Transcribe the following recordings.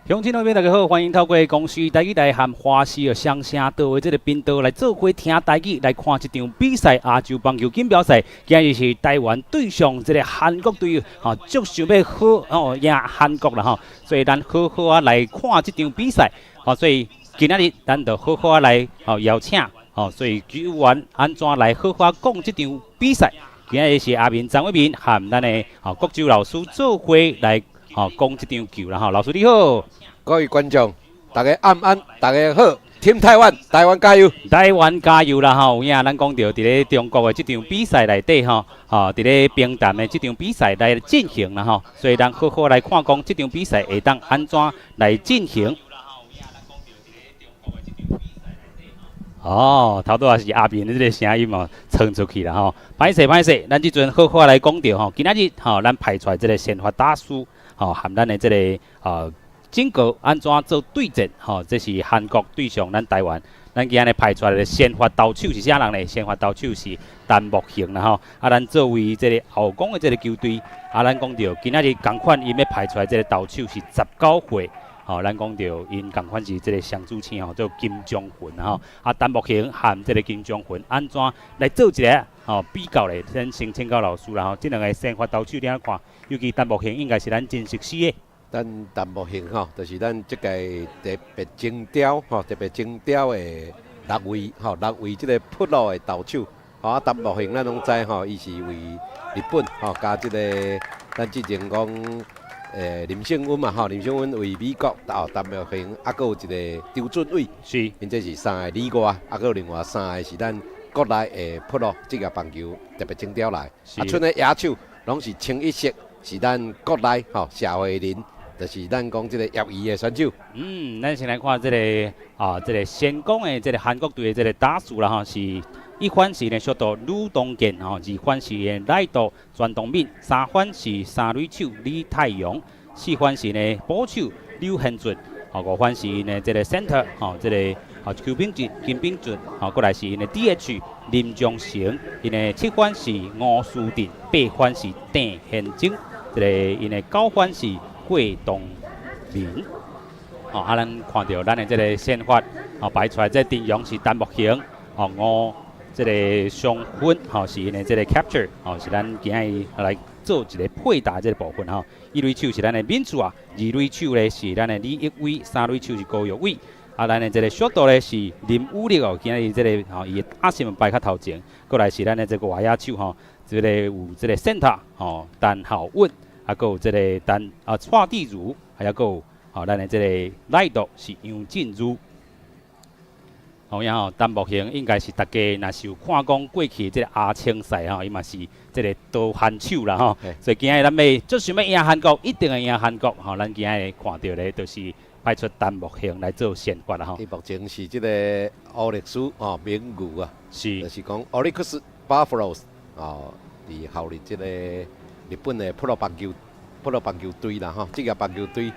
鄉親老友大家好，歡迎透過公視台語台和華視的雙聲道的這个頻道來做伙聽台語來看這場比賽亞洲棒球錦標賽。今日是台灣對上這个韓國隊，吼，足想欲好哦贏韓國啦吼，所以咱好好仔來看這場比賽，吼，所以今仔日咱就好好仔來吼邀請，吼，所以球員按怎來好好講這場比賽。今仔日是阿明張偉明和咱的吼國洲老師做伙來吼講這場球啦吼，老師你好。各位觀眾，大家晚安，大家好，Team 台灣，台灣加油！台灣加油啦吼！有影咱講著佇咧中國的這場比賽內底吼，吼佇咧平潭的這場比賽來進行啦吼，所以咱好好來看講這場比賽會當按怎來進行。哦，頭拄仔是阿明的這个聲音哦，傳出去啦吼。歹勢歹勢，咱這陣好好來講著吼，今仔日吼，咱派出來這个先發打師吼，和咱的這个整個按怎做對戰？吼，這是韓國對上咱台灣。咱今日派出來的先發投手是啥人呢？先發投手是陳木勝啦吼。啊，咱作為這个後攻的這个球隊，啊，咱講著今仔日仝款𪜶欲派出來這个投手是19歲。吼，咱講著𪜶仝款是這个雙主星吼，做金鐘魂吼。啊，陳木勝和這个金鐘魂按怎來做一个吼比較咧？咱先請教老師啦吼。這兩个先發投手你按怎看？尤其陳木勝應該是咱真熟悉的。咱陳木勝吼，就是咱這屆特別徵調吼，特別徵調的六位吼，六位這个 pro 的投手吼。啊，陳木勝咱攏知吼，伊是為日本吼，佮這个咱之前講林勝恩嘛吼，林勝恩為美國，哦，陳木勝啊，閣有一个張俊偉，𪜶這是三个旅外，啊，閣有另外三个是咱國內的 pro 職業棒球特別徵調來，啊，賰咧野手攏是清一色是咱國內吼社會人。就是咱講這个業餘的選手。嗯，咱先來看這个啊，這个先攻的這个韓國隊的這个打數啦吼，是一番是呢，小杜呂東健吼，二番是內杜全東敏，三番是三壘手李泰陽，四番是呢捕手柳賢俊，吼，五番是呢這个 center 吼，這个吼邱秉哲金秉俊，吼，過來是𪜶的 DH 林忠成，𪜶的七番是吳書鎮，八番是鄭賢晶，這个𪜶的九番是郭東明，吼，啊，咱看著咱的這个先發，吼，擺出來這陣容是陳木勝，吼，吳這个雙分，吼，是𪜶的這个 catcher，吼，是咱今日來做一个配打這个部分吼。一壘手是咱的敏柱啊，二壘手咧是咱的李益偉，三壘手是高玉偉，啊，咱的這个小杜咧是林武力哦，今日這个吼，伊的打線擺較頭前，過來是咱的這个外野手吼，這个有這个 center 吼，陳浩穩。啊，閣有這个陳啊蔡志如，還閣有吼，咱的這个內杜是楊振如。好影吼，陳木勝應該是大家若是有看講過去這个亞青賽吼，伊嘛是這个刀韓手啦吼。所以今日咱欲足想欲贏韓國，一定會贏韓國吼。咱今日看著咧，就是派出陳木勝來做先發啦吼。伊目前是這个歐力士吼猛牛啊，就是講 Orix Buffaloes 哦，佇效力這个日本的 pro 棒球隊啦吼，職業棒球隊。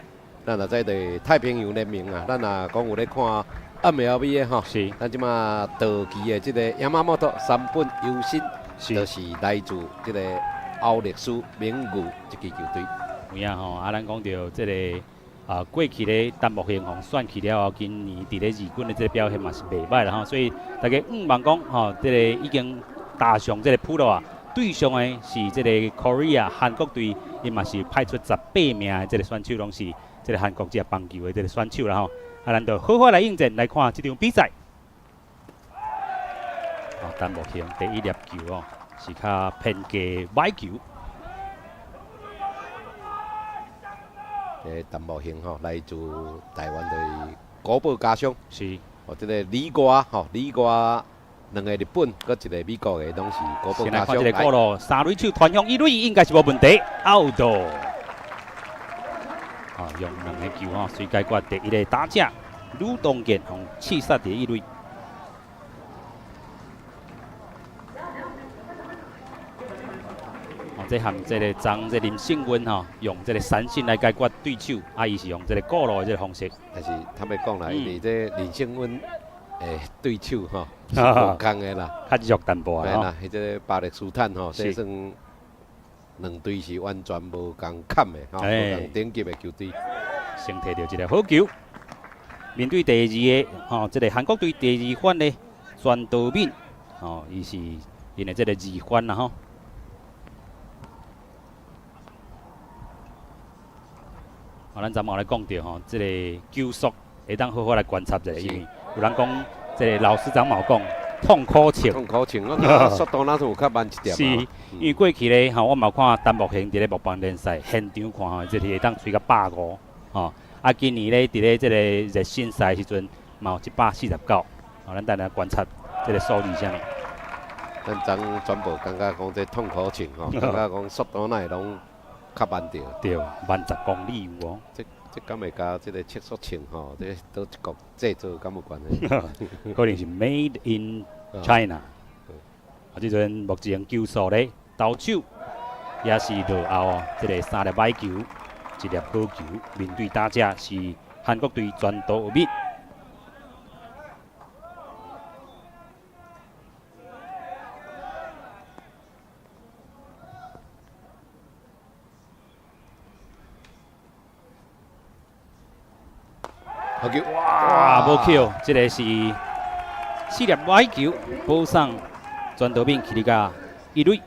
咱若知佇太平洋聯盟啊，咱若講有咧看 MLB 的吼，咱這馬道奇的這个山毛山本優心，就是來自這个歐力士猛牛這支球隊。有影吼，啊，咱講著這个啊，過去咧陳木勝予選去了後，今年佇咧二軍的這个表現嘛是袂䆀啦吼，所以大家向望講吼，這个已經打上這个 pro 啊。對上的是這个 Korea 韓國隊，伊嘛是派出18名的這个選手，攏是這个韓國職業棒球的這个選手啦吼。啊，咱就好好來應戰來看這場比賽。哦，陳木勝第一粒球哦，是較偏低䆀球。陳木勝吼，來自台灣的國寶家鄉。哦，這个旅外吼，旅外。兩个日本，閣一个美國的，攏是國寶先來家鄉。看這个鼓咯，三壘手傳向一壘，應該是無問題，out。啊，用兩个球吼，隨解決第一个打者呂東健，予刺殺佇一壘。哦，這和這个張這林勝溫吼，用這个三振來解決對手，啊，伊是用這个鼓路的這个方式。但是坦白講啦，因為這林勝溫的對手吼是無仝的啦，較弱淡薄仔吼。啦，彼個巴勒斯坦吼，這算兩隊是完全無仝坎的吼，無仝等級的球隊。先提著一个好球，面對第二个吼，這个韓國隊第二番的全道敏，吼，伊是𪜶的這个二番啦吼。啊，咱昨嘛來講著吼，這个球速會當好好來觀察一下，因為有人講，這个老師長嘛有講痛苦銃，痛苦銃，我感覺速度若是有較慢一點。是，因為過去咧吼，我嘛有看陳木興佇咧木棒聯賽現場看吼，這是會當吹到150吼。啊，今年咧佇咧這个熱身賽時陣，嘛有149。吼，咱等下觀察這个數字啥物。咱昨全部感覺講這痛苦銃吼，感覺講速度若會攏較慢著。對，慢10公里有哦。這敢會佮這个測速秤吼，這佗一國製造敢有關係？可能是 Made in China。啊，這陣目前球數咧，投手也是落後哦，這个三粒歹球，一粒好球，面對打者是韓國隊全道敏。好球！哇，無球，這个是四粒歹球，保送全道敏去哩甲一壘。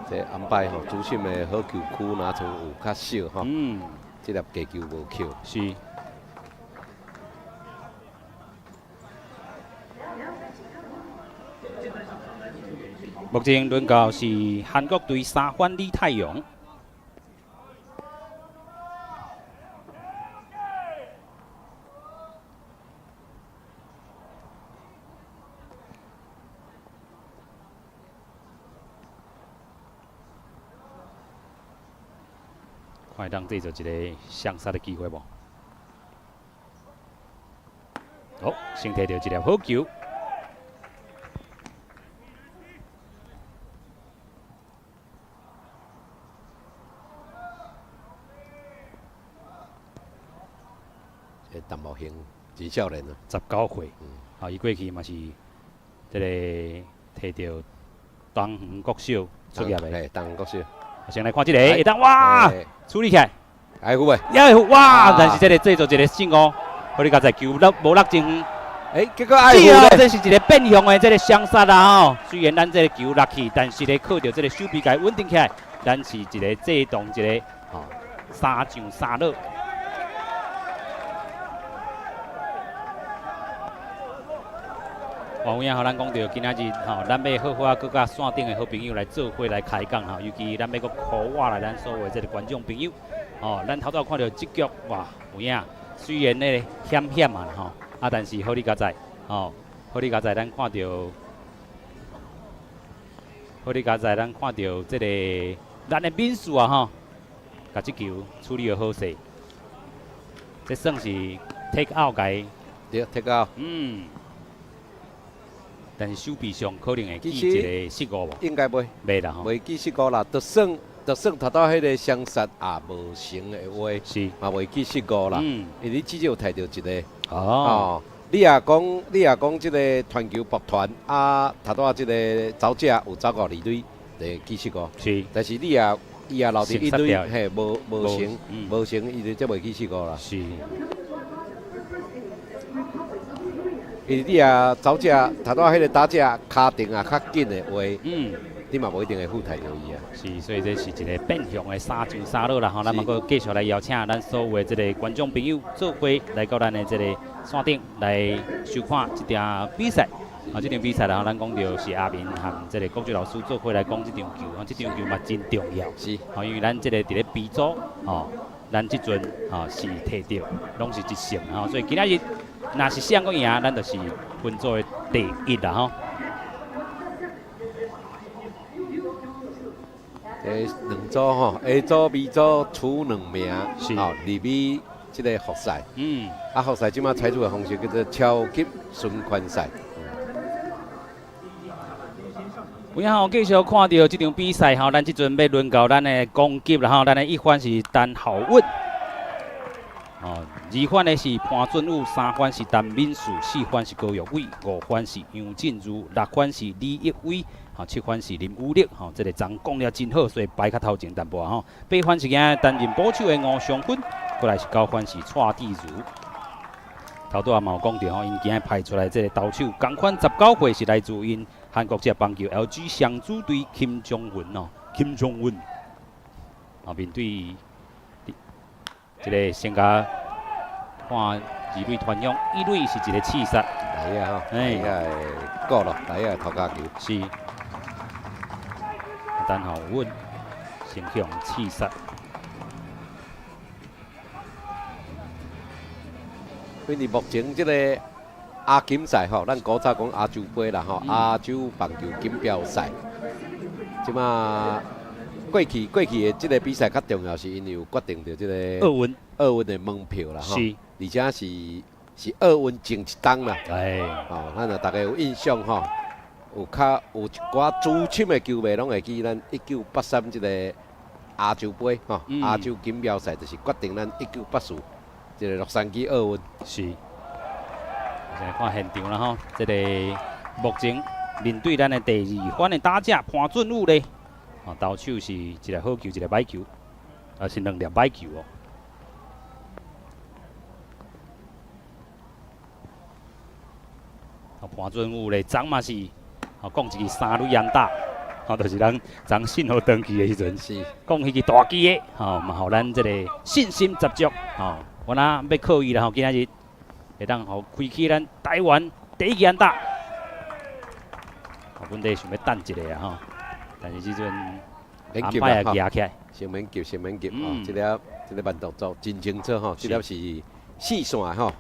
這安排吼，主審的好球區若像有較少吼，這粒低球無球。是。目前輪到是韓國隊三番李泰陽。看會當製造一个雙殺的機會無？好，先提著一粒好球。這陳木興真少年啊，19歲。啊，伊過去嘛是這个提著東園國小出業的。嘿，東園國小。先來看這个，會當哇，處理起來，愛護袂？也會哇！但是這个製造一个失誤，予你剛才球落無落真遠。欸，結果愛護咧。這是一个變向的這个雙殺啦吼。雖然咱這个球落去，但是咧靠著這个守備共伊穩定起來，咱是一个制動一个吼三上三落。有影吼，咱講著今仔日吼，咱欲好好仔閣佮線頂的好朋友來做伙來開講吼，尤其咱欲閣呼喚來咱所有的這个觀眾朋友，吼，咱頭拄看著這局哇，有影，雖然咧險險啊吼，啊，但是好哩佳哉，吼，好哩佳哉，咱看著，好哩佳哉，咱看著這个咱的敏樹啊吼，共這球處理得好勢，這算是 take out 共，對，take out。但是守備上可能會記一个失誤無？應該袂，袂啦吼，袂記失誤啦。就算頭拄彼个雙殺也無成的話，嘛袂記失誤啦。因為你至少提著一个。哦。你若講這个傳球搏傳啊，頭拄仔這个走者有走到二壘，就記失誤。但是你若伊若留佇一壘，嘿，無成，無成，伊就這袂記失誤啦。因為你若走者頭拄仔彼个打者跤程也較緊的話，你嘛無一定會赴提著伊啊。是，所以這是一个變向的三上三落啦吼。咱嘛閣繼續來邀請咱所有的這个觀眾朋友做伙來到咱的這个線頂來收看這場比賽。啊，這場比賽啦，咱講著是阿明和這个國際老師做伙來講這場球，啊，這場球嘛真重要。吼，因為咱這个佇咧 B 組，吼，咱這陣吼是提著攏是一勝吼，所以今仔日若是誰閣贏，咱就是分組的第一啦吼。這兩組吼，A 組、B 組取兩名，吼入去這个複賽。啊，複賽這馬採取的方式叫做超級循環賽。有影吼，繼續看著這場比賽吼，咱這陣欲輪到咱的攻擊啦吼，咱的一番是陳浩穩，哦，二番的是潘俊武，三番是陳敏樹，四番是高玉偉，五番是楊振如，六番是李益偉，吼，七番是林宇力，吼，這个昨講了真好，所以排較頭前淡薄仔吼。八番是今擔任捕手的吳尚芬，過來是9分是蔡志如。頭拄仔嘛有講著吼，𪜶今日派出來這个投手，仝款19歲是來自𪜶韓國這棒球 LG 雙子隊金鐘雲哦，金鐘雲。啊，面對這个先共看二壘傳向，一壘是一个刺殺。來啊吼，來啊過咯，來啊頭跤球。是。等候穩，先向刺殺。因為目前這个亞錦賽吼，咱古早講亞洲杯啦吼，亞洲棒球錦標賽，這馬過去的這个比賽較重要，是因為有決定著這个奧運奧運的門票啦吼，而且是奧運前一冬啦，哦，咱若逐家有印象吼，有較有一寡資深的球迷攏會記咱1983這个亞洲杯吼，亞洲錦標賽就是決定咱1984這个洛杉磯奧運。是。來看現場啦吼，這个目前面對咱的第二番的打者潘俊武咧，哦，投手是一个好球，一个歹球，啊是兩粒歹球哦。哦，潘俊武咧，昨嘛是，哦，講一支三壘安打，哦，就是咱昨信號斷去的時陣，講彼支大支的，吼，嘛予咱這个信心十足，吼，我若欲靠伊啦吼，今仔日會當予開啟咱台灣第一支安打。哦，本底想欲等一下啊吼，但是這陣免急啦吼，起來，先免急，先免急吼，這粒這个慢動作真清楚吼，這粒是四線吼。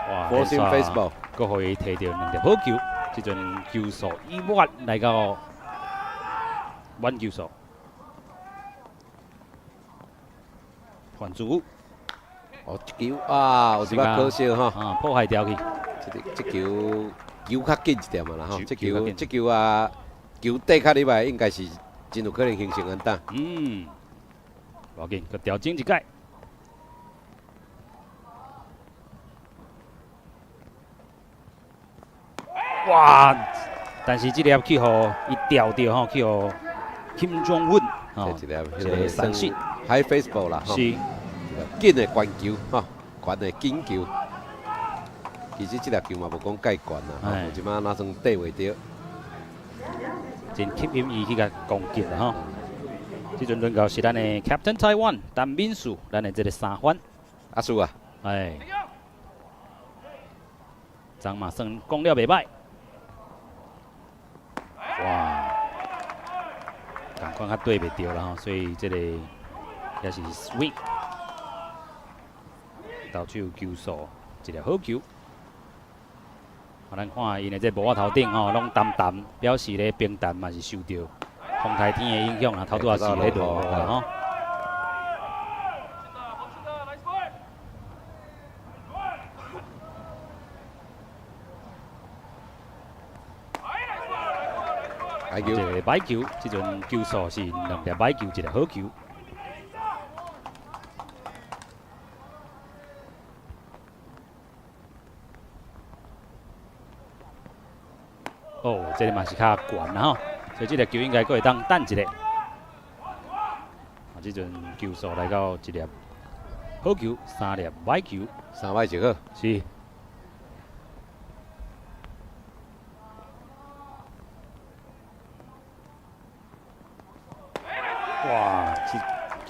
哇 Four-seam fastball，閣予伊提著兩粒好球，這陣球數已滿來到滿球數。還主，哦，這球啊，有一擺可惜吼，啊，破壞掉去。這個這球球較緊一點啦吼，這球這球啊，球底較入來，應該是真有可能形成安打。嗯，無要緊，閣調整一擺。哇！但是這粒去予伊吊著吼，去予金鐘穩吼，這一粒一个三振 high fastball 啦，是緊的懸球吼，懸的緊球。其實這粒球嘛無講蓋懸啦，吼，這擺哪算對袂著，真吸引伊去共攻擊啦吼。這陣輪到是咱的 Captain Taiwan 陳敏樹，咱的這个三番。阿叔啊，哎，昨嘛算講了袂歹。哇，仝款較對袂著啦吼，所以這个也是 swing，投手球數一个好球。咱看𪜶的這帽仔頭頂吼，攏澹澹，表示咧冰澹嘛是受著風台天的影響啦，頭拄仔是咧落雨啦吼。歹球，一个歹球，這陣球數是兩粒歹球，一个好球。哦，這个嘛是較懸啦吼，所以這个球應該閣會當等一下。啊，這陣球數來到一粒好球，三粒歹球，三歹一好，是。哇，這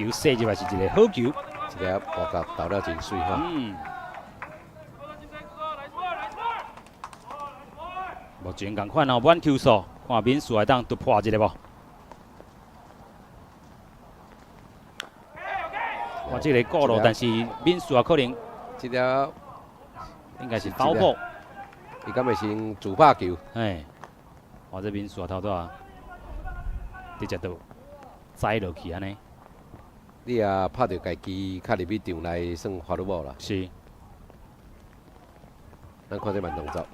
球射入來是一个好球，這个外角投了真媠吼。目前仝款哦，滿球數，看敏樹會當突破一下無？哇，這个過路，但是敏樹也可能，這粒應該是foul ball。伊敢會先自拍球？哎，哇，這敏樹頭拄仔直接就栽落去按呢。你也拍著家己較入去場內算 foul ball 啦。是。咱看這慢動作。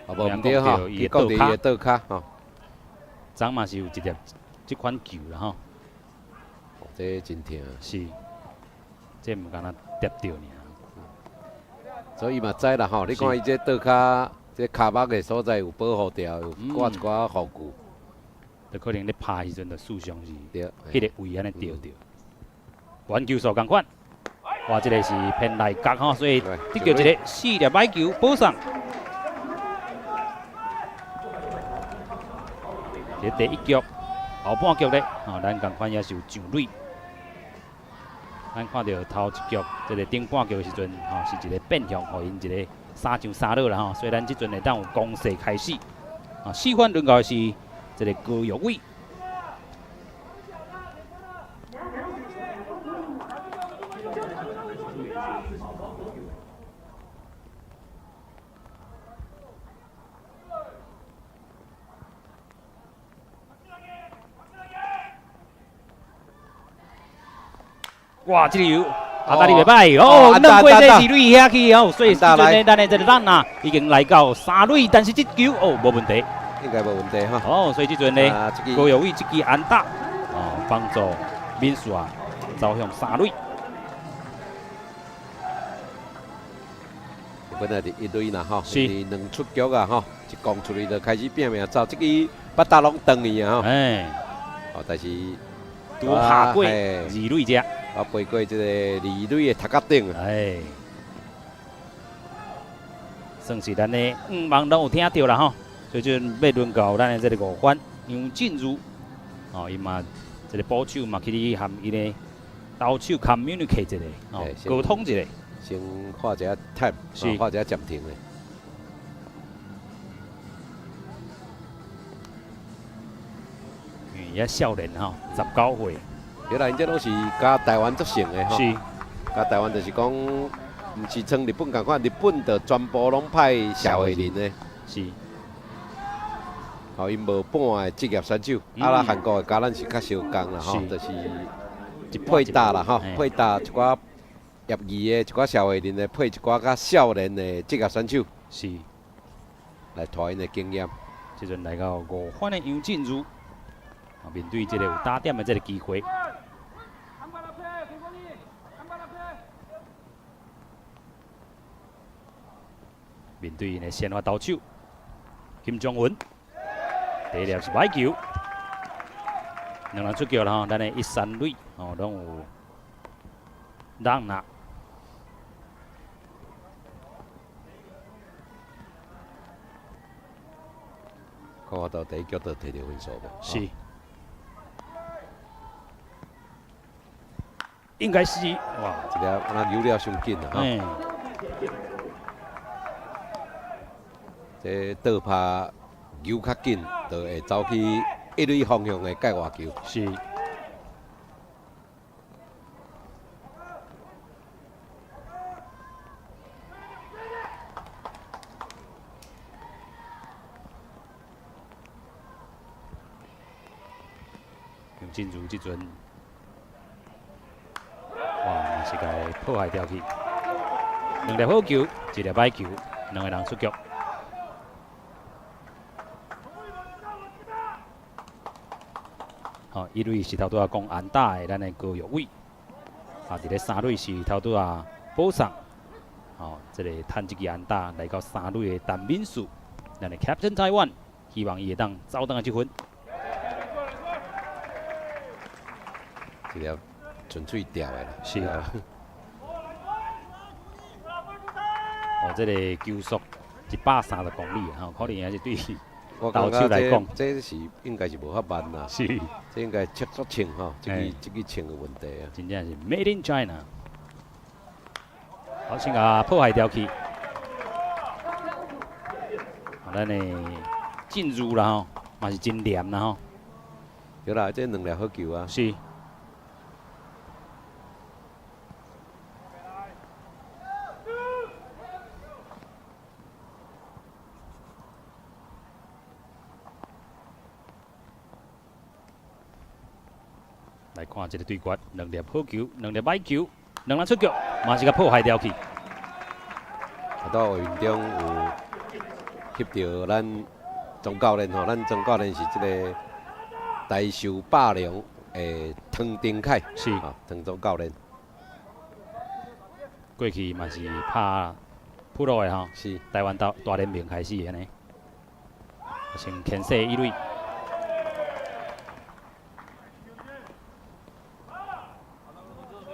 哦，無毋對吼，伊講著伊的倒跤吼。昨嘛是有一粒這款球啦吼。這真疼。是。這毋敢若跌著爾。所以伊嘛知啦吼，你看伊這倒跤，這跤目的所在有保護掉，有掛一寡護具。就可能咧拍時陣就事實上是對，彼个位按呢著著。玩球數仝款。哇，這個是偏內角吼，所以得到一個四粒歹球保送。這第一局後半局咧，吼，咱仝款也是有上壘。咱看著頭一局，這個頂半局的時陣，吼，是一個變向，予𪜶一個三上三落啦吼，所以咱這陣會當有攻勢開始。啊，四番輪到的是這個高玉偉。哇！這個球啊，打得袂歹哦，兩過這二壘遐去哦，所以這陣呢，咱的這個咱啊已經來到三壘，但是這球哦無問題，應該無問題哈。哦，所以這陣呢，高玉偉這支安打哦，幫助敏樹啊走向三壘。本來佇一壘啦吼，是兩出局啊吼，一攻出去就開始拼命走，這支腹肚攏斷去啊吼。哎，哦，但是拄拍過二壘遮。啊，飛過這個二壘的頭殼頂啊！哎，算是咱的五網攏有聽著啦吼，所以這陣欲輪到咱的這個五番楊進如，哦，伊嘛這個捕手嘛去咧含伊的投手 communicate 一下，哦，溝通一下，先畫一下 time，是畫一下暫停的。嗯，也少年吼，19歲。原來𪜶這攏是佮台灣足像的吼，佮台灣就是講，毋是像日本仝款，日本就全部攏派社會人的，是。吼，𪜶無半的職業選手，啊，咱韓國的佮咱是較相仝啦吼，就是一配搭啦吼，配搭一寡業餘的，一寡社會人的，配一寡較少年的職業選手，來帶𪜶的經驗。這陣來到五番的楊進如，面對這個有打點的這個機會。面對𪜶的先發投手金鐘文，第一粒是歹球，兩人出局啦吼，咱的一三壘哦，攏有人啦。看我到第一局就摕著分數無？是，應該是哇，這個敢若扭了傷緊啦吼。這倒拍扭較緊，就會走去一壘方向的界外球。是。楊進如這陣，哇，嘛是共破壞掉去。兩粒好球，一粒歹球，兩個人出局。吼，一壘是頭拄仔講安打的，咱的高玉偉。啊，佇咧三壘是頭拄仔保送。吼，這個趁這支安打來到三壘的陳敏樹，咱的 Captain Taiwan，希望伊會當走轉來這分。這粒純粹吊的啦。是啊。哦，這個球速130公里，吼，可能也是對投手來講，這是應該是無法慢啦。是。這應該測速秤吼，這支秤有問題啊。真正是 Made in China。好，先共破壞掉去。咱的進入啦吼，嘛是真黏啦吼。對啦，這兩粒好球啊。是。來看這個對決，兩粒好球，兩粒歹球，兩人出局，嘛是共破壞掉去。啊，到畫面中有翕著咱總教練吼，咱總教練是這個大壽霸龍的湯丁凱，湯總教練。過去嘛是拍 pro 的吼，台灣大大聯盟開始的呢，先牽制一壘。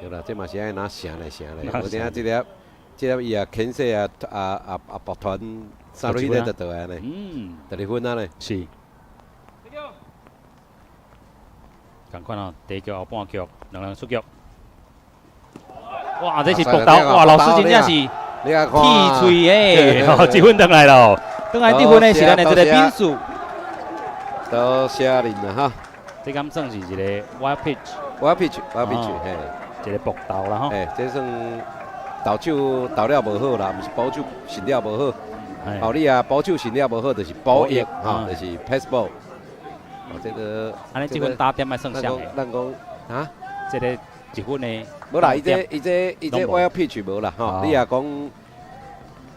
對啦，這嘛是愛拿成來成來，無定這粒這粒伊也牽制啊啊啊啊，爆團三塁咧就倒來呢，第二分啊咧。是。仝款哦，第一局後半局兩人出局。哇，這是爆投，哇，老師真正是鐵喙的，一分轉來咯，轉來得分的是咱的這個敏樹。多謝恁啦哈。這敢算是一個 wild pitch。 wild pitch，wild pitch，嘿，一個爆投啦吼。嘿，這算投手投了無好啦，毋是捕手尋了無好。哦，你啊，捕手尋了無好，就是捕翼，吼，就是 pass ball。哦，這個。按呢這分打點愛算啥？咱講啊，這個一分的。無啦，伊這伊這伊這 wild pitch 無啦，吼，你若講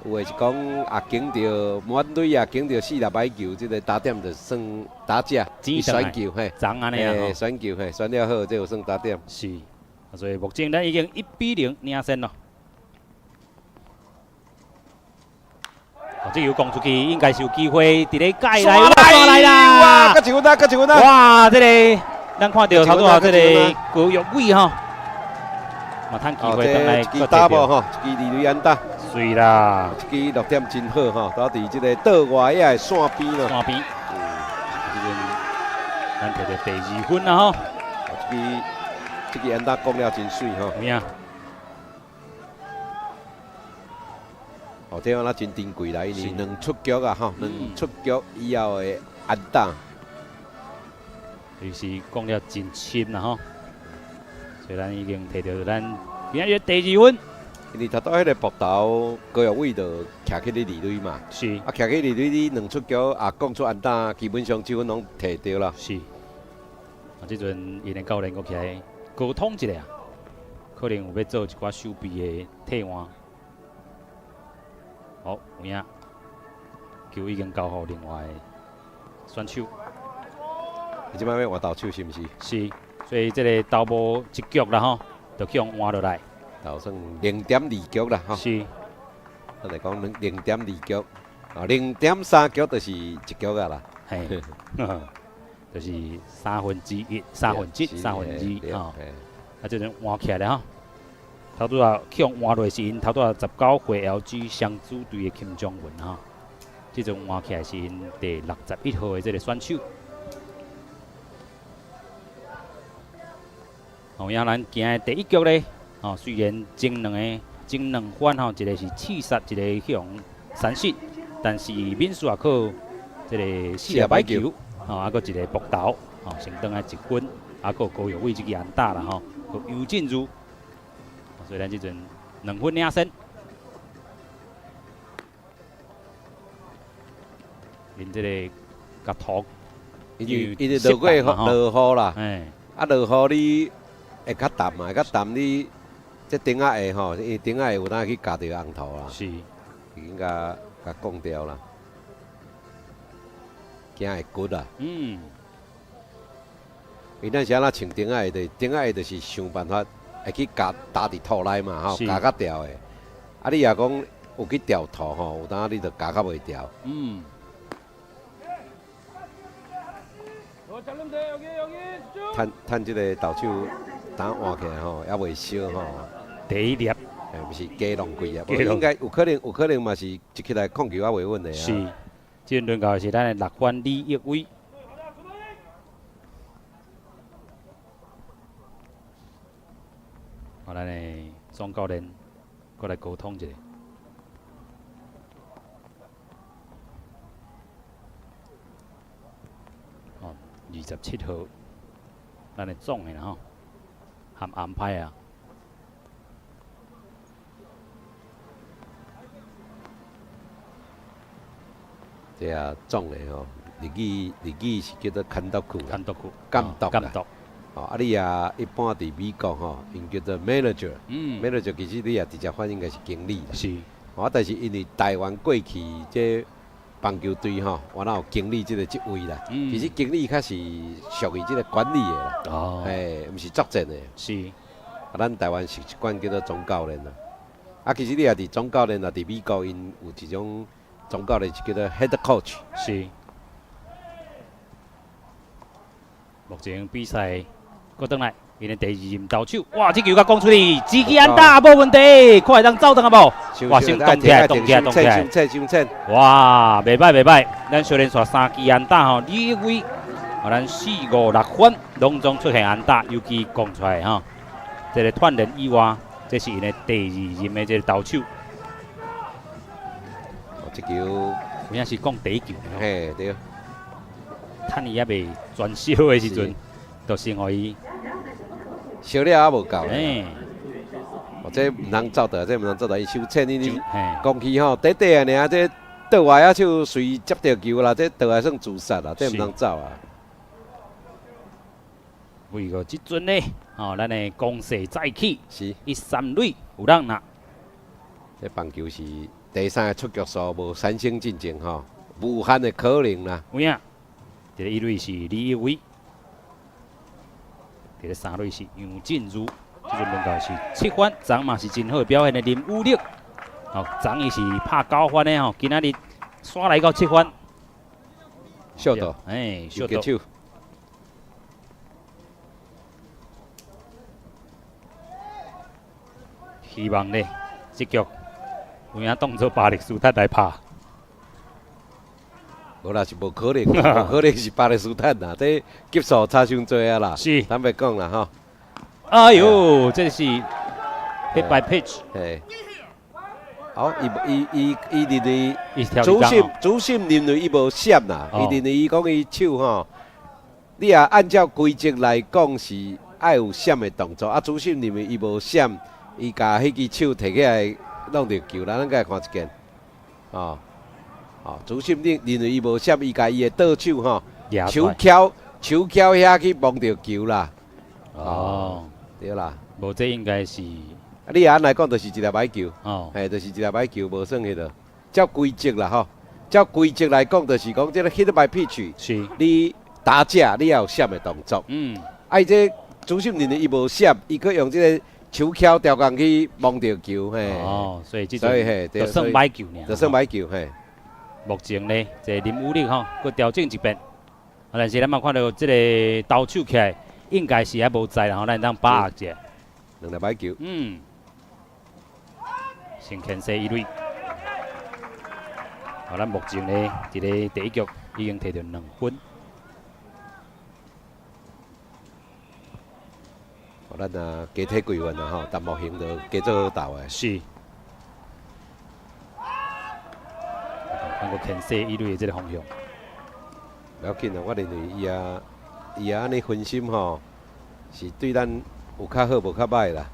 有的是講啊，經著滿壘啊，經著四粒擺球，這個打點就算打者，選球嘿，昨按呢啊，選球嘿，選了好，這就算打點。是，所以目前咱已經1比0領先咯。哦，這球攻出去應該是有機會，佇咧界內，來來啦！哇，閣一分啊，閣一分啊！哇，這個咱看著頭拄仔這個高玉偉吼，嘛趁機會轉來一支打無吼，一支二壘安打。水啦！這支落點真好吼，都佇這個倒外野的線邊咯。線邊。這邊咱摕著第二分啦吼。這支這支安打講了真媠吼。有影。哦，這樣仔真珍貴啦，因為兩出局啊吼，兩出局以後的安打，就是講了真深啦吼。所以咱已經摕著咱今仔日第二分。因為頭拄彼個爆投高玉偉就徛去咧二壘嘛，啊，徛去二壘你兩出局啊，講出安打，基本上這分攏摕著啦。是。啊，這陣𪜶的教練閣起來溝通一下，可能有欲做一寡守備的替換。好，有影，球已經交予另外選手。你這擺欲換投手是毋是？是，所以這個投無一局啦吼，就去予換落來。投算0.2局啦吼。是。咱來講0.2局，啊，0.3局就是一局啊啦。嘿，就是三分之一、三分之一、三分之二吼。啊，這陣換起來了吼。頭拄仔去予換落是𪜶頭拄仔19歲 LG 雙子隊的金章文吼，這陣換起來是𪜶第61號的這個選手。哦，影咱今的第一局咧，哦，雖然前兩个前兩番吼，一個是刺殺，一個去予三失，但是敏樹也靠這個四粒擺球，吼，啊，閣一個爆投，吼，先轉來一分，啊，閣高玉偉這支安打啦吼，閣杨進如。所以咱這陣2分領先，𪜶這個共土，伊伊落過落雨啦，啊落雨你會較澹嘛，會較澹你這頂仔下吼，伊頂仔下有當去咬著紅土啦，已經共共降掉啦，驚會骨啦。伊咱是按怎穿頂仔下，就頂仔下就是想辦法。會去咬打佇土內嘛吼，咬較牢的。啊，你若講有去牢土吼，有當你就咬較袂牢。趁趁這個投手當換起來吼，猶未燒吼。第一粒，毋是加浪幾粒，應該有可能，有可能嘛是一起來控球猶袂穩的啊。是，這輪到是咱的六番李益偉。好，咱的總教練過來溝通一下。哦，27號，咱的總的啦吼，含安排啊。這啊總的吼，日語日語是叫做監督區，監督區，監督監督。哦，啊，你也一般佇美國吼，𪜶叫做 manager，manager 其實你也直接翻應該是經理啦。哦，但是因為台灣過去這棒球隊吼，原來有經理這個職位啦。其實經理較是屬於這個管理的啦。嘿，毋是作戰的。啊，咱台灣習慣叫做總教練啦。啊，其實你也佇總教練，也佇美國，𪜶有一種總教練是叫做 head coach。是。目前比賽閣轉來，𪜶 𪜶的第二任投手，哇！這球共講出去，一支安打無問題，看會當走轉啊無？哇！先動起來，動起來，動起來！傷淺，傷淺！哇！袂歹，袂歹，咱小連續三支安打吼，李玉威，咱四五六分攏總出現安打，尤其講出來吼，這個團練以外，這是𪜶的第二任的這個投手。哦，這球有影是講第一球。嘿，對。趁伊猶未全燒的時陣，就先予伊。燒了猶無夠。哦，這毋通走著，這毋通走著，伊傷淺，你講起吼，短短的爾，這倒外仔手隨接著球啦，這倒來算自殺啦，這毋通走啊。為個這陣呢，吼，咱的攻勢再起，是一三壘有人啦。這棒球是第三個出局數無產生進前吼，無限的可能啦。有影，這個一壘是李一偉。這個三壘是楊振如，這陣輪到是七分，昨嘛是真好的表現的林武力。哦，昨伊是拍9分的吼，今仔日煞來到七分。小道，哎，小道。希望呢，這局有影當做巴勒斯坦來拍。無啦，是無可能，無可能是巴勒斯坦啦，這級數差傷濟啊啦。是，坦白講啦吼。哎喲，這是 hit by pitch。嘿。好，伊伊伊伊認為主審認為伊無閃啦，伊認為伊講伊手吼，你若按照規則來講是愛有閃的動作，啊，主審認為伊無閃，伊共彼支手提起來弄著球，咱咱來看一見，哦。哦，主審認為伊無閃，伊共伊的倒手吼，手翹手翹遐去摸著球啦。哦，對啦。無這應該是。啊，你按來講，就是一粒歹球。哦。嘿，就是一粒歹球，無算彼落。照規則啦吼，照規則來講，就是講這個 hit by pitch，你打者你也有閃的動作。啊，伊這主審認為伊無閃，伊閣用這個手翹調工去摸著球，嘿。哦，所以這所以嘿，就算歹球爾。就算歹球，嘿。目前呢，這個林武力吼，閣調整一遍。啊，但是咱嘛看著這個投手起來，應該是猶無在啦吼，咱會當把握者。兩粒歹球。嗯。先牽制一壘。好，咱目前呢，佇咧第一局已經摕著2分。好，咱啊加提幾分啊吼，淡薄型就加做好投的。是。通過牽制一壘的這個方向。無要緊啊，我認為伊啊，伊啊按呢分心吼，是對咱有較好無較歹啦。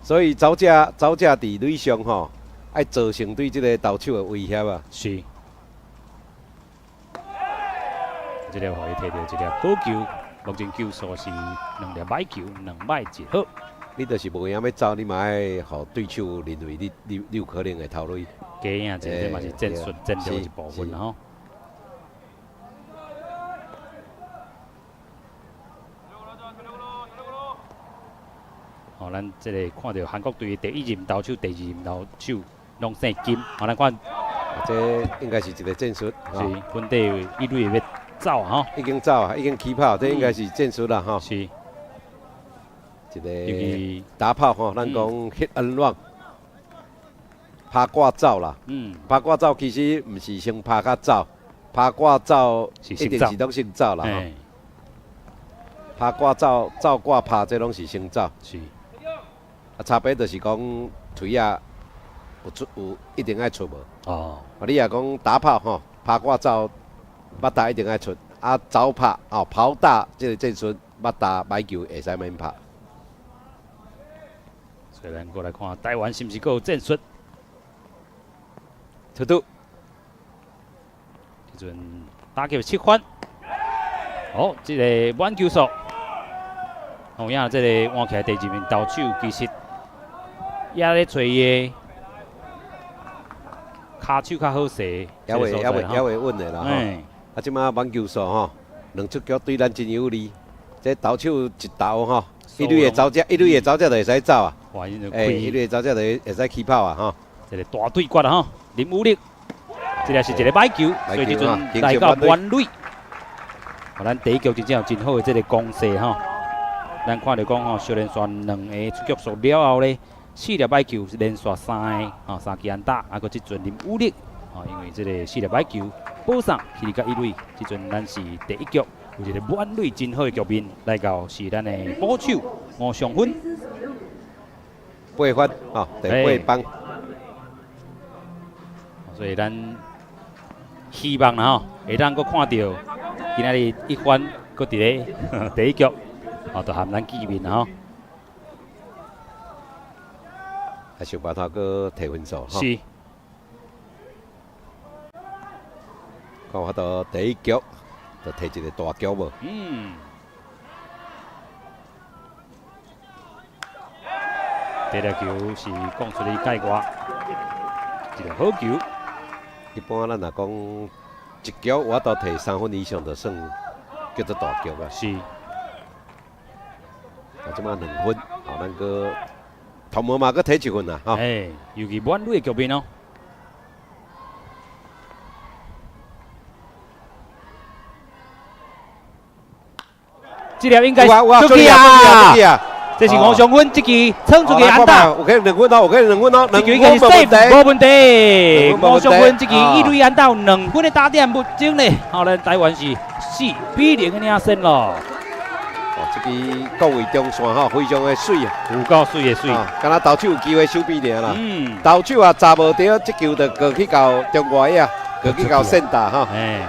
所以走者走者佇壘上吼，愛造成對這個投手的威脅啊。是。這粒予伊提著一粒好球，目前球數是兩粒歹球，兩歹一好。你就是無影欲走，你嘛愛予對手認為你有可能會投壘。加贏這嘛是戰術戰略一部分啦吼。吼，咱這個看著韓國隊的第一任投手、第二任投手攏姓金，吼，咱看，這應該是一個戰術，是，本地一壘欲走啊，吼，已經走啊，已經起跑，這應該是戰術啦，吼。是，一個打跑吼，咱講 hit and run，拋掛走啦。拋掛走其實毋是先拋較走，拋掛走一定是攏先走啦。拋掛走、走掛拋，這攏是先走。是。啊，差別就是講槌仔有出有一定愛出無？哦。啊，你若講打跑吼，拋掛走，バッター一定愛出。啊，走拍哦，跑打這個戰術，バッター歹球會使免拍。所以咱過來看台灣是毋是閣有戰術？出拄。這陣打擊七分。好，這個滿球數。有影，這個換起來第二名投手其實也咧揣伊的跤手較好勢，猶未穩的啦吼。啊，這馬滿球數吼，兩出局對咱真有利。這投手一投吼，一壘的走者，一壘的走者就會使走啊。欸，一壘的走者就會使起跑啊吼。這個大對決啊吼，林武力，這個是一個歹球，所以這陣來到滿壘。咱第一局真正有真好的這個攻勢吼。咱看著講吼，小連續兩个出局數了後咧，四粒歹球連續三个吼，三支安打，啊，閣這陣林武力吼，因為這个四粒歹球保送去到一壘，這陣咱是第一局有一個滿壘真好的局面，來到是咱的捕手吳尚芬。八分吼，第八棒。所以咱希望啦吼，會當閣看著今仔日一番閣佇咧第一局，吼，就和咱見面啦吼。還想辦法閣提分數吼。是。看法度第一局就提一個大局無？嗯。第二球是講出去界外，一個好球。一般咱若講一局我都提3分以上，就算叫做大局啊。是。啊，這擺2分，吼，咱閣頭毛嘛閣提一分啦，吼。哎，尤其滿壘的局面哦。這粒應該出去啊！這是吳尚芬，這支衝出去安打。有可能兩分哦，有可能兩分哦，這球應該是 safe，無問題。吳尚芬這支一壘安打有2分的打點，目前呢，好，咱台灣是4比0的領先咯。哦，這支各位中線吼，非常的媠啊，有夠媠的媠。敢若投手有機會守比爾啦。投手啊，砸無著，這球就過去到中外野，過去到線打吼。哎，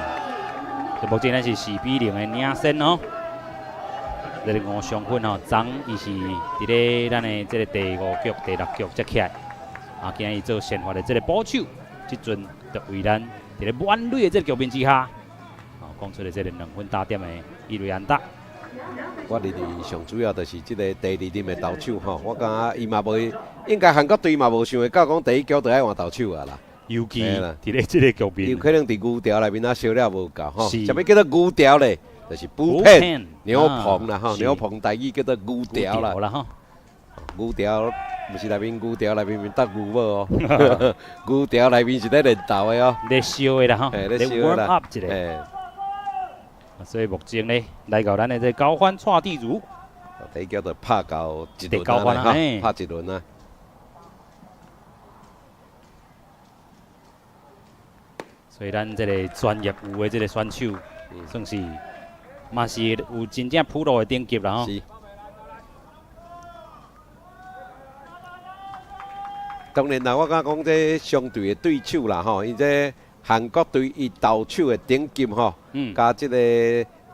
目前咱是4比0的領先哦。這个吳尚芬吼，昨伊是佇咧咱的這个第五局、第六局才起來，啊，今日做先發的這个捕手，這陣就為咱佇咧滿壘的這个局面之下，哦，講出來這个2分打點的一壘安打。我認為上主要就是這个第二輪的投手吼，我感覺伊嘛無，應該韓國隊嘛無想會到講第一局就愛換投手啊啦。尤其佇咧這個局面，有可能佇牛條內面啊燒了無夠吼，啥物叫做牛條咧？就是 bullpen 牛棚啦吼，牛棚台語叫做牛條啦。牛條毋是內面牛條內面面搭牛母哦，牛條內面是咧練豆的哦。咧燒的啦吼，咧燒 warm up 一下。所以目前呢，來到咱的這高歡蔡地如，第一局就拍到一輪啊，拍一輪啊。所以咱這个專業有的這个選手，算是。嘛是有真正普羅的等級啦吼。是。當然啦，我感覺講這相對的對手啦吼，伊這韓國隊伊投手的等級吼，佮這个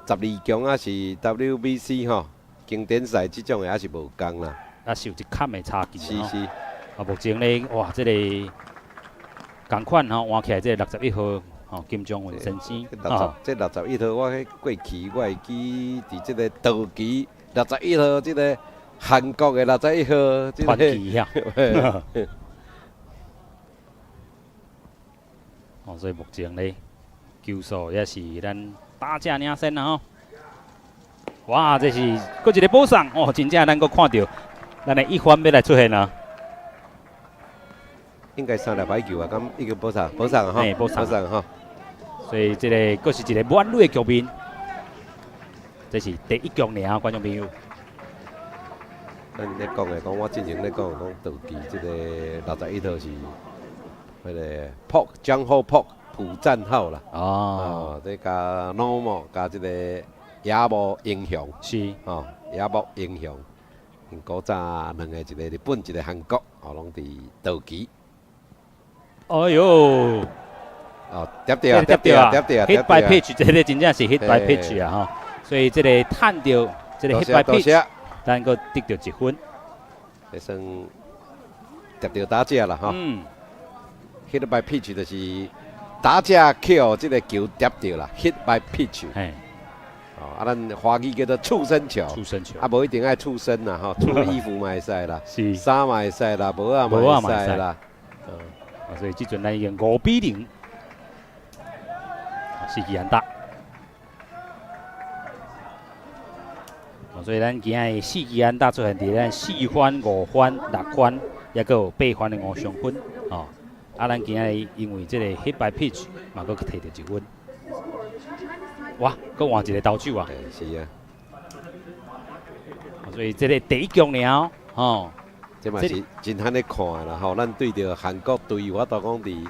12強抑是 WBC 吼經典賽這種的還是無仝啦。啊，是有一坎的差距。是是。啊，目前咧，哇，這个仝款吼換起來，這个61號。吼，金正文先生，這61號，我彼過去我會記佇這个道奇六十一號，這个韓國的六十一號，傳奇啊！哦，所以目前咧，球數也是咱打者領先啦吼。哇，這是閣一个保送哦，真正咱閣看著，咱的一番欲來出現啊！應該三粒歹球啊，敢已經保送保送吼，保送吼。所以這个閣是一个滿壘的局面，這是第一局爾，觀眾朋友。咱咧講的講，我之前咧講講道奇這个61號是彼个朴江浩朴朴贊浩啦。哦。這佮老莫佮這个野木英雄。是。哦，野木英雄，𪜶古早兩个，一个日本，一个韓國，哦，攏佇道奇。哎喲！哦，疊著啊，疊著啊，疊著啊！Hit by pitch，這个真正是 hit by pitch 啊！吼，所以這个趁著這个 hit by pitch，咱閣得著一分。會算疊著打者啦，吼。Hit by pitch 就是打者去予這个球疊著啦，hit by pitch。嘿。哦，啊，咱華語叫做觸身球。觸身球。啊，無一定愛觸身啦，吼，觸衣服嘛會使啦，衫嘛會使啦，帽仔嘛會使啦。啊，所以這陣咱已經5比0，四支安打。所以咱今仔四支安打出現佇咱四番、五番、六番，抑閣有八番的吳尚芬。哦，啊，咱今仔因為這个 hit by pitch 嘛，閣提著一分。哇，閣換一个投手啊！是啊。所以這个第一局爾吼，這嘛是真罕咧看啦吼，咱對著韓國隊有法度講佇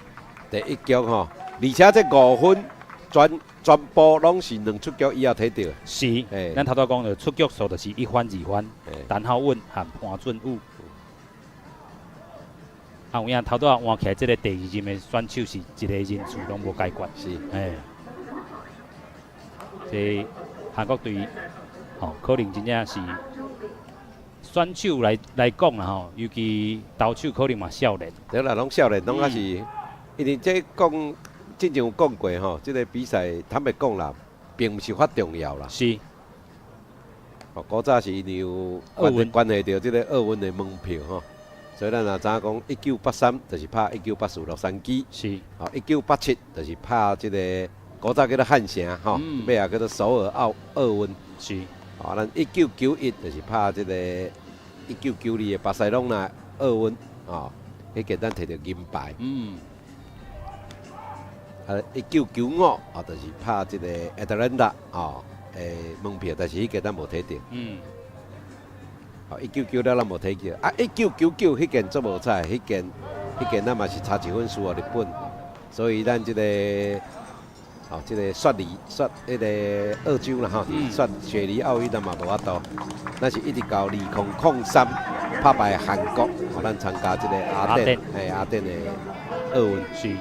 第一局吼，而且這5分全部攏是兩出局以後提著。是，咱頭拄講著出局數就是一番、二番，陳浩允和潘俊武。啊，有影頭拄仔換起來，這个第二任的選手是一個人數攏無解決。欸，這韓國隊吼，可能真正是選手來講啦吼，尤其投手可能嘛少年。對啦，攏少年，攏猶是，因為這講之前有講過吼，這个比賽坦白講啦，並毋是遐重要啦。哦，古早是因為有關係著這个奧運的門票吼，所以咱也知影講，1983就是拍1984洛杉磯。哦，1987就是拍這个古早叫做漢城吼，尾仔叫做首爾奧運。哦，咱1991就是拍這个1992的巴塞隆納奧運，哦，彼屆咱提著銀牌。啊，1995哦，就是拍這个亞特蘭大哦，門票，但是彼屆咱無提著。哦，1996咱無提著，啊，1999彼屆足無彩，彼屆咱嘛是差一分輸予日本，所以咱這个哦，這个雪梨雪彼个澳洲啦吼，雪梨奧運咱嘛無法度，咱是一直到2003拍敗韓國，予咱參加這个亞典，嘿，亞典的奧運。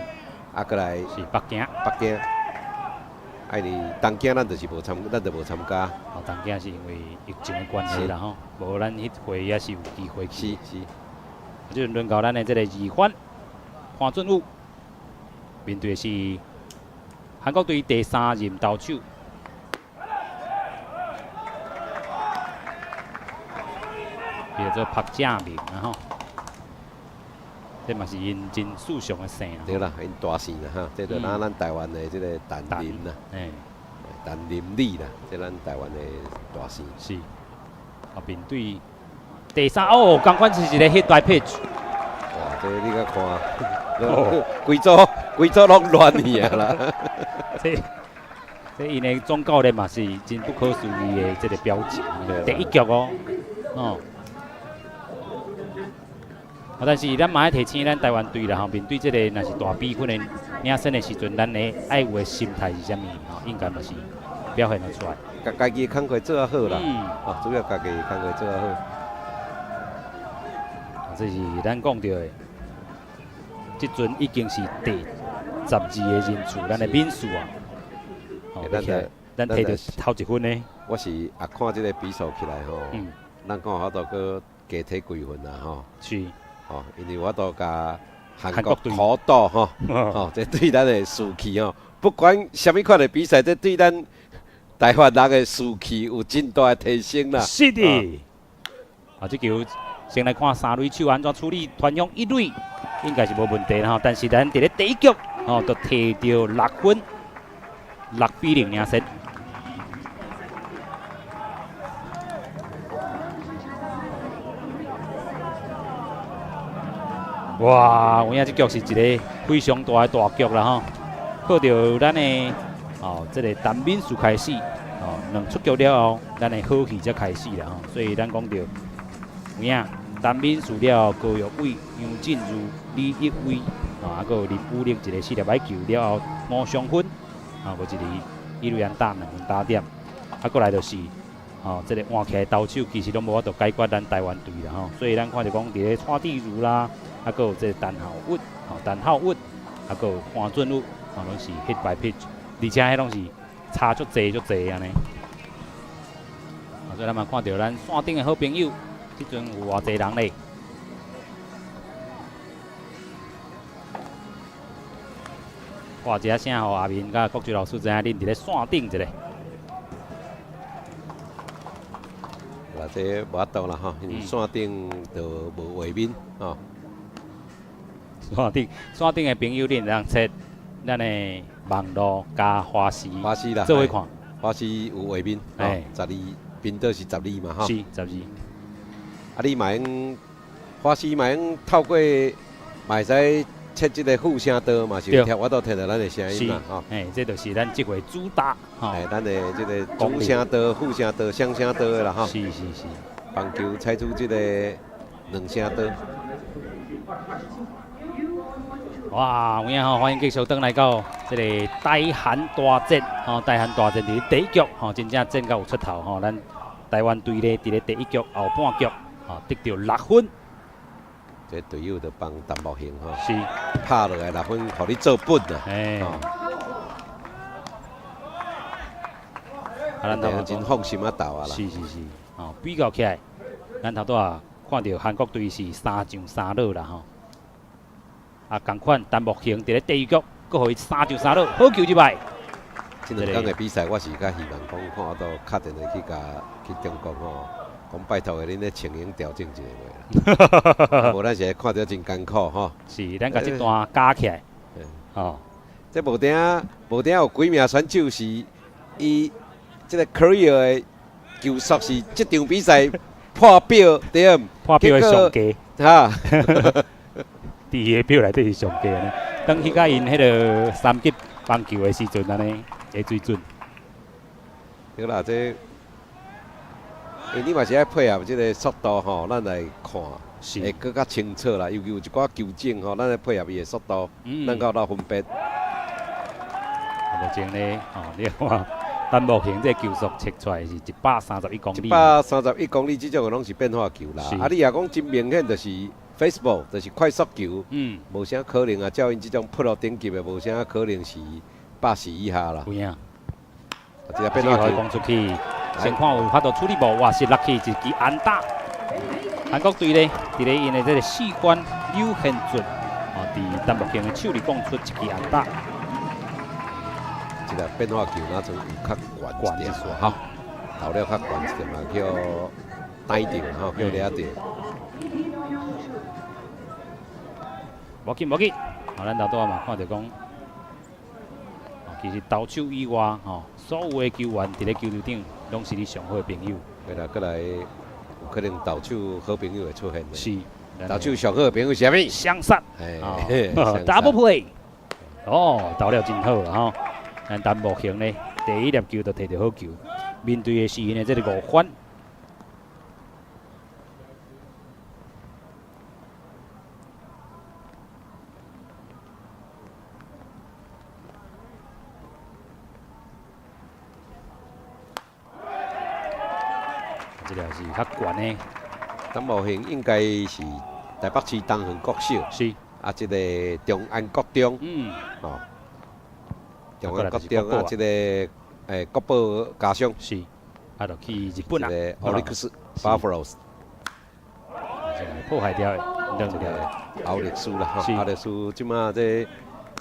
啊，閣來是北京。北京。啊，因為東京咱就是無參，咱就無參加。哦，東京是因為疫情的關係啦吼，無咱彼回也是有機會去。這陣輪到咱的這个二番潘俊武，面對的是韓國隊第三任投手，叫做朴正明啊吼，這嘛是𪜶真素常的姓。對啦，𪜶大姓啦哈，這就咱台灣的這个陳林啦，陳林李啦，這咱台灣的大姓。是。啊，面對第三哦，仝款是一个 hit by pitch。哇，這你閣看，規組規組攏亂去啊啦。這𪜶的總教練嘛是真不可思議的這个表情。第一局哦，哦。啊，但是咱嘛愛提醒咱台灣隊啦吼，面對這个若是大比分的領先的時陣，咱的愛有的心態是啥物吼，應該嘛是表現得出來。家己的工課做啊好啦，啊，主要家己的工課做啊好。啊，這是咱講著的，這陣已經是第12個人次，咱的敏數啊。咱提著頭一分呢。我是也看這个比數起來吼，咱看有法度閣加提幾分啦吼。吼，因為我都共韓國苦鬥吼，吼，這對咱的士氣吼，不管啥物款的比賽，這對咱台灣人的士氣有真大的提升啦。是的。啊，這球先來看三壘手按怎處理，傳向一壘應該是無問題吼。但是咱佇咧第一局吼，就提著六分，6比0領先。哇！有影這局是一個非常大的大局啦吼，靠著咱的哦，這个陳敏樹開始哦，兩出局了後，咱的好戲才開始啦吼。所以咱講著有影陳敏樹了後，高玉偉、楊振如、李益威，啊，閣有林武力一個四粒歹球了後，吳雙芬，啊，閣一個一壘安打兩分打點，啊，閣來就是吼，這个換起來投手其實攏無法度解決咱台灣隊啦吼。所以咱看著講佇咧蔡志如啦。啊，閣有這个陳浩允，吼，陳浩允，啊，閣有潘俊武，吼，攏是 hit by pitch，而且彼攏是差足濟足濟按呢。啊，所以咱嘛看著咱線頂的好朋友，這陣有偌濟人咧？哇！一下聲，予阿明佮國柱老師知影恁佇咧線頂一下。嗱，這無法度啦吼，因為線頂就無畫面吼。線頂的朋友，恁會當切咱的網路佮華視，華視啦，做伙看。華視有畫面，欸，十二頻道是十二嘛，吼。是十二。啊，你嘛用華視嘛用透過嘛會使切這个副聲道嘛，是有聽，我都聽著咱的聲音啦，吼。欸，這就是咱這回主打，吼。欸，咱的這个主聲道、副聲道、雙聲道的啦，吼。是是是。棒球採取這個兩聲道。哇，有影吼，歡迎繼續轉來到這個台韓大戰吼，台韓大戰佇第一局吼，真正戰甲有出頭吼，咱台灣隊咧佇咧第一局後半局吼得著六分。這隊友就幫陳木興吼，拍落來六分，予你做本啊！欸。啊，咱頭真放心啊投啊啦。是是是，哦，比較起來，咱頭拄仔看著韓國隊是三上三落啦吼。啊，仝款陳木興佇咧第二局，閣予伊三上三落，好球入來。這兩工的比賽，我是較希望講看我都敲電話去共去中國吼，講拜託的恁咧情形調整一下啦。無咱是會看著真艱苦吼。是，咱共這段加起來。哦，這無定無定有幾名選手是伊這個 career 的球速是這場比賽破表對毋？破表的上低。哈。佇伊的表內底是上低呢。當彼個𪜶彼个三級棒球的時陣，按呢的水準。對啦，這，欸，你嘛是愛配合這个速度吼，咱來看會閣較清楚啦。尤其有一寡球種吼，咱來配合伊的速度，咱較有法分別。目前呢，吼，你看，陳木興這球速測出來是131公里。131公里，這種的攏是變化球啦。啊，你若講真明顯就是 fastball，就是快速球，無啥可能啊。照𪜶這種 Pro 等級的，無啥可能是80以下啦。有影。啊，這個變化球講出去，先看有法度處理無？哇，是落去一支安打。韓國隊咧，佇咧𪜶的這個四番柳賢俊，哦，佇陳木興的手裡講出一支安打。這個變化球若像有較懸一點，吼，投了較懸一點嘛，叫呆著，吼，叫掠著。無緊無緊，啊，咱頭拄仔嘛看著講，其實投手以外，吼，所有的球員佇咧球場頂，攏是你上好的朋友。對啦，閣來有可能投手好朋友會出現。是，投手上好的朋友是啥物？雙殺。Double play。哦，投了真好啦吼。咱陳木興呢，第一粒球就摕著好球，面對的是𪜶的這个五番。這个是較懸的。陳木興應該是台北市東園國小，是。啊，這个中安國中，吼。中安國中啊，這個國寶家商，是，啊，就去日本啊，這個奧利克斯 Buffaloes，破壞掉的，兩個奧力斯啦，吼，奧力斯這馬這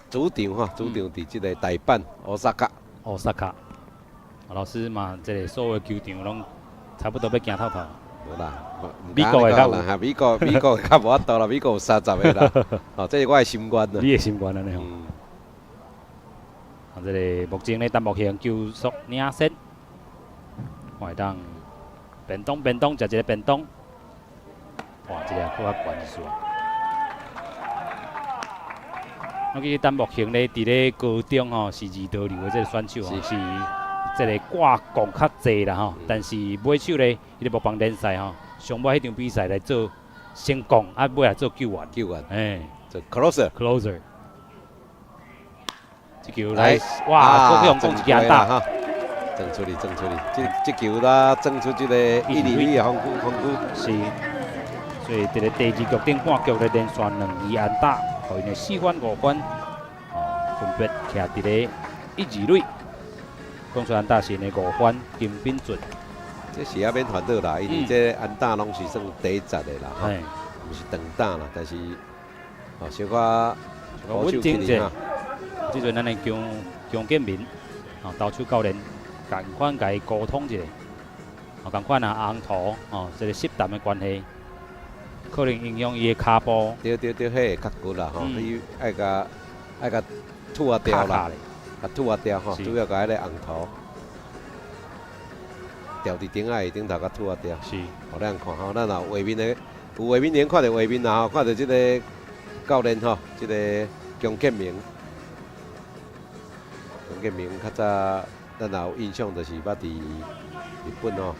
主場吼，主場佇這个大阪、大阪。大阪，老師嘛，這个所有球場攏差不多欲行透透。無啦，美國的較有，美國較無法度啦，美國有30個啦，哦，這是我的心願啦。你的心願按呢吼。啊，這个目前咧，陳木興球速領先，看會當便當便當，食一個便當。哇，這個閣較懸一絲。我記得陳木興咧，佇咧高中吼是二刀流的這個選手吼，是這个掛摃較濟啦吼，但是尾手咧，伊咧木棒聯賽吼，上尾彼場比賽來做先摃，啊尾來做救援。救援。欸，做 closer。 closer。這球來，哇！閣去予講一支安打，撞出去，撞出去，這這球啦，撞出這個一二壘的防區，防區。是，所以佇咧第二局頂半局咧連續兩支安打，予𪜶的四分五分，哦，分別徛佇咧一二壘。講出安打是𪜶的五番金炳俊，這是猶免煩惱啦，因為這安打攏是算短暫的啦，吼，毋是長打啦，但是哦，小可穩定者。這陣咱的姜姜建民，哦，投手教練，仝款共伊溝通一下，哦，仝款啊，紅土，哦，這个濕澹的關係，可能影響伊的跤步。對對對，彼會較骨啦吼，你愛共愛共吐仔掉啦，共吐仔掉吼，主要共彼个紅土掉佇頂仔頂頭共吐仔掉。是，予咱看吼，咱若有畫面的，有畫面連看著畫面啦吼，看著這个教練吼，這个姜建明。姜建明較早，咱若有印象，就是捌佇日本吼，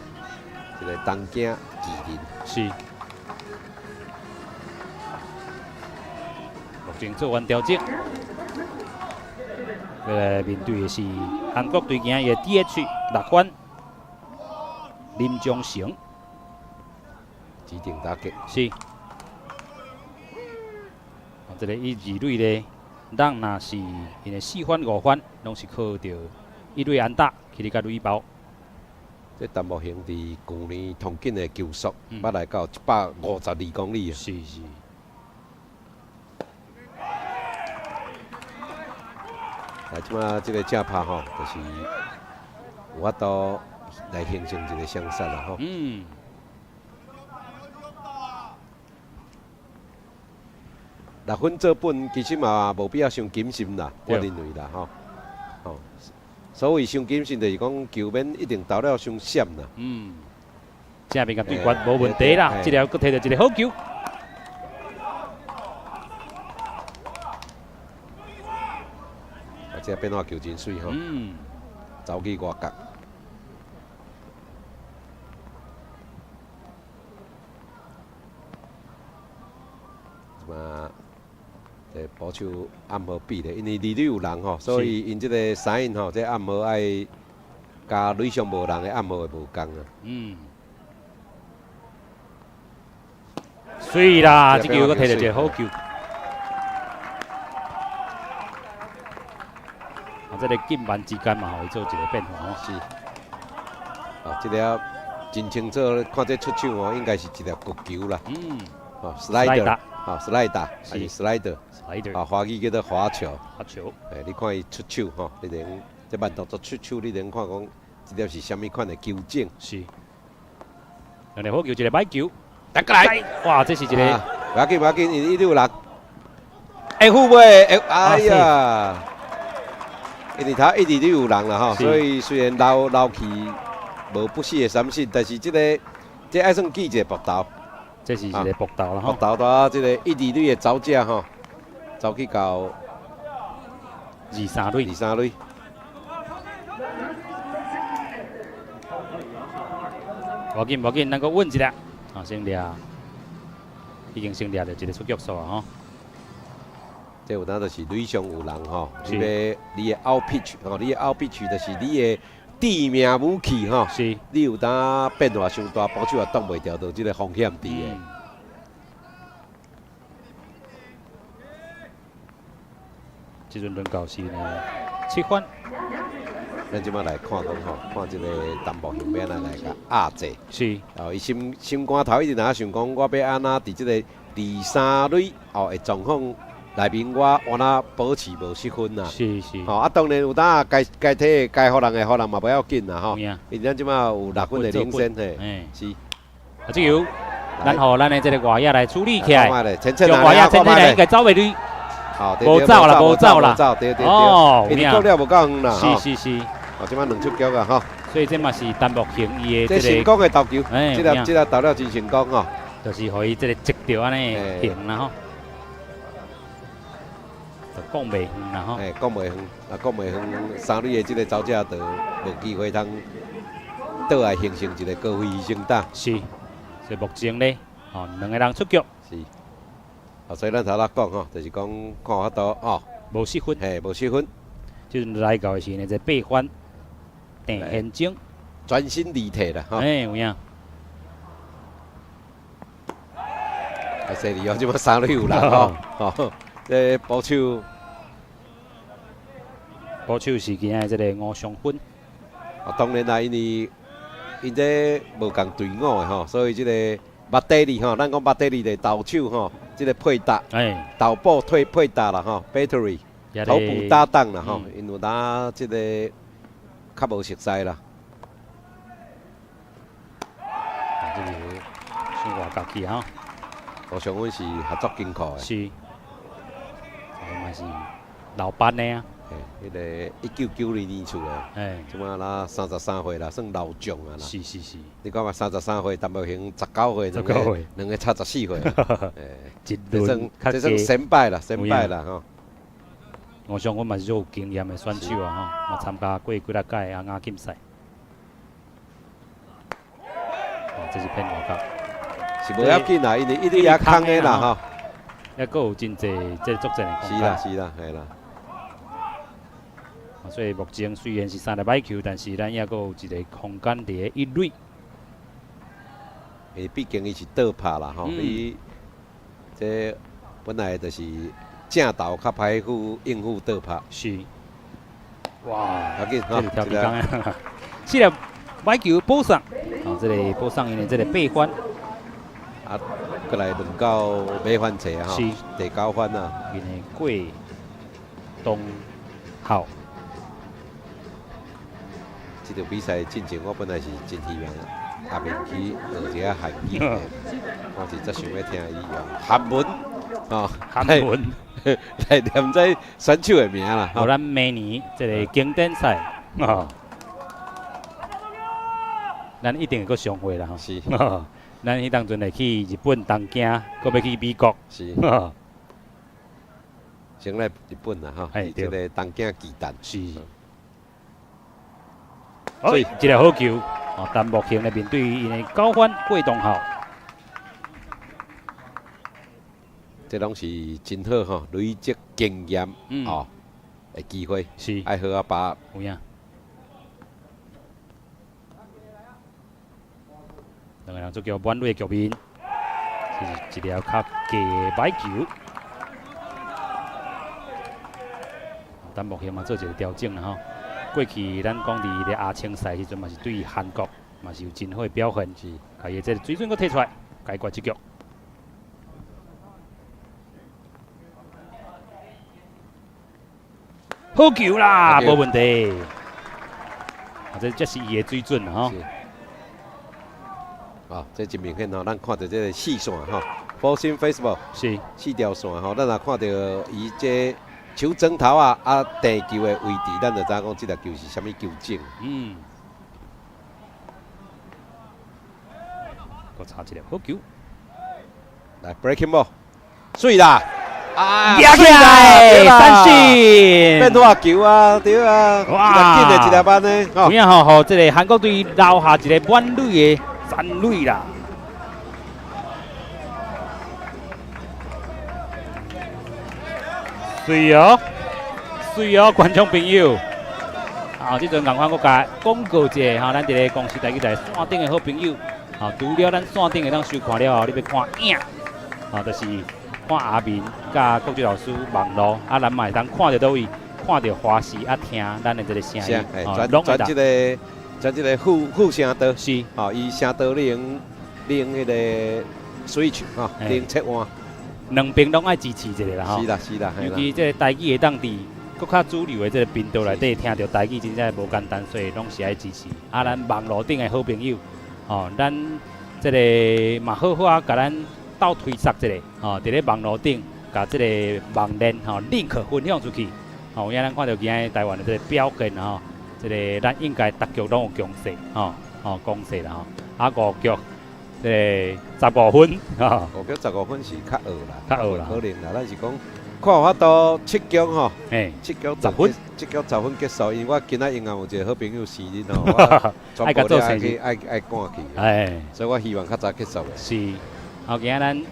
這個東京巨人。是。目前做完調整，來面對的是韓國隊今日的 DH 六番林忠成。指定打擊。是。這個一二壘咧，咱若是𪜶的四番五番，攏是靠著一壘安打去咧共壘包。這陳木興佇舊年統計的球速，捌來到152公里啊！是是。來，這馬這個正拍吼，就是有法度來形成一個雙殺啦吼。六分做本其實嘛無必要傷謹慎啦，我認為啦吼。吼，所謂傷謹慎，就是講球免一定投了傷閃啦。正面共對決無問題啦，這粒閣提著一個好球。啊，這變化球真媠吼。走去外角。嘛，這捕手暗號比咧，因為二壘有人吼，所以𪜶這個 sign 吼，這暗號愛佮壘上無人的暗號會無仝啊。媠啦，這球閣提著一個好球。啊，這個緊慢之間嘛，予伊做一個變化吼。是。啊，這粒真清楚，看這出手吼，應該是一粒曲球啦。哦，slider。啊，slider 還是 slider，啊，華語叫做滑球。滑球。欸，你看伊出手吼，你能這慢動作出手，你能看講這粒是啥物款的球種。是。兩粒好球，一個歹球。來過來。哇，這是一個。無要緊，無要緊，因為一有人。會赴袂？會，哎呀！因為他一直都有人啦吼，所以雖然留留去無不死的三振，但是這個這愛算記一個爆頭。這是一個爆頭啦吼。爆頭到這個一二壘的走者吼，走去到二三壘。二三壘。無緊無緊，咱閣穩一下，啊，先掠，已經先掠著一個出局數啊吼。這有當就是壘上有人吼，你欲你的 out pitch 吼，你的 out pitch 就是你的致命武器吼。你有當變化傷大，捕手也擋袂牢，就這個風險佇的。這陣輪到是呢七番。咱這馬來看講吼，看這個陳木興欲按怎來共壓制。哦，伊心心肝頭一直若想講，我欲按怎佇這個二三壘哦的狀況內面，我按怎保持無失分啊？吼啊，當然有當該該提該予人的予人嘛無要緊啦吼。因為咱這馬有六分的領先嘿。是。啊，這球咱予咱的這個外野來處理起來。用外野淺淺來應該走袂離。無走啦，無走啦。對對對。哦，因為過了無夠遠啦。是是是。哦，這馬兩出局啊，吼。所以這嘛是陳木興伊的這成功的投球，這粒這粒投了真成功吼。就是予伊這個擊著按呢行啦吼。就講袂遠啦吼。嘿，講袂遠，啊，講袂遠，三壘的這個走者就無機會通倒來形成一個高飛犧牲打。是，所以目前呢，吼，兩個人出局。是。啊，所以咱頭仔講吼，就是講看法度哦，無失分，嘿，無失分。這陣來到的是呢，這八番鄭賢征，全身離體啦，吼。哎，有影。啊，犀利哦，這馬三壘有人吼，吼，這捕手，捕手是今仔這個吳尚芬。啊，當然啦，因為𪜶這無仝隊伍的吼，所以這個バッテリー吼，咱講バッテリー的投手吼，這個配搭，投捕配配搭啦吼，battery，投捕搭檔啦吼，𪜶有當這個較無熟似啦。啊，這個傷外角去吼。吳尚芬是合作金庫的。是，嘛是老班的啊。嘿，彼个1992年出的，這馬若33歲啦，算老將啊啦。你看嘛，33歲，陳木興19歲，兩個兩個差14歲。這算這算先輩啦，先輩啦吼。吳尚芬嘛是足有經驗的選手啊吼，嘛參加過幾若屆亞錦賽。這是騙外角。是無要緊啦，因為一壘也空的啦吼。抑閣有真濟這個作戰的空間。是啦是啦，係啦。所以目前雖然是三粒歹球，但是咱抑閣有一個空間佇咧一壘。因為畢竟伊是倒拍啦吼，伊這本來就是正投較歹付應付倒拍。是。哇！要緊，這是調皮工的。四粒歹球保送，哦，這個保送𪜶的這個八分。啊，閣來輪到尾番冊啊，吼，第九番啊。𪜶的郭東浩。這場比賽進前，我本來是真希望阿明去學一下韓語的，我是足想欲聽伊用韓文，哦，韓文來念這選手的名啦。予咱明年這個經典賽，哦，咱一定會閣相會啦，吼。是。咱彼當陣會去日本東京，閣欲去美國。是。先來日本啦，吼，這個東京巨蛋。是。哦，一個好球，哦，陳木興來面對𪜶的九番郭東浩。這攏是真好吼，累積經驗哦的機會，愛好好把握。有影。兩個人做叫滿壘的局面，是一粒較低的歹球。陳木興嘛做一個調整啦吼。過去咱講佇咧亞青賽時陣嘛是對韓國嘛是有真好的表現，是，共伊這個水準閣提出來，解決這局。好球啦，無問題。啊，這這是伊的水準啦吼。啊，這真明顯吼，咱看著這個四線吼，four seam fastball 四條線吼，咱若看著伊這手指頭啊啊地球的位置，咱就知影講這粒球是啥物球種。閣差一粒好球。來 breaking ball，水啦！啊，掠起來，三振，變化球啊，對啊，哇，緊的一粒班呢，有影吼，予這個韓國隊留下一個滿壘的殘壘啦。水哦，水哦，觀眾朋友，啊，這陣仝款閣共廣告一下吼，咱佇咧公視台語台線頂的好朋友，啊，除了咱線頂會當收看了後，你欲看影，啊，就是看阿明佮國際老師網路，啊，咱嘛會當看著佗位，看著華視啊，聽咱的這個聲音，轉轉這個轉這個副聲道，吼，伊聲道你用彼個 switch 吼，你用切換。兩邊攏愛支持一下啦吼。是啦是啦，尤其這個台語會當佇閣較主流的這個頻道內底聽著台語，真正無簡單，所以攏是愛支持。啊，咱網路頂的好朋友，吼，咱這個嘛好好啊，共咱鬥推捒一下，吼，佇咧網路頂共這個網鏈吼 link 分享出去，吼，有影咱看著今仔台灣的這個表現吼，這個咱應該逐局攏有攻勢，吼，吼攻勢啦吼，啊五局。這個15分，吼，五局15分是較惡啦，較惡啦，可能啦，咱是講看有法度七局吼，七局十分，七局十分結束，因為我今仔應該有一個好朋友生日吼，我全部都愛去愛愛趕去，所以我希望較早結束。是，好，今仔咱，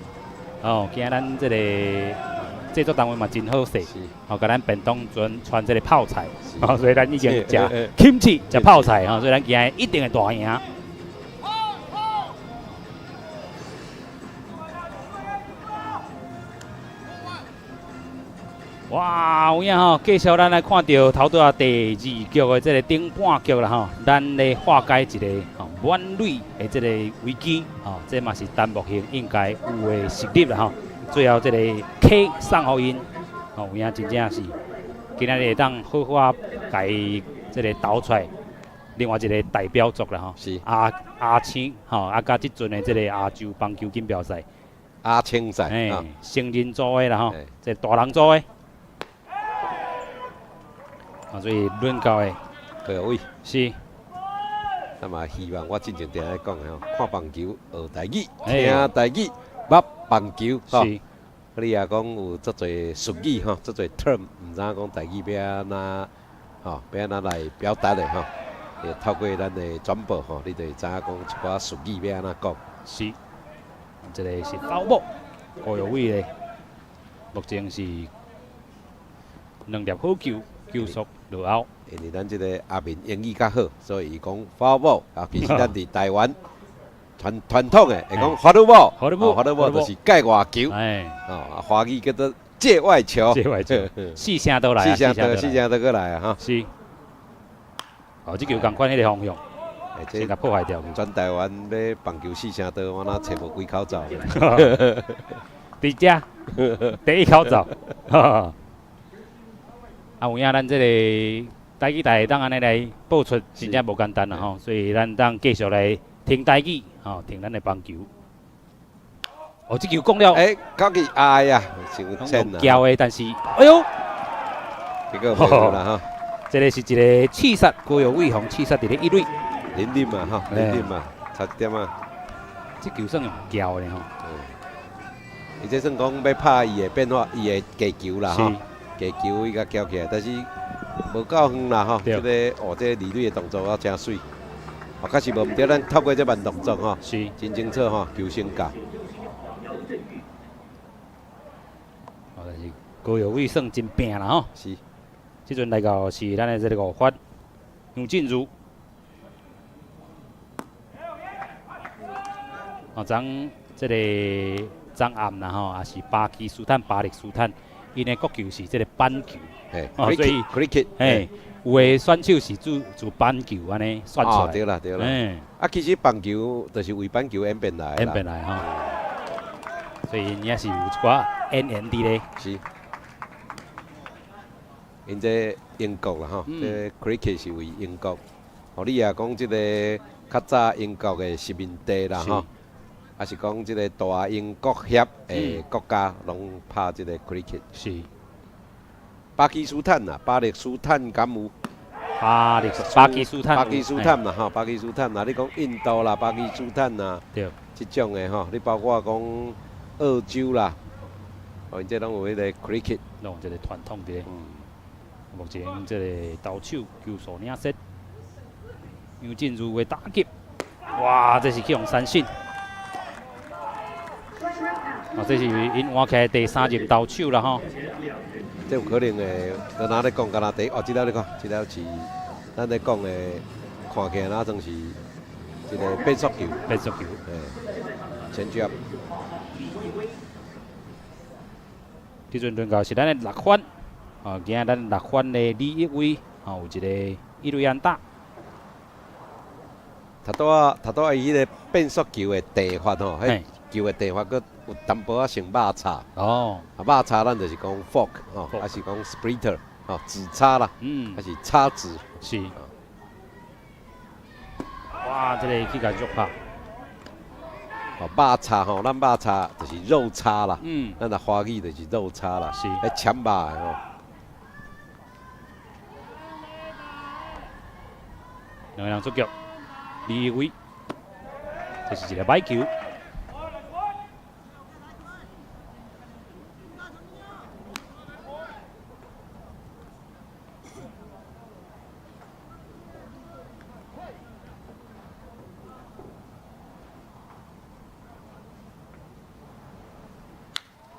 哦，今仔咱這個製作單位嘛真好勢，哦，共咱便當專傳這個泡菜，哦，所以咱已經食 kimchi 食泡菜吼，所以咱今仔一定會大贏。哇，有影吼！繼續咱來看著頭拄仔第二局的這個頂半局啦吼，咱咧化解一個吼滿壘的這個危機吼，這嘛是陳木興應該有的實力啦吼。最後這個 K 送予𪜶，吼有影真正是今仔日會當好好啊，共伊這個投出來，另外一個代表作啦吼。亞青吼，啊，佮這陣的這個亞洲棒球錦標賽，亞青賽，成人組的啦吼，這個大人組的。啊，所以論到的各位是，那麼希望我進前定咧講的吼，看棒球學台語，聽台語，捌棒球吼。你也講有足濟術語吼，足濟 term，毋知影講台語欲按怎吼，欲按怎來表達的吼。會透過咱的轉播吼，你就會知影講一寡術語欲按怎講。是，這個是 foul ball，高玉偉咧，目前是兩粒好球，球速落後。因為咱這個阿明英語較好，所以伊講 foul ball 啊，其實咱佇台灣傳統的會講 foul ball， foul ball， foul ball 就是界外球，哎，哦，華語叫做界外球，界外球，四聲都來，四聲都四聲都閣來啊，哈。是，哦，這球仝款彼个方向，先共破壞掉。全台灣欲棒球四聲道，我哪揣無幾口罩。佇遮第一口罩。啊，有影咱這个台語台會當按呢來播出，真正無簡單啦吼，所以咱當繼續來聽台語，吼，聽咱的棒球。哦，這球講了，欸，講起哎呀，傷淺啦。叫的，但是，哎喲，這個袂啦吼。這个是一个刺殺，高玉偉紅刺殺佇咧一壘。零點嘛吼，零點嘛，差一點啊。這球算用叫的吼。伊這算講欲拍伊的變化，伊的技球啦吼，技球伊共撬起來，但是無夠遠啦吼。這個哦，這個二壘的動作啊誠媠。哦，確實無毋對，咱透過這慢動作吼，真清楚吼，球身到。哦，但是高玉偉算真拼啦吼。這陣來到是咱的這个五番楊振如。哦，昨這个昨暗啦吼，也是巴基斯坦、巴勒斯坦，𪜶的國球是這个板球。哦，所以 cricket，嘿，有的選手是做板球按呢選出來。對啦對啦。啊，其實棒球就是為板球演變來。演變來吼。所以𪜶也是有一寡淵源佇咧。是。𪜶這英國啦吼，這 cricket 是為英國。哦，你若講這个較早英國的殖民地啦吼，抑是講這个大英國協的國家，攏拍這个 cricket。巴基斯坦啊，巴勒斯坦敢有？巴基斯坦。巴基斯坦啦吼，巴基斯坦啦，你講印度啦，巴基斯坦啦，這種的吼，你包括講澳洲啦，哦，𪜶這攏有彼个 cricket，攏有這个傳統佇咧。目前這个投手球數領先，楊振如的打擊，哇，這是去予三振。哦，這是𪜶換起來第三任投手啦吼。這有可能會，就若咧講，敢若第一哦，這粒你看，這粒是咱咧講的，看起來若像是一个變速球，變速球，嘿，前腳。這陣輪到是咱的六番，哦，今仔咱六番的李一威，哦，有一个一壘安打。頭拄仔伊彼个變速球的地法吼，彼球的地法閣有淡薄仔像肉叉。啊，肉叉咱就是講 fork 吼，抑是講 splitter 吼，指叉啦，抑是叉子。是。哇，這个去共弱拍。哦，肉叉吼，咱肉叉就是肉叉啦。咱若華語就是肉叉啦。彼攕肉的吼。兩個人出局，李一威，這是一个歹球。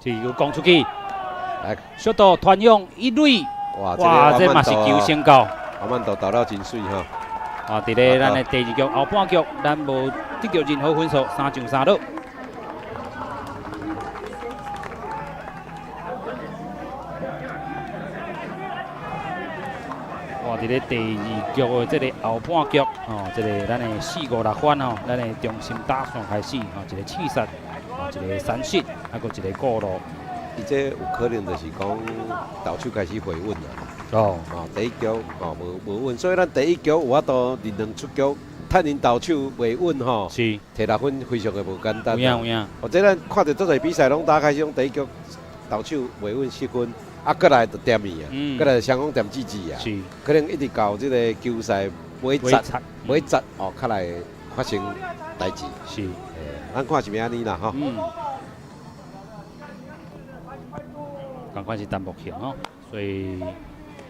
這球攻出去，來，小島傳向一壘，哇，這嘛是球先到。阿曼多投了真媠吼。啊，佇咧咱的第二局後半局，咱無得著任何分數，三上三落。哇！佇咧第二局的這个後半局，哦，這个咱的四五六番吼，咱的中心打線開始，吼，一个刺殺，哦，一个三振，啊，閣一个過路。伊這有可能就是講投手開始回穩啦。哦，第一局哦無穩，所以咱第一局有法度連兩出局，趁𪜶投手袂穩吼，提六分非常的無簡單。有影有影。或者咱看著足濟比賽，攏打開始攏第一局投手袂穩失分，啊，閣來就恬去啊，閣來雙方恬吱吱啊。可能一直到這个球賽尾節，尾節哦，較來發生代誌。咱看是欲按呢啦吼。仝款是陳木雄哦，所以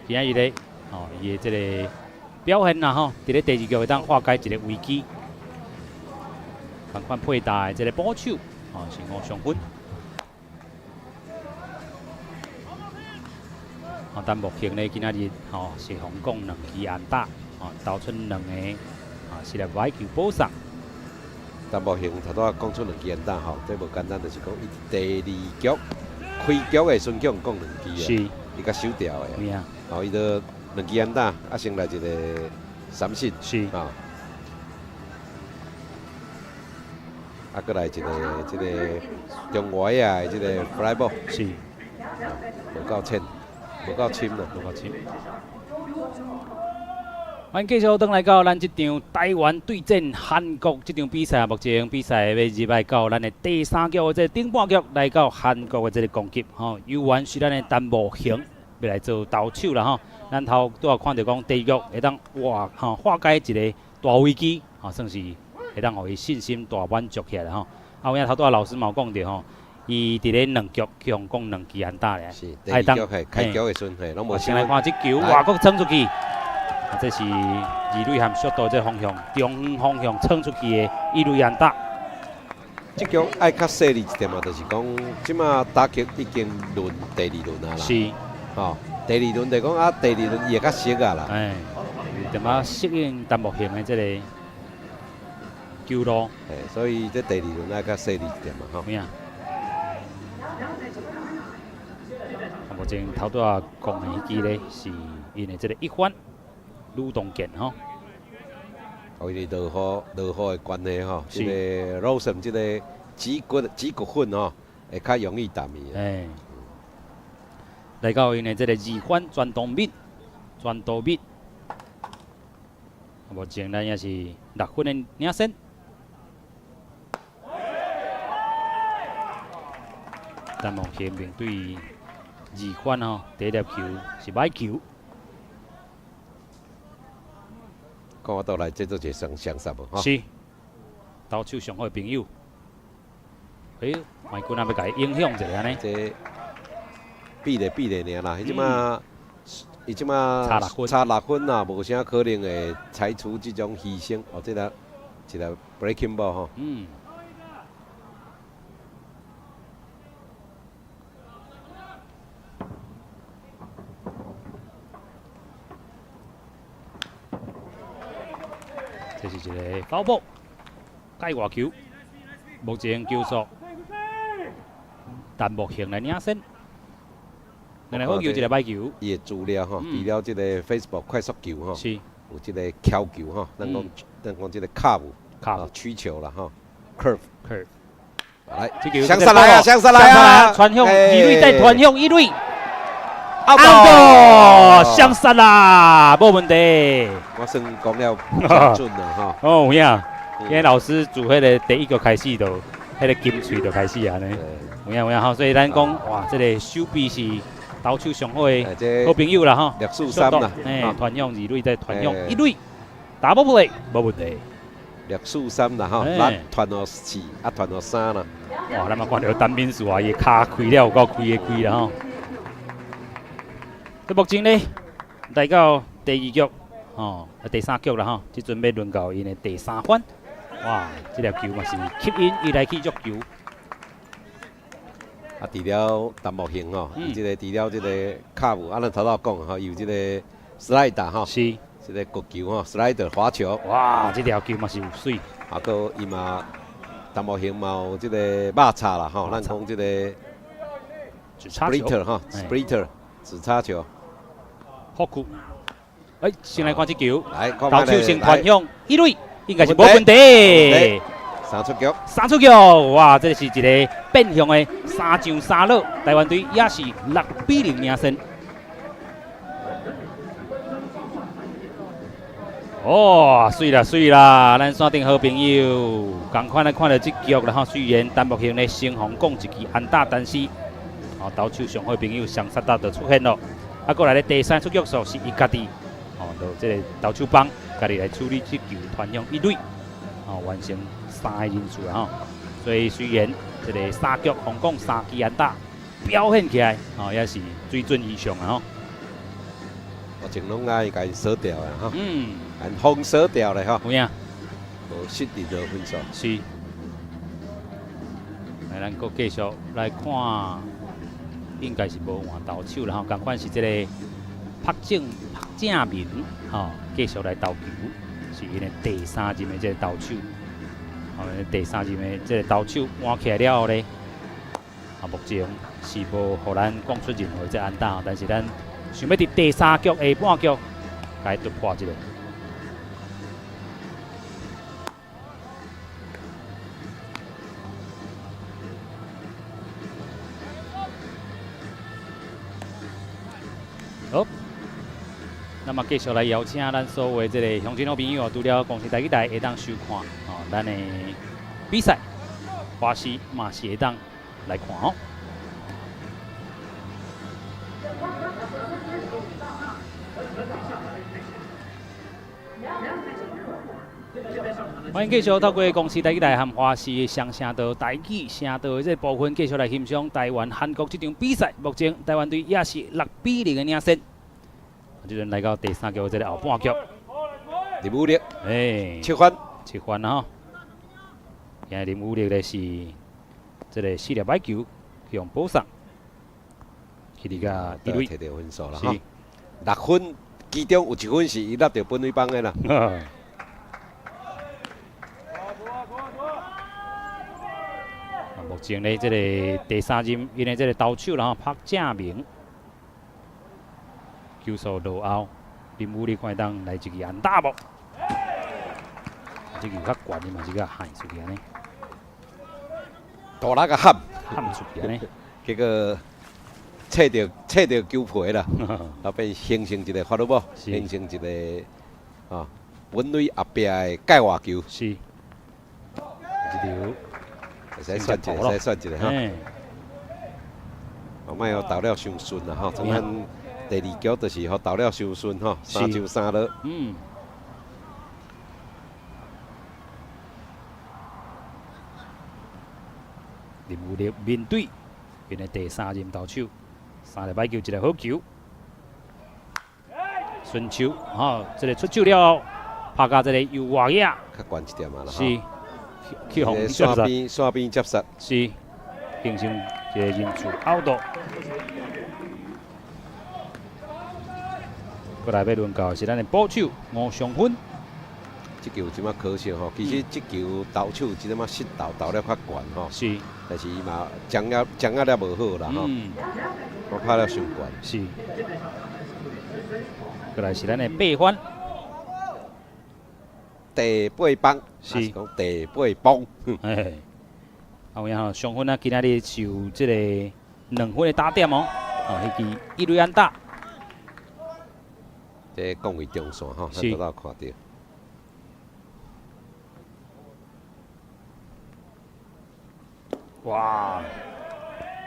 今仔日咧，哦，伊的這个表現啦吼，佇咧第二局會當化解一個危機。仝款配搭的這個捕手，吼是吳尚芬。吼，陳木興咧今仔日吼是予人兩支安打，吼投出兩個，啊是來壞球保送。陳木興頭拄仔講出兩支安打吼，這無簡單，就是講伊第二局開局的時陣予人講兩支啊，伊較守牢的。吼，伊都兩支安打，啊先來一個三振，吼，啊，閣來一個這個中外野的這個 fly ball，無夠淺，無夠深啦，無夠深。歡迎繼續轉來到咱這場台灣對戰韓國這場比賽，目前比賽欲入來到咱的第三局的這個頂半局，來到韓國的這個攻擊，吼，猶原是咱的陳木興欲來做投手啦，吼。咱頭拄仔看著講第二局會當化吼化解一個大危機，吼，算是會當予伊信心大滿足起來吼。啊，有影頭拄仔老師嘛有講著吼，伊佇咧兩局去予人講兩支安打咧，是第二局係開局的時陣，嘿，攏無先來看這球，哇，閣衝出去。啊，這是二壘和速度這個方向，中遠方向衝出去的一壘安打。這局愛較細膩一點嘛，就是講，這馬打擊已經輪第二輪啊啦。吼，第二輪就講啊，第二輪伊會較熟啊啦。哎，有點仔適應陳木興的這個球路。嘿，所以這第二輪愛較細膩一點嘛，吼。有影。目前頭拄仔講的彼支咧，是𪜶的這個一番呂東健吼。哦，因為落雨落雨的關係吼，這個 rosin 這個脊骨脊骨粉吼，會較容易淡去。哎，來到𪜶的這個二番全東敏，全都敏。目前咱也是6分的領先。陳木興面對二番吼，第一粒球是歹球。看我倒來這做一個雙雙殺無吼？是，投手上好的朋友。哎，麥軍啊，欲共伊影響一下按呢？這比咧比咧爾啦，彼這馬伊這馬差六分，差六分啊，無啥可能會採取這種犧牲哦。這個一個 breaking ball 吼。這是一個 foul ball，界外球，目前球速，陳木興來領先，兩個好球，一個歹球。伊的資料吼，除了這個 fastball 快速球吼，有這個翹球吼，咱講這個 curve，曲球啦吼，curve。 curve。來，相殺來啊，相殺來啊！傳向二壘，再傳向一壘。out，相殺啦，無問題。我算講了準啦吼。哦，有影，今日老師自彼个第一局開始就，彼个金喙就開始按呢。有影有影吼，所以咱講哇，這個手臂是投手上好的好朋友啦吼。 6-4-3啦，哎，傳向二壘再傳向一壘，double play 無問題。 6-4-3啦吼，咱傳予四，啊傳予三啦。哇，咱嘛看著陳敏樹啊，伊跤開了有夠開的開啦吼。這目前呢，來到第二局，吼，啊第三局啦吼，這陣欲輪到𪜶的第三番。哇，這粒球嘛是吸引伊來去觸球。啊，除了陳木興吼，伊這個除了這個 curve，啊，咱頭拄講吼，伊有這個 slider 吼，這個角球吼，slider 滑球。哇，這條球嘛是有媠。啊，閣伊嘛，陳木興嘛有這個肉叉啦吼，咱講這個 splitter 吼，splitter 指叉球。好球！哎，先來看這球，來，投手先傳向一壘，應該是無問題。三出局，三出局，哇！這是一個變向的三上三落，台灣隊也是6比0領先。哦，媠啦媠啦！咱山頂好朋友，仝款來看著這局啦吼。雖然陳木興咧先予人講一支安打，但是哦，投手上好朋友雙殺打就出現咯。啊，閣來咧第三出局數是伊家己，哦，就這個投手幫家己來處理這球傳向一壘，哦，完成三個人數啦吼。所以雖然這個三局予人講三支安打表現起來，哦，也是水準以上啊吼。目前攏愛共𪜶鎖掉的吼，共𪜶封鎖掉咧吼。有影。無失任何分數。是。來，咱閣繼續來看，應該是無換投手啦吼，仝款是這個朴正明吼，繼續來投球，是𪜶的第三任的這個投手。吼，第三任的這個投手換起來了後咧，啊，目前是無予咱講出任何這安打，但是咱想欲佇第三局下半局來突破這個。好，那麼繼續來邀請咱所有這個鄉親好朋友，除了公視台語台會當收看，哦，咱的比賽，華視嘛是會當來看哦。歡迎繼續透過公視台語台和華視的雙聲道台語聲道的這個部分，繼續來欣賞台灣韓國這場比賽。目前台灣隊也是6比0的領先。這陣來到第三局這個後半局，林武力，欸，七分，七分吼。今日林武力咧是這個四粒歹球，去予保送，去佇個一塁摕著分數啦吼。六分，其中有一分是伊擸著本壘板的啦。目前咧，這個第三任，𪜶的這個投手啦吼，朴正明，球數落後，林武力看會當來一支安打無？這球較懸，伊嘛是共喊出去按呢。大力共喊，喊出去按呢。結果切著球皮啦，後變形成一個法律無？形成一個啊，本壘後壁的界外球。是。這球。會使算一個，會使算一個吼。哦，莫予投了傷順啦吼，像咱第二局就是予投了傷順吼，三上三落。林武力面對𪜶的第三任投手，三粒歹球，一個好球。順手吼，這個出手了後，拍共這個右外野。較懸一點仔啦。是。去予線邊接殺，是形成一個人數 out。過來欲輪到是咱的捕手吳尚芬。這球這麼可惜吼，其實這球投手這點仔失投投了較懸吼。但是伊嘛掌握了無好啦吼。我拍了傷懸。是。過來是咱的八番。第八棒，是講第八棒。哎，啊有影吼，尚芬啊，今仔日是有這個2分的打點哦，哦，彼支一壘安打。這講為中線吼，咱拄仔看著。哇！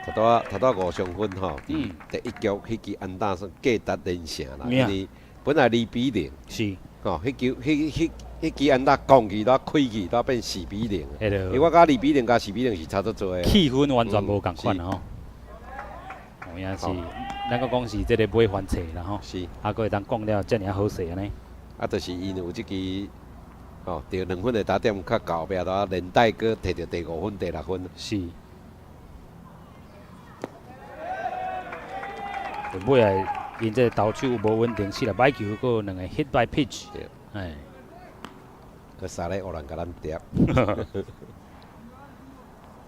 頭拄仔吳尚芬吼，第一局彼支安打算價值連城啦，因為本來2比0，吼，彼球、彼、彼、彼支安打攻去，都開去，都變4比0。因為我感覺2比0佮4比0是差足濟的。氣氛完全無仝款吼。有影是，咱閣講是這個買翻冊啦吼。啊，閣會當講了遮爾好勢按呢。啊，就是因有這支，吼，著2分的打點，較後壁都連帶閣摕著第五分、第六分。是。尾仔，𪜶這個投手無穩定，四粒歹球，閣有兩個 hit by pitch。哎。閣三个烏人共咱疊。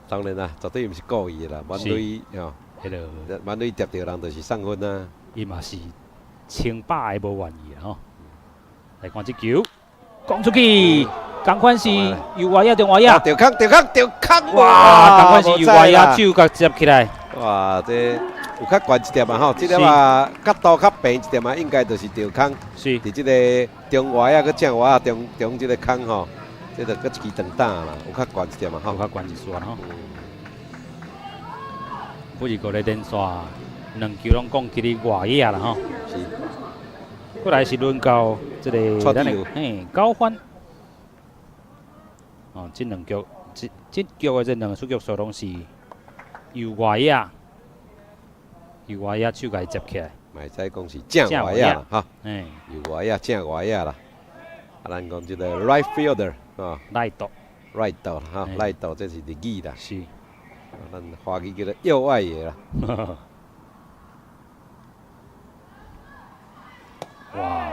當然啦，絕對毋是故意的啦，滿壘吼，彼个滿壘疊著人就是送分啊。伊嘛是千百个無願意吼。來看這球，攻出去，仝款是右外野、中外野。著空、著空、著空！哇，仝款是右外野手共接起來。哇，這有較懸一點啊吼，這粒啊角度較平一點啊，應該就是著空。佇這個中外野佮正外野中中這個空吼，這就閣一支長打啦，有較懸一點啊吼。有較懸一絲吼。不是過咧連續兩球攏講去佇外野啦吼。過來是輪到這個咱的嘿高歡。哦，這兩局這這局的這兩個出局數攏是右外野。右外野手共伊接起來。嘛會使講是正外野啦，吼，右外野正外野啦。啊，咱講這個 right fielder，吼，right ，right 吼，right 這是日語啦。咱華語叫做右外野啦。哇！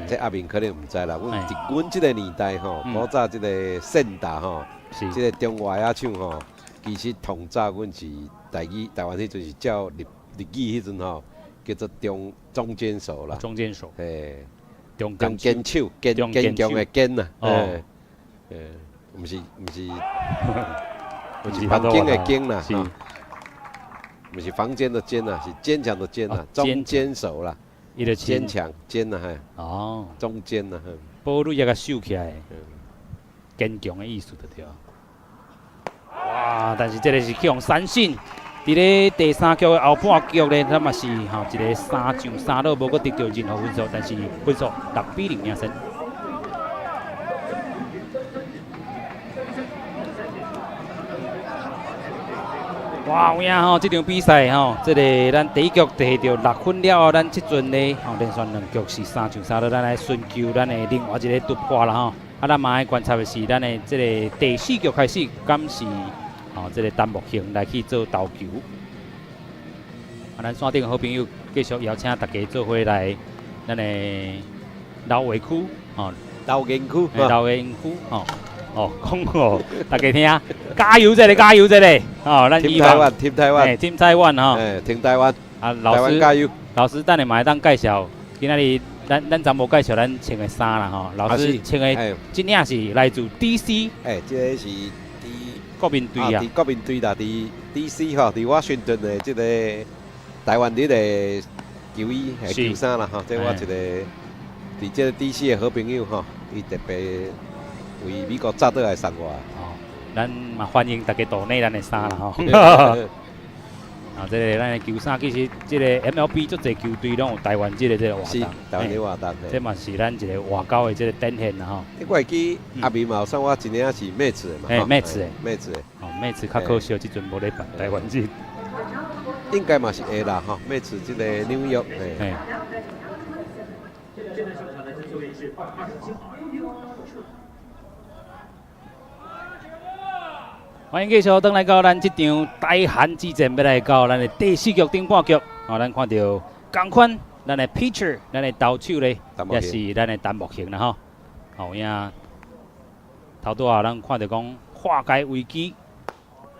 這阿明可能毋知啦，阮阮這個年代吼，古早這個先打吼，這個中外野手吼，其實統早阮是台語，台灣彼陣是照日日語彼陣吼，叫做中間手啦。中間手。嘿，中中間手，堅堅強的堅啦。哦。毋是毋是，毋是房間的間啦。毋是房間的間啦，是堅強的堅啦，中間手啦。伊就堅強堅啦，嘿。中間啦，嘿。堡壘也共守起來，堅強的意思就對。哇！但是這個是去予三振，佇咧第三局的後半局咧，咱嘛是吼一個三上三落，無閣得著任何分數，但是分數6比0領先。哇，有影吼！這場比賽吼，這個咱第一局得著6分了後，咱這陣咧吼連續兩局是三上三落，咱來尋求咱的另外一個突破啦吼。啊，咱嘛愛觀察的是咱的這個第四局開始，敢是吼這個陳木興來去做投球。啊，咱線頂的好朋友繼續邀請大家做伙來咱的老話區吼，桃園區，桃園區吼。哦，講予大家聽，加油這個，加油這個，哦，咱 Team 台灣，Team 台灣，Team 台灣吼，挺台灣。啊，老師，加油！老師等下嘛會當介紹，今仔日咱昨無介紹咱穿的衫啦吼。老師穿的這領是來自 DC，這個是佇國民隊啊，佇國民隊啦，佇 DC 吼，佇華盛頓的這個台灣日的球衣、球衫啦吼，這我一個佇這個 DC 的好朋友吼，伊特別為美國紮倒來送我。哦，咱嘛歡迎大家 donate 咱的衫啦吼。啊，這個咱的球衫其實這個 MLB 足濟球隊攏有台灣這個這個活動，是台灣的活動，這嘛是咱一個外交的這個展現啦吼。我會記阿明嘛有送我一領是 Mets 的嘛，嘿，Mets 的，Mets 的，哦，Mets 較可惜，這陣無咧辦台灣日。應該嘛是會啦吼，Mets 這個紐約，嘿。歡迎繼續轉來到咱這場台韓之戰，欲來到咱的第四局頂半局。哦，咱看著仝款，咱的 pitcher，咱的投手咧，也是咱的陳木興啦吼。有影頭拄仔咱看著講化解危機，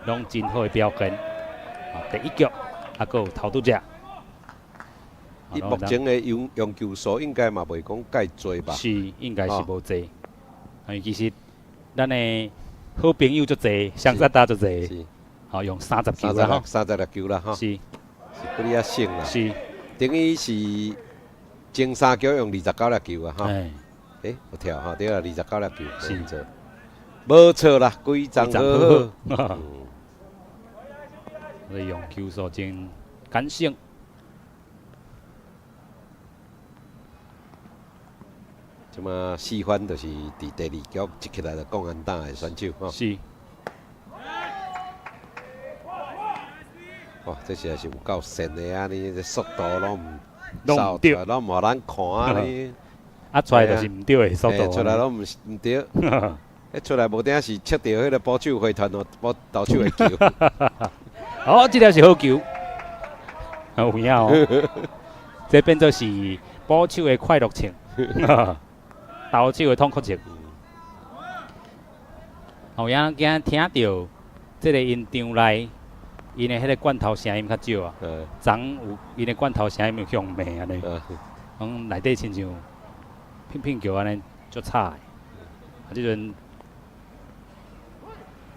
攏真好的表現。第一局啊，閣有投拄者。伊目前的用球數應該嘛袂講蓋濟吧？是，應該是無濟。因為其實咱的好朋友足濟，雙殺打足濟，好用30球啦，36球啦，吼，是，是比較省啦，等於是前三局用29粒球啊，吼，欸，有跳吼，對啊，29粒球，是，無錯啦，規場好好，所以用球數真簡省。這馬四番就是佇第二局一起來就講安打的選手吼。哇，這實在是有夠跣的啊！呢，這速度攏毋攏毋對，攏毋予咱看啊！呢，啊出來就是毋對的速度。出來攏毋是毋對，彼出來無定是切著彼個捕手回傳哦，捕投手的球。哦，這條是好球，有影哦。這變做是捕手的快樂症。投手的痛苦症。有影今聽著，這個𪜶場內，𪜶的彼個罐頭聲音較少啊。昨有𪜶的罐頭聲音有向罵按呢，講內底親像乒乒叫按呢，足吵的。啊，這陣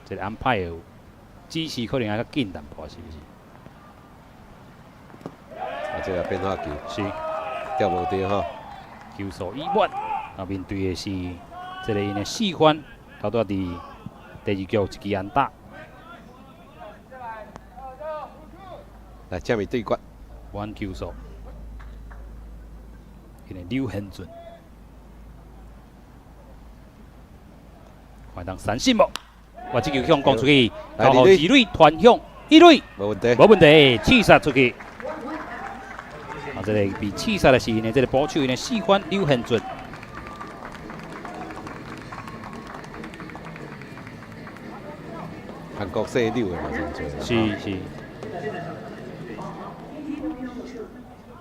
這個安排有指示，可能愛較緊淡薄，是毋是？啊，這個變化球是釣無著吼，球數已滿。啊，面對的是這個𪜶的四番，頭拄仔佇第二局一支安打。來，正面對決，滿球數，𪜶的柳賢俊，看當三振無？哇，這球向攻出去，投予二壘傳向一壘，無問題，無問題，刺殺出去。啊，這个被刺殺的是𪜶的這个捕手，𪜶的四番柳賢俊。韓國姓柳的嘛真濟。是是。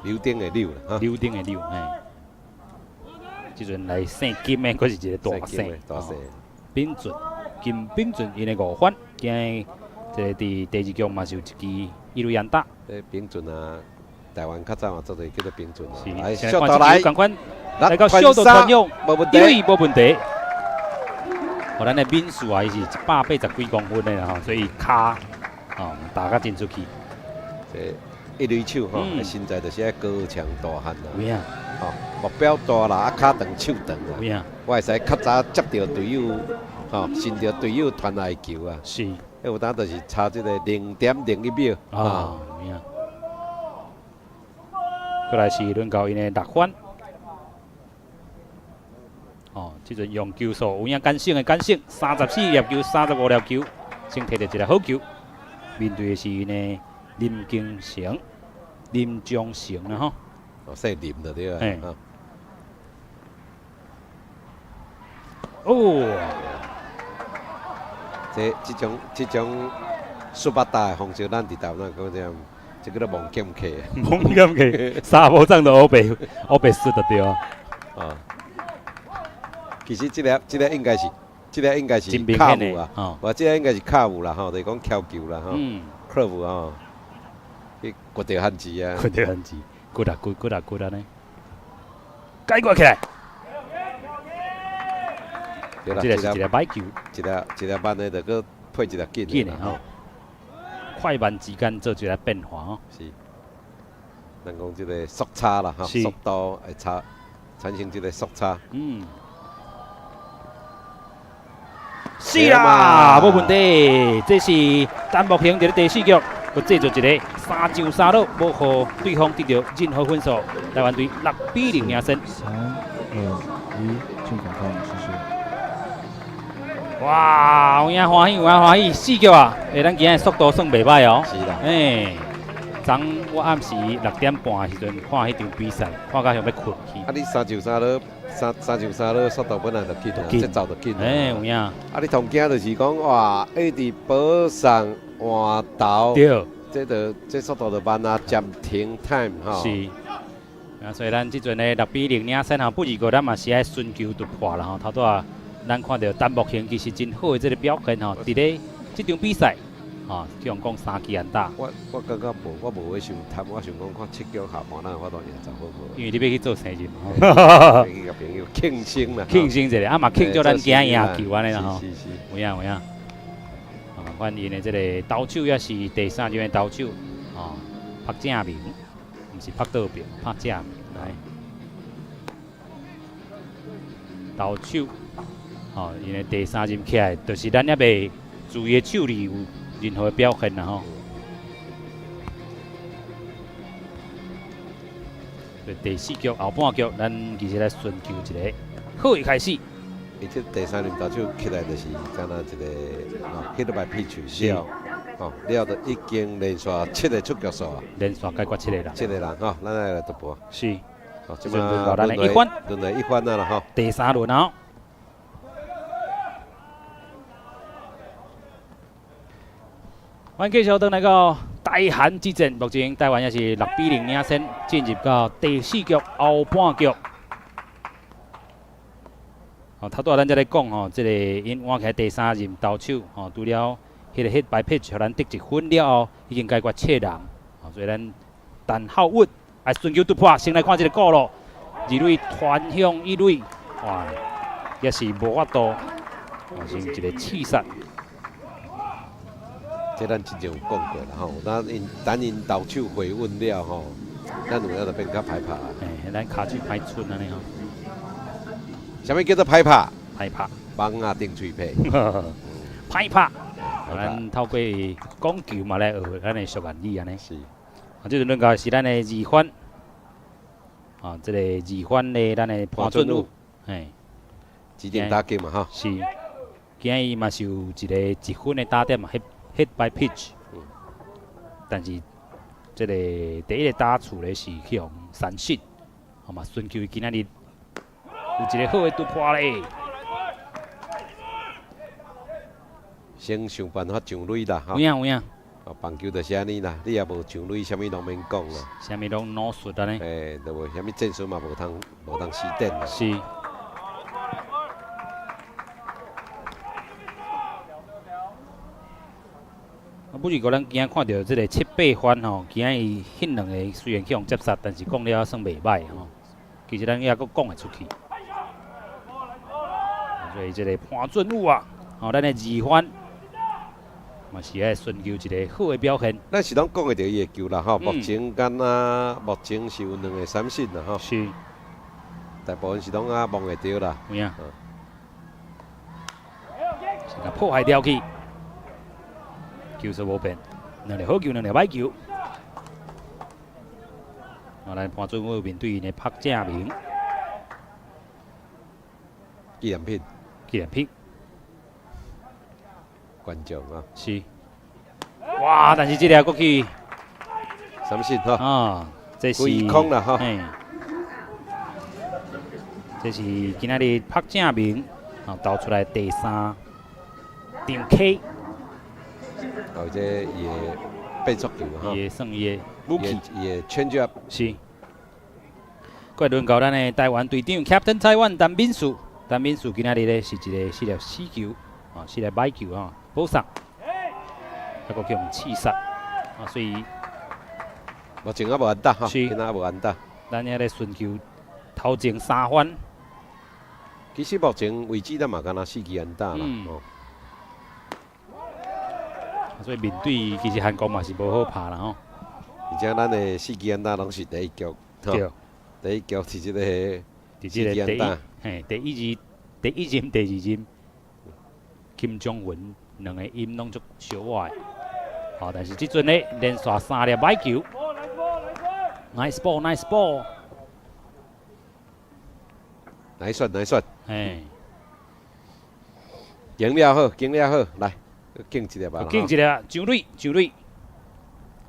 柳丁的柳啦，柳丁的柳，嘿。這陣來姓金的，閣是一个大姓。大姓。秉俊，金秉俊，𪜶的五番，今日這个佇第二局嘛是有一支一壘安打。這秉俊啊，台灣較早嘛做者叫做秉俊。是，現在看這球，仝款來到小道傳用，一壘無問題。予咱的敏樹啊，伊是180幾公分的啦吼，所以跤吼打甲真出去。這一壘手吼，身材就是愛高強大漢啦。有影。吼，目標大啦，啊，跤長手長啦。有影。我會使較早接著隊友，吼，順著隊友傳來球啊。彼有當就是差這个0.01秒。啊，有影。過來是輪到𪜶的六番。哦，這陣用球數有影簡省的簡省，34粒球，35粒球，先摕著一个好球。面對的是𪜶的林金成、林忠成啦吼。哦，姓林就對啊。哦，這種速八打的方式，咱佇台灣講這樣，這叫做摸劍客。摸劍客，三無掌就烏白烏白輸就對啊。啊。其實這个應該是，這个應該是 curve 啊，無這个應該是 curve 啦吼，就是講翹球啦吼，curve 吼，去掘著番薯啊，掘著番薯，骨力骨骨力骨力呢，解決起來。對啦，這个是一个歹球，一个一个慢的，就閣配一个緊的吼。快慢之間做一个變化吼。是，咱講這个速差啦，吼，速度會差，產生這個速差。是啦，無問題。這是陳木興佇咧第四局，閣製造一个三上三落，無予對方得著任何分數。台灣隊6比0領先。三、二、一，進廣告，謝謝。哇，有影歡喜，有影歡喜，四局啊！欸，咱今日速度算袂䆀哦。是啦。欸，昨我暗時6點半的時陣看彼場比賽，看甲想欲睏去。啊，你三上三落，三上三落，速度本來就緊啊，節奏就緊。欸，有影。啊，你通驚就是講哇，一直保送換投。對。這就這速度就慢啊，暫停 time 吼。是。啊，所以咱這陣的6比0領先吼，不二個咱嘛是愛尋求突破啦吼。頭拄仔咱看著陳木興其實真好的這个表現吼，佇咧這場比賽，吼，去予講三支安打。我感覺無，我無咧想貪，我想講看七局下半咱有法度贏10分無？因為你欲去做生日嘛。去共朋友慶生啦。慶生一下，啊嘛慶祝咱今仔贏球按呢啦吼。是是是。有影有影。啊，反𪜶的這个投手也是第三任的投手，吼，朴正明，毋是朴道平，朴正明來。投手，吼，𪜶的第三任起來，就是咱猶未注意的手裡有任何的表現啦吼。第四局後半局，咱其實來尋求一个好的開始。伊這第三任投手起來就是敢若一个吼，hit by pitch 了，吼了就已經連續七个出局數啊。連續解決七個人。七個人吼，咱來來突破。是。好，這輪到咱的一番，輪來一番啊啦吼。第三輪啊。歡迎繼續轉來到台韓之戰，目前台灣也是6比0領先，進入到第四局後半局。哦，頭拄仔咱才咧講吼，這个𪜶換起來第三任投手吼，除了彼个 hit by pitch 予咱得一分了後，已經解決七人，哦，所以咱陳浩穩來尋求突破，先來看這个鼓落，二壘傳向一壘，哇，也是無法度，完成一个刺殺。這咱之前有講過啦吼，咱𪜶等𪜶投手回穩了吼，咱有影就變較歹拍。欸，咱跤手歹賰按呢吼。啥物叫做歹拍？歹拍。網仔頂喙皮。歹拍。咱透過講球嘛來學咱的俗諺語按呢。是。啊，這陣輪到是咱的二番。啊，這个二番的咱的潘俊武，嘿。指定打擊嘛吼。是。今日伊嘛是有一个一分的打點嘛，hit by pitch。但是這个第一个打觸咧是去予三振，好嘛，尋求伊今仔日有一個好的突破咧。先想辦法上壘啦，有影有影。哦，棒球就是按呢啦，你也無上壘，啥物攏免講啦。啥物攏腦術按呢。欸，就無啥物戰術嘛，無通死等啦。是。啊，不是過咱今仔看著這个七八番吼，今仔伊彼兩个雖然去予接殺，但是講了算袂䆀吼。其實咱猶閣講會出去。所以這个潘俊武啊，吼，咱的二番嘛是愛尋求一個好的表現。咱是攏講會著伊的球啦吼，目前敢若目前是有兩个三振啦吼。大部分是攏啊摸會著啦。有影。是共破壞掉去。球速無變，兩粒好球，兩粒歹球。啊，來潘俊武面對𪜶的朴正明。紀念品。紀念品。觀眾啊。是。哇！但是這粒過去。三振吼。啊，這是。歸空啦吼。這是今仔日朴正明啊投出來第三場 K。哦，這伊的變速球吼，伊的算伊的武器，伊的 change up 是。過輪到咱的台灣隊長 Captain 台灣陳敏樹，陳敏樹今仔日咧是一个四粒死球，啊，四粒歹球吼，保送，啊，閣去予刺殺，啊，所以目前猶無安打吼，今仔無安打。咱遐咧尋求頭前三分。其實目前為止咱嘛敢若四支安打啦，吼。所以面對其實韓國嘛是無好拍啦吼。而且咱的四支安打攏是第一局，對，第一局是這個佇這个第一，嘿，第一任、第一任、第二任，金鐘雲兩個音攏足相倚的，吼，但是這陣咧連續三粒歹球，nice ball，nice ball， nice shot，nice shot，嘿，經了好，經了好，來。敬一粒吧，敬一粒，上壘，上壘，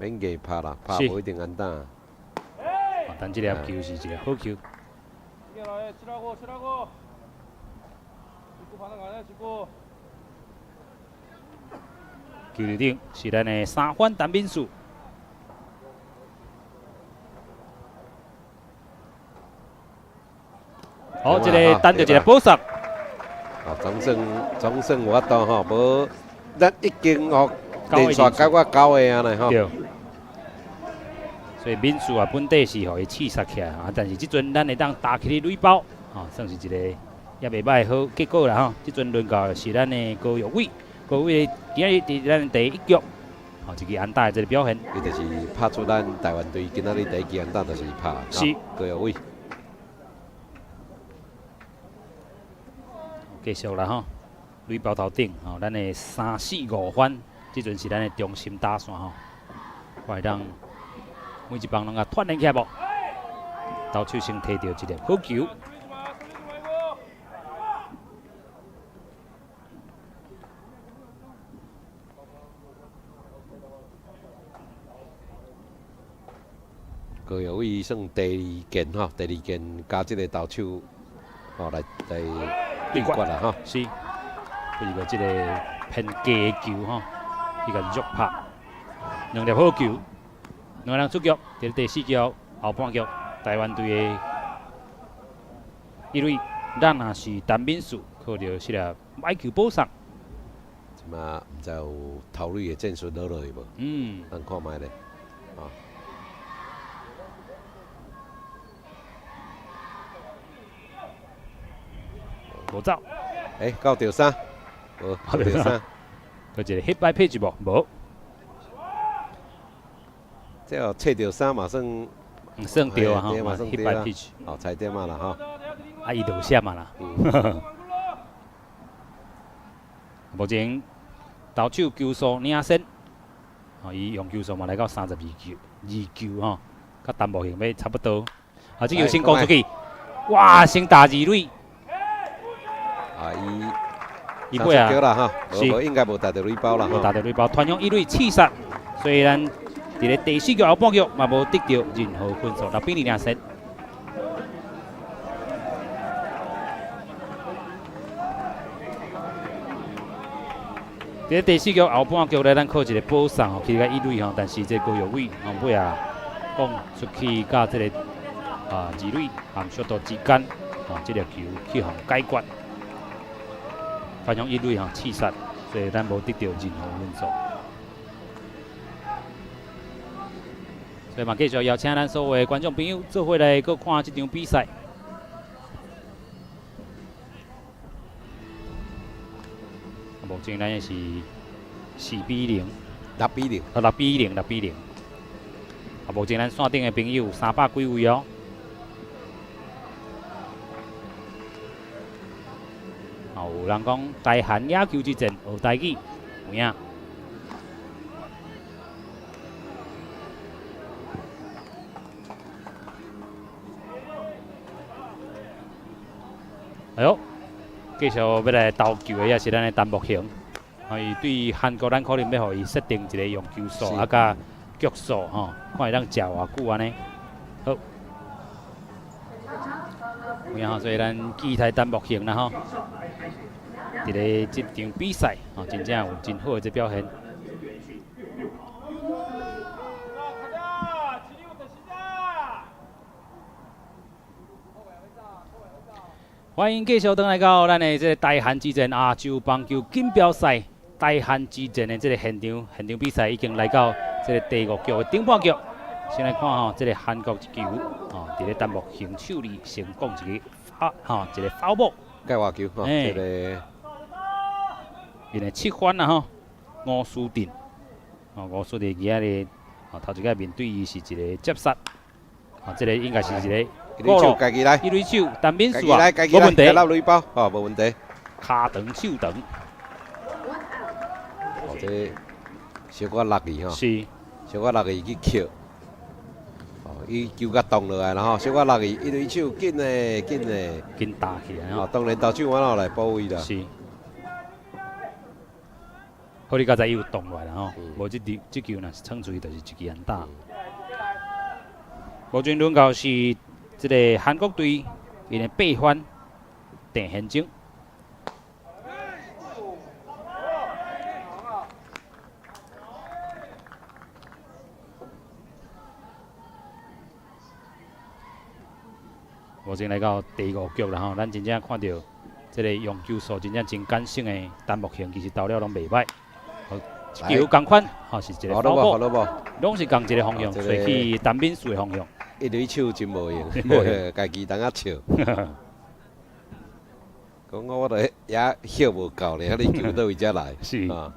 免硬拍啦，拍無一定安打。但這粒球是一个好球。球場頂是咱的三番陳敏樹。好，這个等著一个保送。啊，總算總算有法度吼，無。咱已經吼連續九個九个啊咧吼。對。所以敏樹啊，本底是予伊刺殺起來啊，但是這陣咱會當打起壘包，吼，算是一個也袂䆀好結果啦吼。這陣輪到是咱的高玉偉，高玉偉今仔日佇咱第一局，吼，一支安打的這个表現。伊就是拍出咱台灣隊今仔日第一支安打，就是拍是高玉偉。繼續啦吼。壘包頭頂吼，咱的三四五番，這陣是咱的中心打線吼，看會當每一棒攏共串連起來無？投手先提著一粒好球。高玉偉算第二件吼，第二件加這个投手吼來來對決啦吼。是。伊個這个偏低的球吼，伊共弱拍，兩粒好球，兩个人出局。佇第四局後半局，台灣隊的一壘，咱若是陳敏樹，靠著四粒歹球保送。這馬毋知有頭壘的戰術落落去無？咱看覓咧，啊。無走。欸，到著啥？無，著啥？閣一个 hit by pitch 無？無。這哦，揣著啥嘛算？算著啊，吼，hit by pitch。哦，猜點啊啦，吼。啊，伊就有閃啊啦。目前投手球數領先，吼，伊用球數嘛來到32球，二球吼，佮陳木勝欲差不多。啊，這球先攻出去，哇，先打二壘。啊，伊。伊尾啊，是，應該無踏著壘包啦，無踏著壘包，傳向一壘刺殺，所以咱佇咧第四局後半局嘛無得著任何分數，6比2領先。佇咧第四局後半局咧，咱靠一個保送吼，去到一壘吼，但是這高玉偉吼尾啊，講出去佮這個二壘含速度之間，吼，這個球去予解決，反向一壘吼刺殺，所以咱無得著任何分數。所以嘛，繼續邀請咱所有的觀眾朋友做伙來閣看這場比賽。目前咱是4比0，6比0，啊，六比零，六比零。啊，目前咱線頂的朋友有300幾位哦。啊，有人講台韓野球之戰學台語，有影。哎喲！繼續欲來投球的，也是咱的陳木雄。啊，伊對韓國，咱可能欲予伊設定一個用球數啊，佮局數吼，看會當食偌久按呢。好，有影吼，所以咱期待陳木雄啦吼，佇咧這場比賽吼，真正有真好的這表現。歡迎繼續轉來到咱的這個台韓之戰亞洲棒球錦標賽台韓之戰的這個現場，現場比賽已經來到這個第五局的頂半局。先來看吼，這個韓國一球，吼，佇咧陳木雄手裡成功一個發，吼，一個 foul ball。界外球吼，這個𪜶的七番啊吼，吳書鎮，吼，吳書鎮今仔日，吼，頭一擺面對伊是一個接殺，吼，這個應該是一個。一壘手家己來，一壘手陳敏樹啊，無問題。落壘包，吼，無問題。跤長手長。哦，這小可落去吼，是，小可落去去抾。哦，伊球較動落來啦吼，小可落去一壘手緊嘞，緊嘞，緊打起來吼。當然投手阮來補位啦。是。好，你剛才伊有動落來啦吼，無這這球若是衝出去，就是一支安打。目前輪到是。這個韓國隊𪜶的八番鄭賢征，目前來到第五局啦吼，咱真正看著這個用球數真正真感性的陳木興，其實投了攏袂䆀。球仝款，吼是一個跑步，攏是仝一個方向，揣去陳敏樹的方向。一壘手真無閒，家己當仔笑。講我我都也歇無夠咧，你球佗位才來？是。啊。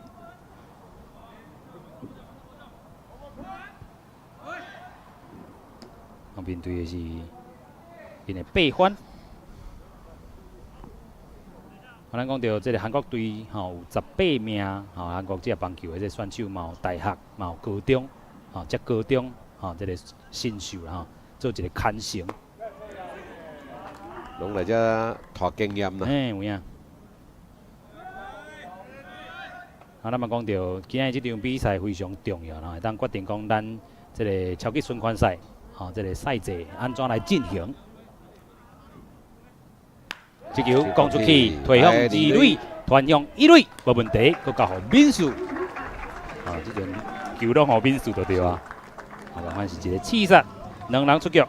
面對的是𪜶的八番。咱講著這個韓國隊吼有18名吼，韓國這個棒球的這個選手嘛有大學，嘛有高中，吼，這高中吼這個新秀啦吼，做一個牽繩。攏來遮帶經驗啦。嘿，有影。啊，咱嘛講著，今仔日這場比賽非常重要啦，會當決定講咱這個超級循環賽，吼，這個賽制按怎來進行。這球攻出去，推向二壘，傳向一壘，無問題，閣交予敏樹。啊，這陣球攏予敏樹就對啊。啊，仝款是一個刺殺，兩人出局。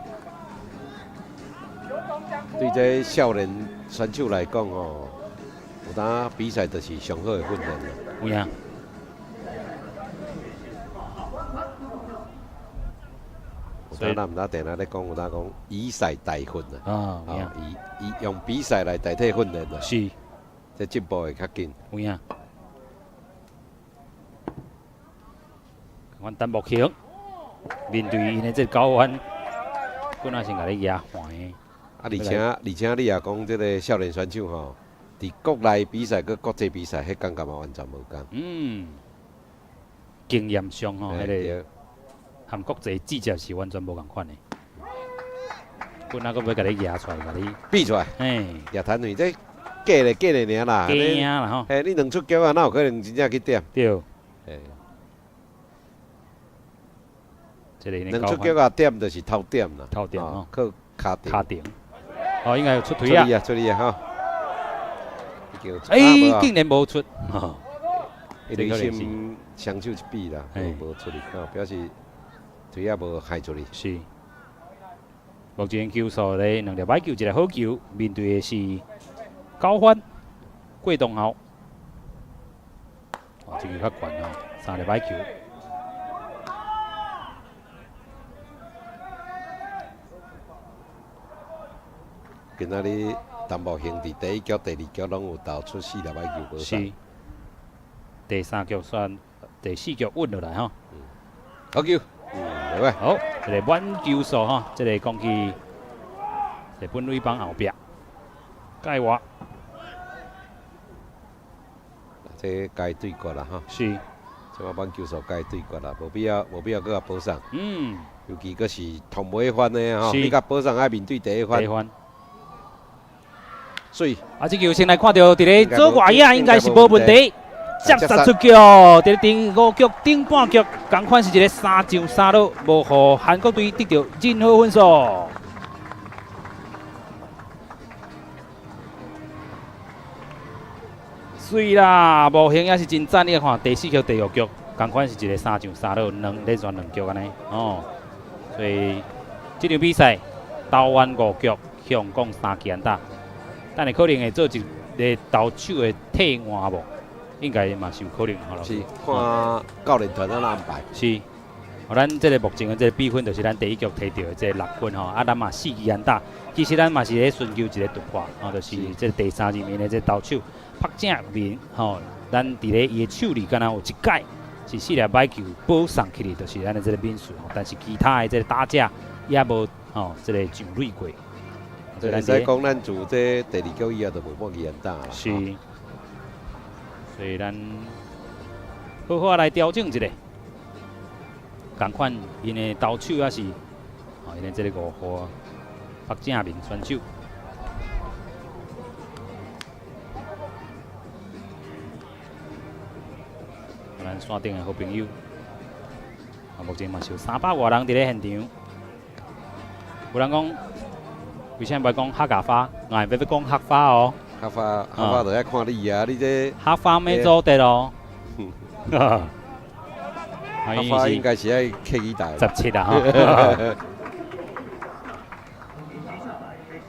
對這少年選手來講吼，有當比賽就是上好的訓練啦。有影。有當咱毋知定定咧講，有當講以賽代訓啊，啊，以以用比賽來代替訓練啦。是，這進步會較緊。有影。阮陳木興面對𪜶的這個九番，本來是共你壓橫的。啊，而且你也講這個少年選手吼，佇國內比賽佮國際比賽，彼感覺嘛完全無仝。嗯，經驗上吼，彼個和國際直接是完全無仝款的。本來閣欲共你壓出來，共你比出來。嘿，掠攤位這假咧假咧爾啦。假贏啦吼。嘿，你兩出局啊，哪有可能真正去點？對。嘿。這個兩出局啊點就是頭點啦，頭點哦，靠跤定。跤定。哦，應該有出腿啊！出啊，出啊，吼！哎，竟然無出，一塁心雙手一比啦，無出去，吼，表示腿仔無害出去。是。目前球數咧兩粒歹球，一個好球，面對的是高歡郭東豪。哦，這球較懸哦，三粒歹球。今仔日陳木興佇第一局、第二局攏有投出四粒歹球，無是。第三局算第四局穩落來吼。好球，嗯，好，這個滿球數吼，這個講起，這本壘板後壁，蓋瓦，這該對決啦吼。是。這馬滿球數該對決啦，無必要，無必要閣共保送。尤其閣是同尾番的吼，你共保送愛面對第一番。第一番。水。啊，這球先來看著佇咧左外野應該是無問題，接殺出局，佇咧頂五局頂半局，仝款是一個三上三落，無予韓國隊得著任何分數。水啦，無形也是真讚，你看第四局、第五局，仝款是一個三上三落，兩連續兩局按呢，哦，所以這場比賽投完五局，香港三支安打。等下可能會做一個投手的替換無？應該嘛是有可能吼。是看教練團按怎安排。是，咱這個目前的這個比分就是咱第一局提著的這個六分吼，啊，咱嘛四支安打，其實咱嘛是咧尋求一個突破，吼，就是這個第三入面的這個投手朴正明吼，咱佇咧伊的手裡敢若有一擺是四粒歹球保送起去，就是咱的這個免數，但是其他的這個打者也無吼這個上壘過。會使講，咱自這第二局以後就無半支安打啦。是，所以咱好好來調整一下。仝款，𪜶的投手也是，吼，𪜶的這個五號朴正明選手。咱山頂的好朋友，啊，目前嘛是有三百外人佇咧現場。有人講。為啥欲講客家話？𠊎欲欲講客話哦。客話，客話就愛看你啊！你這客話欲做得咯。客話應該是愛客語台。 17啊！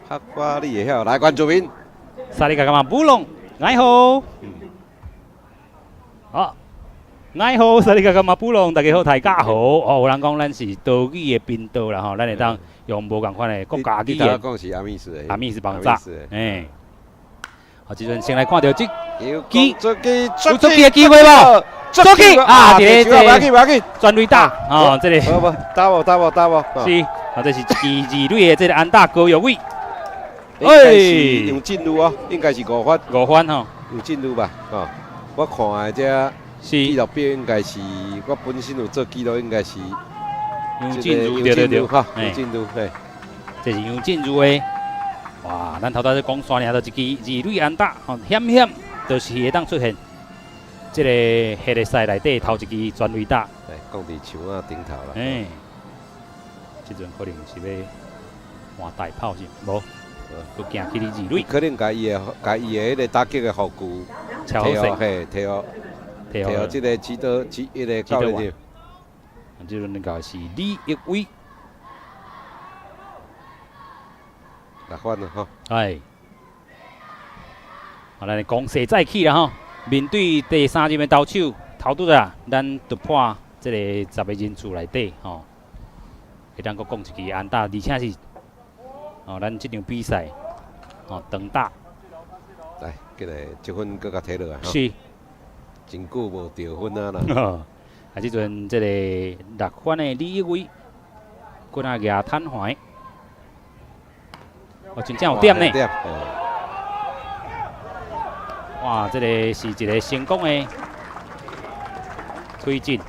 客話你會曉？來關注民。薩利嘎嘎嘛布隆，𠊎好。好，𠊎好，薩利嘎嘎嘛布隆，大家好，大家好。哦，有人講咱是多語的頻道啦吼，咱會當用無仝款的國家語言。講是阿米斯的。阿米斯幫扎。哎。好，這陣先來看著這有出擊的機會無？出擊啊！這個這個全壘打哦，這個。無無，打無打無打無。是，啊，這是一支二壘的這個安打高玉偉。應該是楊進如哦，應該是五番。五番吼。楊進如吧，哦，我看的這紀錄表應該是我本身有做記錄，應該是楊進如對對對，哈，楊進如嘿，這是楊進如的。哇，咱頭拄仔講山爾，就一支二壘安打，吼，險險，就是會當出現這個系列賽內底頭一支全壘打。對，講佇樹仔頂頭啦。哎，這陣可能是欲換大炮是無？閣行去二壘。可能共伊的共伊的彼個打擊的護具，提予嘿，提予提予這個指導指彼個教練。這陣應該是李奕偉。六分了吼。哎，好，咱攻勢再起啦吼！面對第三任的投手，頭拄仔咱突破這個十個人次內底吼，會當閣講一支安打，而且是哦，咱這場比賽哦，長打。來，這個積分閣共提落來吼。是。真久無得分啊啦。啊，這陣這個六分的李奕偉，閣若舉攤懷。哦，真正有點呢！哇，這個是一個成功的推進。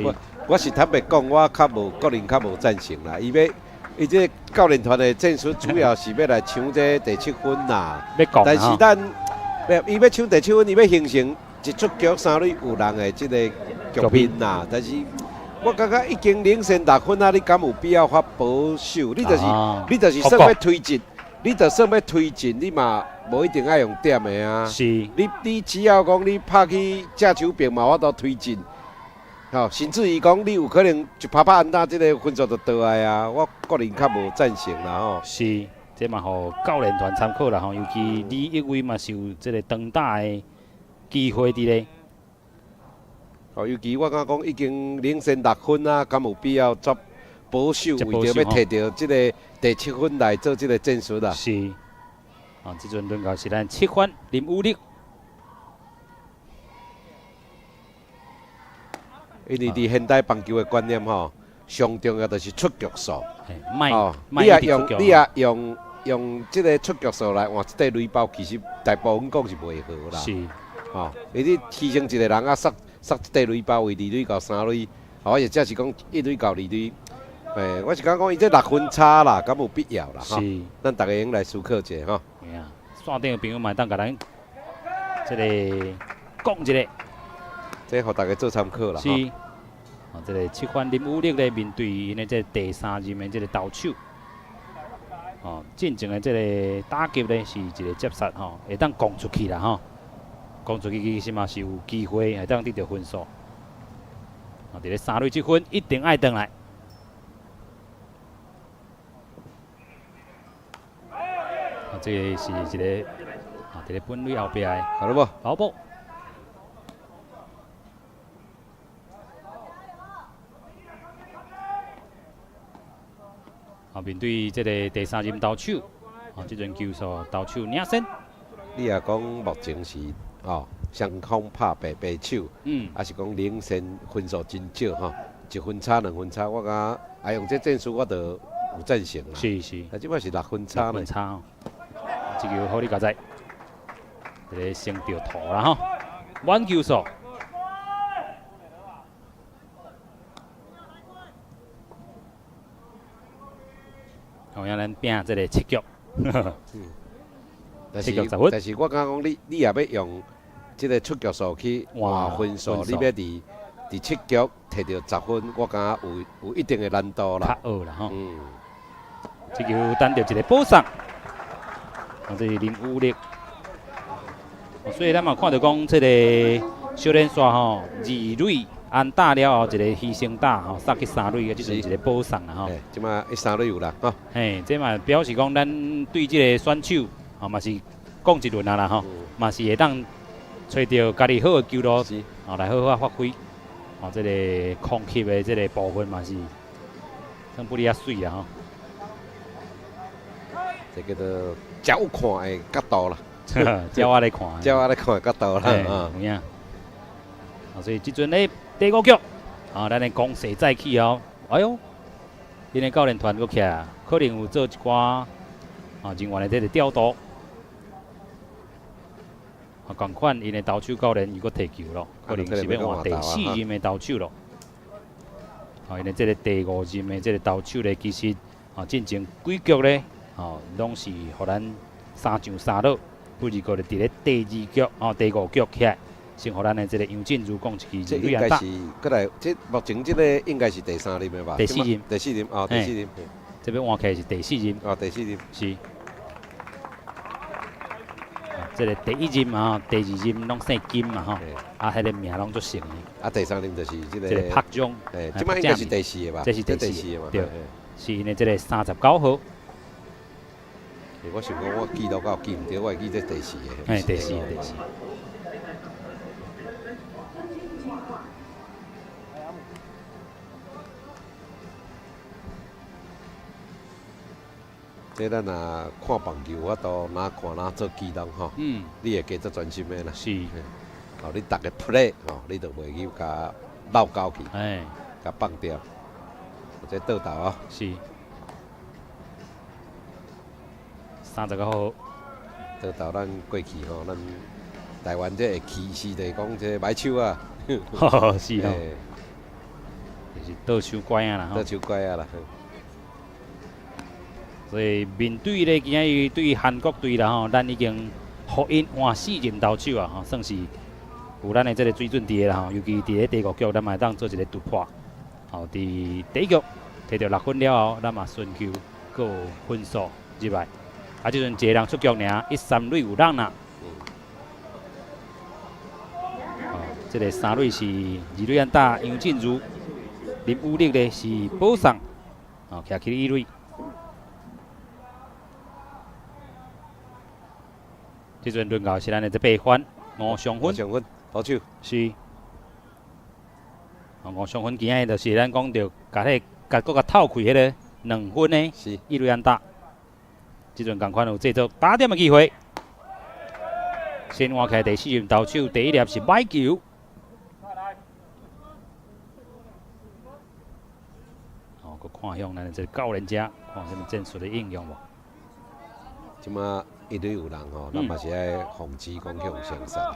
我我是坦白講，我較無個人較無贊成啦。伊欲伊這個教練團的戰術主要是欲來搶這第七分啦。但是咱，伊欲搶第七分，伊欲形成一出局三壘有人的這個局面啦。但是我感覺已經領先六分啊，你敢有必要發保守？你就是算欲推進，你就算欲推進，你嘛無一定愛用點的啊。你只要講你拍去正手邊嘛，有法度推進。吼，甚至於講你有可能一拍拍安打，這個分數就倒來啊。我個人較無贊成啦吼。是，這嘛予教練團參考啦吼，尤其李一威嘛是有這個長打的機會佇咧。哦，尤其我感覺講已經領先六分啊，敢有必要作保守，為著欲提著這個第七分來做這個戰術啊？是，啊，這陣輪到是咱七分林武力。因為佇現代棒球的觀念吼，上重要就是出局數。哦，你若用這個出局數來換一塊壘包，其實大部分講是袂好啦。吼，因為你犧牲一個人啊，殺殺一塊壘包為二壘到三壘，或者是講一壘到二壘。欸，我是感覺講伊這六分差啦，敢有必要啦？是。咱逐家用來思考一下吼。有影，線頂的朋友嘛會當共咱這個講一下。這予大家做參考啦。是。啊，這個七番林武力咧面對𪜶的這個第三任的這個投手，哦，進前的這個打擊咧是一個接殺吼，會當攻出去啦吼，攻出去其實嘛是有機會會當得著分數。啊，佇咧三壘這分一定愛轉來。啊，這個是一個啊，佇咧本壘後壁的。好了無？跑步。啊，面對這個第三任投手，啊，這陣球數投手領先。你若講目前是哦，雙方拍白白手，抑是講領先分數真少吼，一分差兩分差，我感覺啊用這戰術我就有贊成啦。啊，這擺是六分差呢。六分差哦，這球好你佳哉，這個先著塗啦吼，滿球數。同樣咱拼這個七局，但是但是我感覺講你你若欲用這個出局數去換分數，你欲佇七局提著十分，我感覺有一定的難度啦。較惡啦吼。這球等著一個保送，啊，這是林武力。所以咱嘛看著講這個小連續吼，二壘安打了後，一個犧牲打吼，殺去三壘，這就是一個保送啦吼。這馬一三壘有啦，吼。嘿，這嘛表示講，咱對這個選手吼嘛是講一輪啊啦吼，嘛是會當揣著家己好的球路，吼來好好發揮。吼，這個空隙的這個部分嘛是算不離仔媠啦吼。這叫做鳥看的角度啦，鳥仔咧看，鳥仔咧看的角度啦，有影。啊，所以這陣咧第五局，啊，咱的攻勢再起哦。哎喲，𪜶的教練團閣起來，可能有做一寡啊人員的這個調度。啊，仝款𪜶的投手教練又閣提球咯，可能是欲換第四任的投手咯。啊，𪜶的這個第五任的這個投手咧，其實啊，進前幾局咧，哦，攏是予咱三上三落，不二個咧佇咧第二局哦，第五局起來。先予咱的這個楊振如講一支這應該是閣來，這目前這個應該是第三任的吧？第四任，第四任哦，第四任。這欲換起來是第四任。哦，第四任。是。這個第一任啊，第二任攏姓金嘛吼，啊，彼個名攏足姓的。啊，第三任就是這個。這個朴忠。欸，這擺應該是第四個吧？這是第四個嘛？對，是𪜶的這個39號。我想講，我記錄夠記毋著，我會記這第四個。嘿，第四個，第四。這咱若看棒球，我都哪看哪做記錄吼。你會加做專心的啦。是。哦，你逐个 play 吼，你就袂去共漏交去，共放掉。這倒投哦。是。39號。倒投咱過去吼，咱台灣這會歧視就是講這䆀手啊。是哦。就是倒手拐仔啦吼。倒手拐仔啦。所以面對咧，今仔日對韓國隊啦吼，咱已經予𪜶換四任投手啊吼，算是有咱的這個水準佇咧啦吼。尤其佇咧第五局，咱嘛會當做一個突破。吼，佇第一局摕著6分了後，咱嘛巡球閣有分數入來。啊，這陣一个人出局爾，一三壘有人啦。哦，這个三壘是二壘安打楊振如，林武力咧是保送，哦，徛去一壘。這陣輪到是咱的這八番吳尚芬，尚芬投手是。哦，吳尚芬今仔日就是咱講著，共彼个共閣共透開彼个2分的一壘安打。這陣仝款有製造打點的機會。先換起來第四任投手，第一粒是歹球。哦，閣看向咱的這个教練者，看啥物戰術的應用無？這馬一壘有人吼，咱嘛是愛防止講去予雙殺。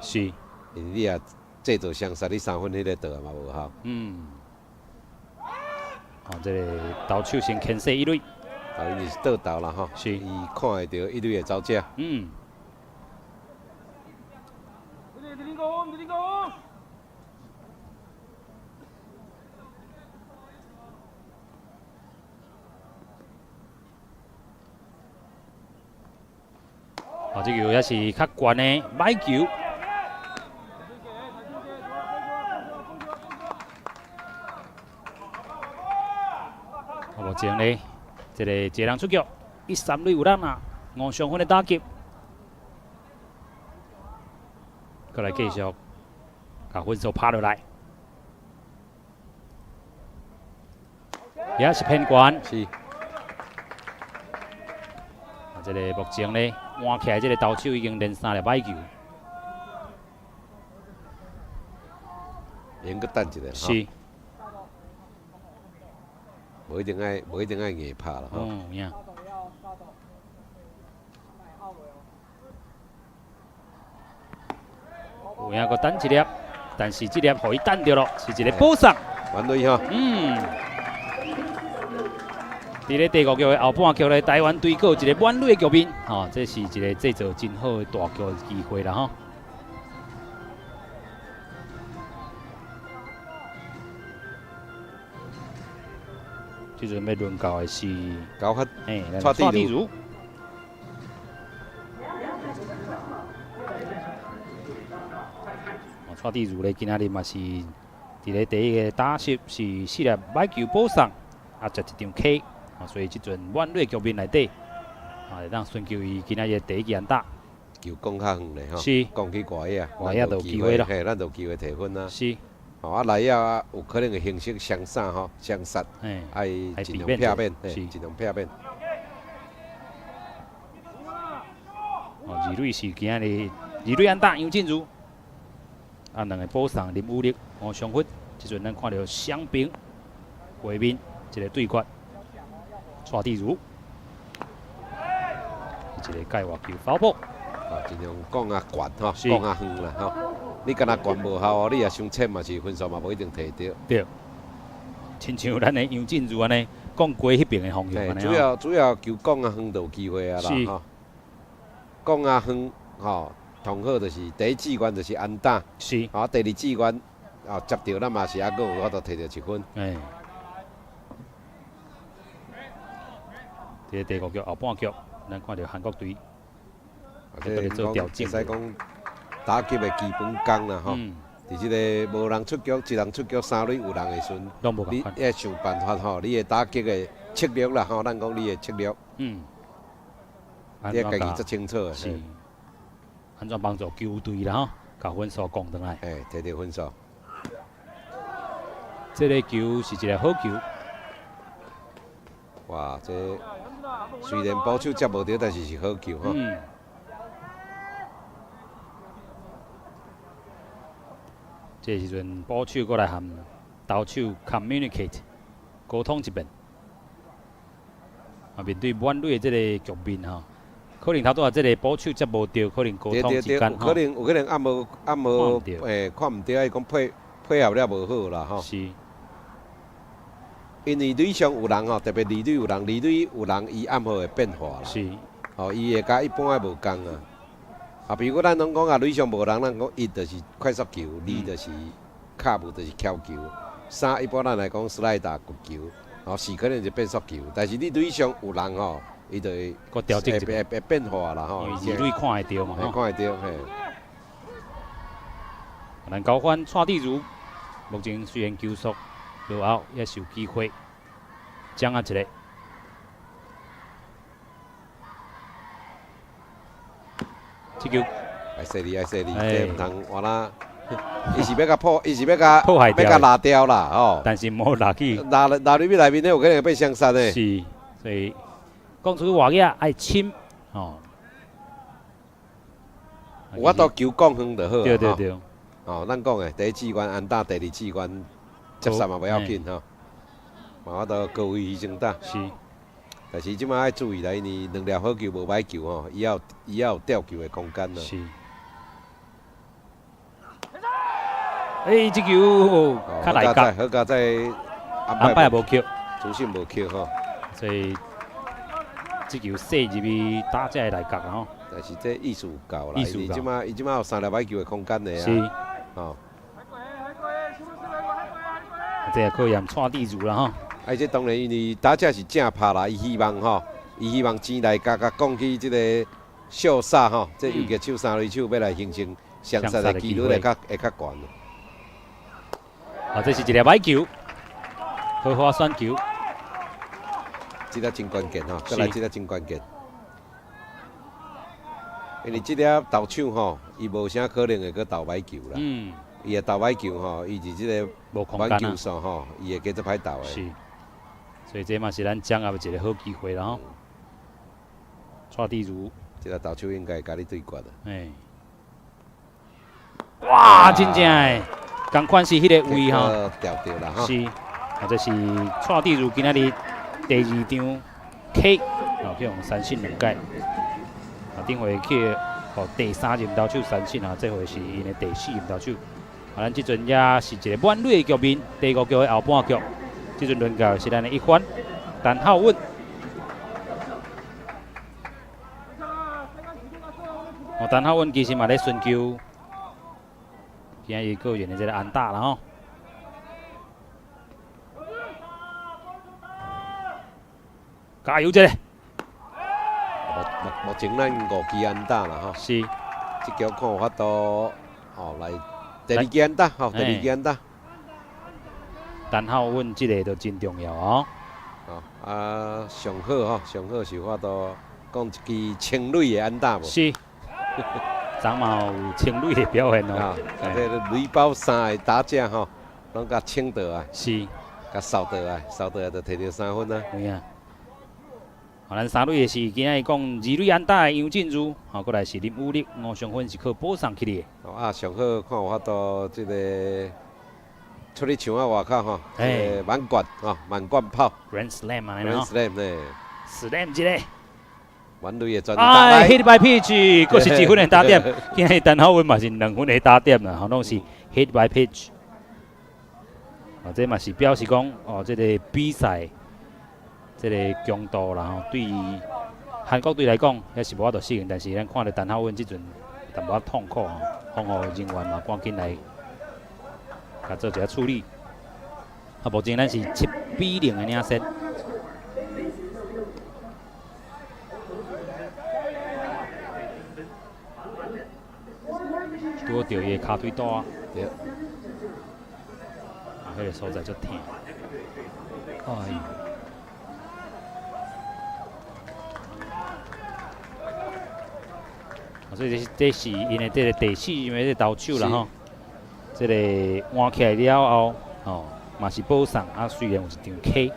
因為你若製造雙殺，你3分彼个倒嘛無效。哦，這个投手先牽制一壘。啊，伊是倒投啦吼，伊看會著一壘的走者。哦，這球也是較懸的歹球。目前呢，這個一个人出局，一三壘有人啊，吳尚芬的打擊，閣來繼續，共分數拍落來，也是偏懸。啊，這個目前呢，換起來這個投手已經連三粒歹球。會用閣等一下。無一定愛硬拍啦吼。有影。有影閣等一粒，但是這粒予伊等著咯，是一個保送。滿壘吼。佇咧第五局的後半局咧，台灣隊閣有一個滿壘的局面，吼，這是一個製造真好的大局的機會啦，吼。這陣欲輪到的是高發，蔡地如。哦，蔡地如咧，今仔日嘛是佇咧第一个打席是四粒歹球保送，啊，食一張 K，啊，所以這陣滿壘局面內底，啊，會當尋求伊今仔日第一支安打。球講較遠咧吼，講去外野，外野就有機會啦。嘿，咱就有機會提分啊。吼，啊，內野有可能會形成雙殺吼，雙殺，愛盡量避免，盡量避免。哦，二壘是今仔日二壘安打楊振如，啊，兩个保送林武力、吳尚芬，這陣咱看著雙平畫面一个對決，蔡地如，一个界外球 foul ball。啊，盡量講啊懸吼，講啊遠啦吼。你敢若懸無效哦，你若傷淺嘛是分數嘛無一定提著。對，親像咱的楊振如按呢，講過彼爿的方向按呢。主要球講啊遠就有機會啊啦吼。講啊遠吼，上好就是第一志願就是安打。啊，第二志願啊接著咱嘛是猶閣有法度提著一分。這個第五局後半局，咱看著韓國隊。這個講會使講打擊的基本功啦吼，佇這个無人出局、一人出局、三壘有人的時陣，你愛想辦法吼，你的打擊的策略啦吼，咱講你的策略，你愛家己足清楚的。是，按怎幫助球隊啦吼，共分數降轉來。嘿，提著分數。這个球是一个好球。哇，這雖然捕手接無著，但是是好球吼。這時陣，捕手閣來和投手 communicate 溝通一遍。啊，面對滿壘的這个局面吼，可能頭拄仔這个捕手接無著，可能溝通之間有可能有可能按無按無看毋著，伊講配合了無好啦吼。因為壘上有人吼，特別二壘有人，二壘有人，伊暗號會變化啦。吼，伊會佮一般的無仝啊。啊，比如講咱攏講啊，壘上無人，咱講一就是快速球，二就是卡步，就是蹺球。三一般咱來講，slider 曲球，吼是可能是變速球，但是你壘上有人吼，伊就會閣調整會變化啦吼。因為二壘看會著嘛，看會著嘿。咱交換蔡志如，目前雖然球速落後，也是有機會掌握一個。這球愛細膩，愛細膩，這毋通換啦。伊是欲共破，伊是欲共破壞欲共拉掉啦，吼。但是無拉去，拉入去內面咧，有可能會變雙殺的。是，所以講出外野愛深，吼。有法度球降遠就好。對對對。哦，咱講的第一志願安打，第二志願接殺嘛無要緊吼。嘛法度高位犧牲打。是。但是這擺愛注意啦，因為兩粒好球無歹球吼，伊也有吊球的空間啦。是。欸，這球較內角，好佳哉，安排無扣，主審無扣吼，所以這球射入去打者的內角吼。但是這意思有夠啦，伊這擺伊這擺有三粒歹球的空間的啊。是，吼。這也考驗蔡志如啦吼。啊，這當然因為打者是正拍啦，伊希望吼，伊希望錢來共共降去這個掃殺吼，這游擊手三壘手欲來形成雙殺的機率會較懸。啊，這是一粒歹球，桃花選球，這粒真關鍵吼，閣來這粒真關鍵。因為這粒投手吼，伊無啥可能會閣投歹球啦。伊會投歹球吼，伊佇這個滿球數吼，伊會繼續歹投的。是，所以這嘛是咱掌握一個好機會啦吼。蔡志如，這粒投手應該會共你對決的。哎，哇，真正的！仝款是彼个位吼，調著啦吼。是，啊，這是蔡志如今仔日第二場 K，哦，去予三振兩改。啊，頂回去予第三任投手三振啊，這回是𪜶的第四任投手。啊，咱這陣也是一個滿壘的局面，第五局的後半局，這陣輪到是咱的一番陳浩穩。哦，陳浩穩其實嘛咧尋求今日個人的這個安打啦吼，加油這個！目前咱五支安打啦吼，是，這局看有法度哦來第二支安打吼，第二支安打。陳浩穩這個就真重要哦。哦啊，上好吼，上好是有法度講一支清壘的安打無？是。昨嘛有清壘的表現哦。啊，這個壘包三个打者吼，攏共清倒啊。共掃倒來，掃倒來就摕著三分啊。有影。啊，咱三壘的是今仔日講二壘安打的楊振如，吼，閣來是林武力，吳尚芬是靠保送起的。哦啊，上好看有法度這個出去場仔外口吼，這個滿貫吼，滿貫炮。 Grand Slam 啊，Grand Slam 呢？Slam 一個。滿壘的全打。哎，hit by pitch，閣是一分的打點。今日陳浩穩嘛是兩分的打點啦，吼，攏是 hit by pitch。啊，這嘛是表示講，哦，這個比賽，這個強度啦吼，對韓國隊來講，也是無法度適應。但是咱看著陳浩穩這陣淡薄仔痛苦吼，防護人員嘛趕緊來共做一下處理。啊，目前咱是7比0的領先。拄著伊的跤腿肚啊，對，啊，彼個所在足疼，哎喲！啊，所以這是𪜶的這個第四任的這個投手啦吼，這個換起來了後，吼，嘛是保送啊，雖然有一場 K，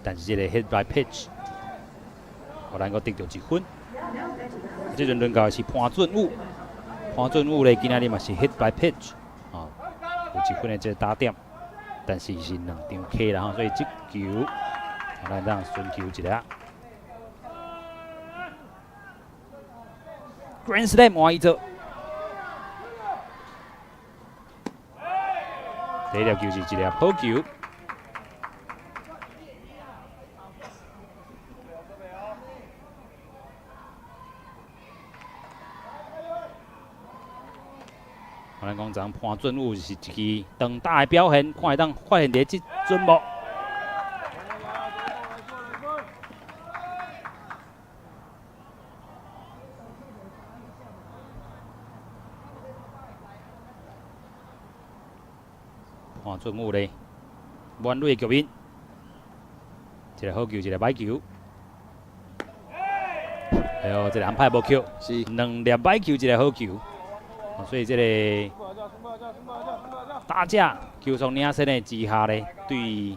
但是這個 hit by pitch，予咱閣得著一分。這陣輪到的是潘俊武。潘俊武咧，今仔日嘛是 hit by pitch，哦，有一分的這個打點，但是是兩張 K 啦吼，所以這球，咱當尋求一下。Grand Slam 換伊做，第一粒球是一粒好球。咱講昨潘俊武是一支長打的表現，看會當發現佇這陣無？潘俊武咧，滿壘的局面，一个好球，一个歹球。哎喲，這个安排無球，兩粒歹球，一个好球。所以這个打者球速領先的之下咧，對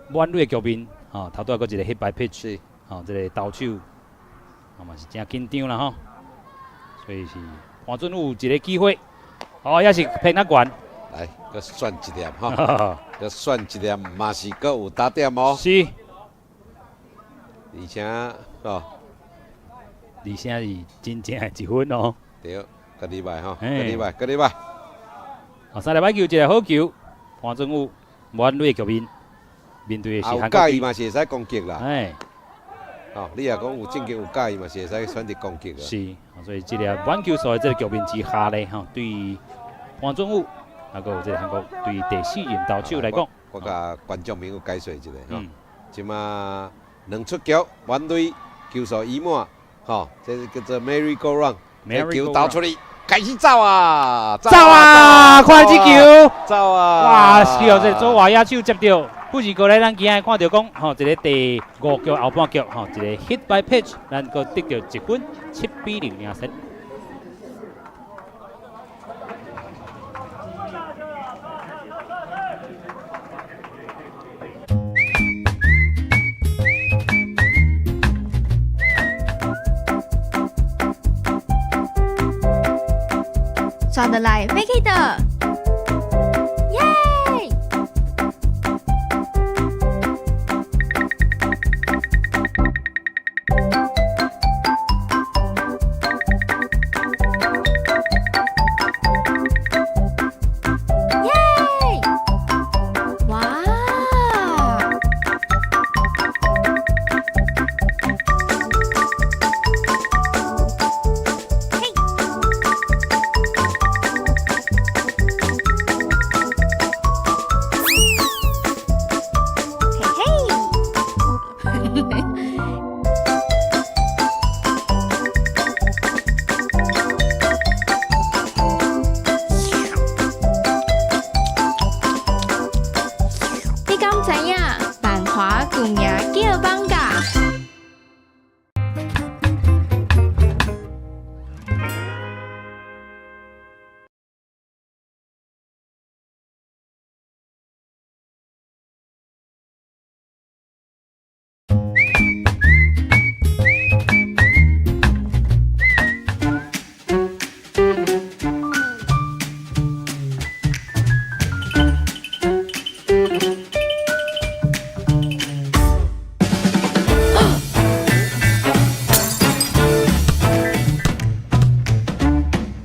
滿壘的局面，吼，頭拄仔閣一個 hit by pitch，吼，這个投手，嘛是誠緊張啦吼。所以是潘俊武有一个機會，哦，也是偏較懸。來，閣選一粒吼，閣選一粒，嘛是閣有打點哦。而且吼，而且是真正的一分哦。對，閣禮拜吼，閣禮拜，閣禮拜。哦，三粒歹球，一个好球，潘俊武滿壘局面，面對的是韓國。有佮意嘛是會使攻擊啦。哦，你若講有正經有佮意嘛是會使選擇攻擊啊。是，所以這個滿球數的這個局面之下咧，吼，對潘俊武，啊，閣有這個韓國對第四任投手來講，我共觀眾朋友解說一下吼。這馬兩出局，滿壘球數已滿，吼，這是叫做 Merry Go Round，球投出去，開始走啊！走啊！看這球，走啊！哇！是哦，這個左外野手接著，不是過來，咱今仔看著講，吼，一个第五局後半局，吼，一個 hit by pitch，咱閣得著一分，7比0領先。刷得來飛去的，耶！耶！哇！嘿！嘿嘿！你敢知影萬華舊名叫艋舺？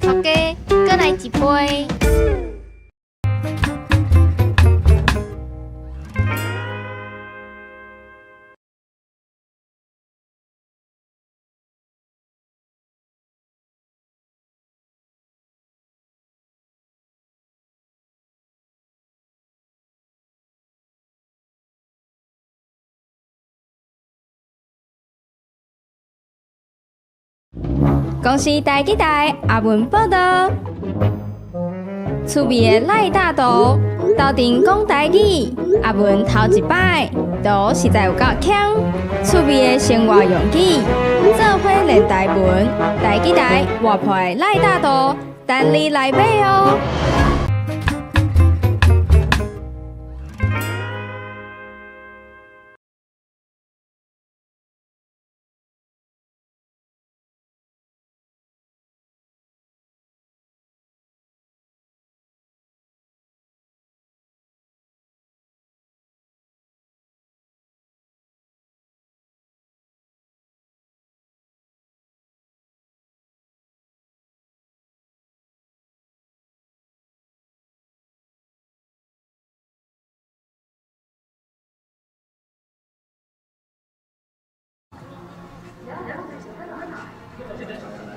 頭家，閣來一杯。公視台語台阿文報道，趣味的賴大圖，鬥陣講台語，阿文頭一擺，圖實在有夠強，趣味的生活用語，做伙練台文，台語台活潑的賴大圖，等你來買哦。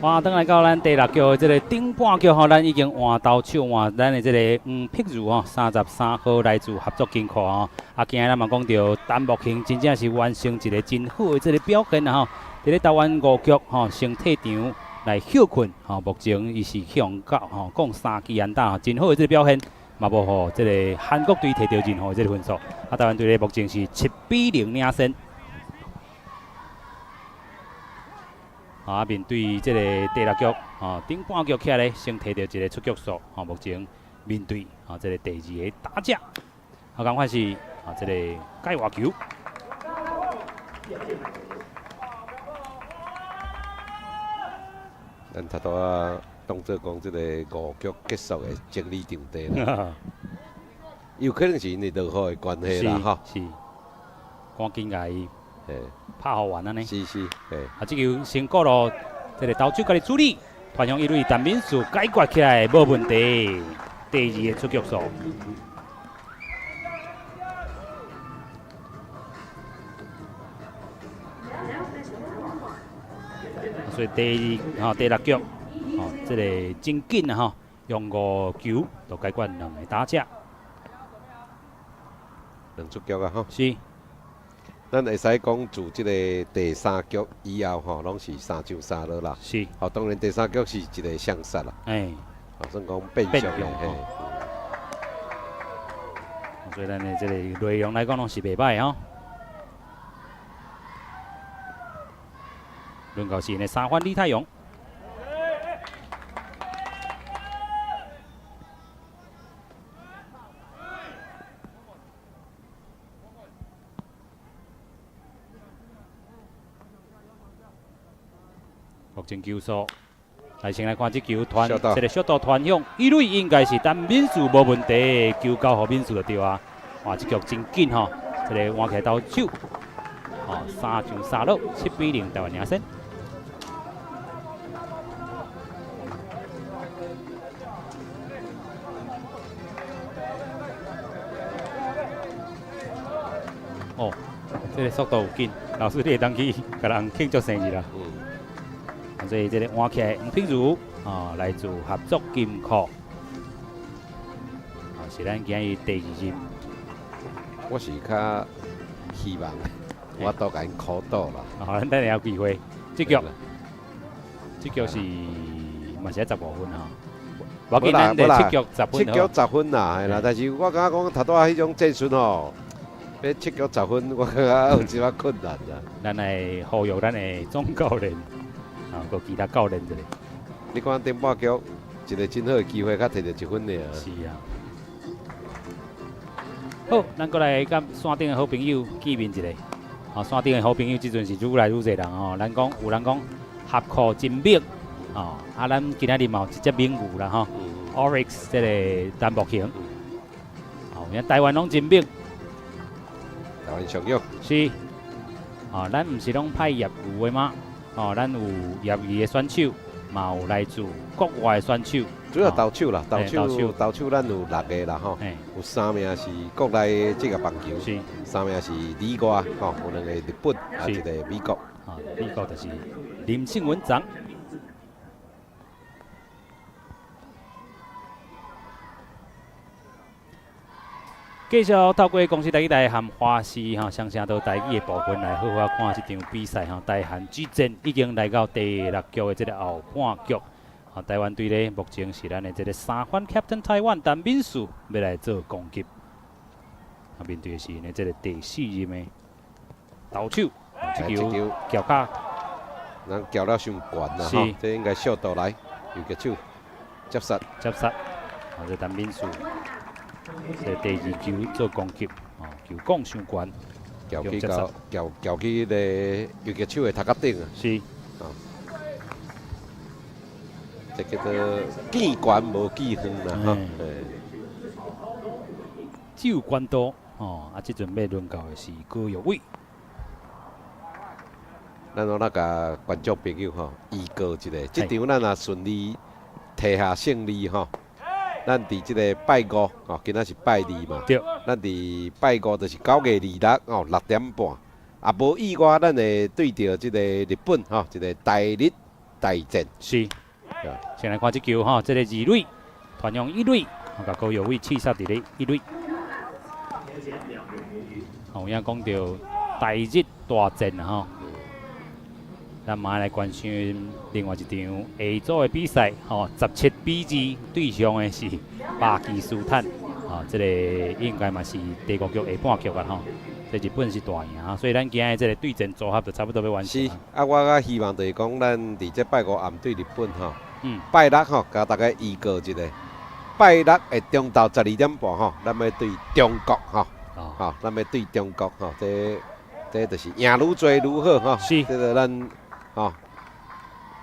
哇，轉來到咱第六局的這個頂半局吼，咱已經換投手換咱的這個黃碧如吼，33號來自合作金庫吼。啊，今日咱嘛講著陳木興真正是完成一個真好的這個表現啦吼。佇咧台灣五局吼，先退場來歇睏吼，目前伊是向到吼，降三支安打，真好的這個表現，嘛無予這個韓國隊摕著任何的這個分數。啊，台灣隊咧目前是7比0領先。啊，面對這個第六局，吼，頂半局起來咧，先摕著一個出局數，吼，目前面對啊這個第二個打者，啊，仝款是啊這個界外球。咱頭拄仔當做講這個五局結束的整理場地啦，有可能是因為落雨的關係啦，吼。是，趕緊共伊拍予完按呢。是是，嘿。啊，這球先過路，這個投手家己處理，傳向一壘，陳敏樹解決起來無問題。第二個出局數。所以第二吼第六局，吼這個真緊啊吼，用五球就解決兩個打者。兩出局啊吼。是。咱會使講自這個第三局以後吼，攏是三上三落啦。是。吼，當然第三局是一個雙殺啦。吼，算講變相的嘿。所以咱的這個內容來講，攏是袂䆀吼。輪到是𪜶的三番李太陽。目前球速，來先來看這球傳，這個速度傳向一壘應該是陳敏樹無問題，球交予敏樹就對啊。哇，這局真緊吼，這個換起來投手，哦，3上3落，7比0台灣領先。哦，這個速度有緊，老師你會當去共人慶祝生日啦。所以這個換起來黃碧如啊，來自合作金庫，啊，是咱今日第二任。我是較希望我都共𪜶苦賭啦。好，咱等下有機會。這局，這局是嘛是愛15分吼。無緊，咱第七局十分。七局十分啦，係啦。但是我感覺講頭拄仔彼種戰術吼，欲七局十分，我感覺有一寡困難啦。咱來呼籲咱的總教練。啊，閣其他教練一下。你看頂半局一個真好的機會，才摕著一分爾。是啊。好，咱閣來佮山頂的好朋友見面一下。啊，山頂的好朋友這陣是愈來愈濟人吼。咱講有人講合庫真猛，哦，啊，咱今仔日嘛有一隻猛牛啦吼。Orix 這個陳木興。哦，𪜶台灣攏真猛。台灣上勇。是。哦，咱毋是攏派業餘的嗎？哦，咱有業餘的選手，嘛有來自國外的選手。主要投手啦，投手投手，咱有六個啦吼，有三名是國內的職業棒球，三名是旅外吼，有兩個日本，啊一個美國。啊，美國就是林勝文長。繼續透過公視台語台和華視吼雙聲道台語的部分來好好看這場比賽吼，台韓之戰已經來到第六局的這個後半局。啊，台灣隊咧目前是咱的這個三番 Captain 台灣陳敏樹欲來做攻擊。啊，面對的是𪜶的這個第四任的投手，這球撬卡，人撬了傷懸啦，吼，這應該小度來，右腳手接殺，接殺，啊，這陳敏樹。這第二球做攻擊，哦，球摃傷懸，撬去到撬撬去彼个右腳手的頭殼頂啊。是，哦，這叫做見懸無見遠啦，吼。只有懸度，哦，啊，這陣欲輪到的是高玉偉。咱攏來共觀眾朋友吼預告一下，這場咱若順利提下勝利吼。咱佇這個拜五，吼，今仔是拜二嘛。對。咱佇拜五就是9月26，吼，6點半。啊，無意外，咱會對著這個日本，吼，一個台日大戰。是。先來看這球吼，這个二壘傳向一壘，共高耀偉刺殺佇咧一壘。有影講著台日大戰吼，咱嘛來關心另外一場下組的比賽，吼，17比2對上的是巴基斯坦，啊，這个應該嘛是第五局下半局啊，吼，這日本是大贏，所以咱今日這个對戰組合就差不多欲完成。是，啊，我較希望就是講，咱佇這拜五暗對日本吼，拜六吼，共大家預告一下，拜六的中晝12點半吼，咱欲對中國吼，吼，咱欲對中國吼，這這就是贏愈濟愈好吼，這個咱吼，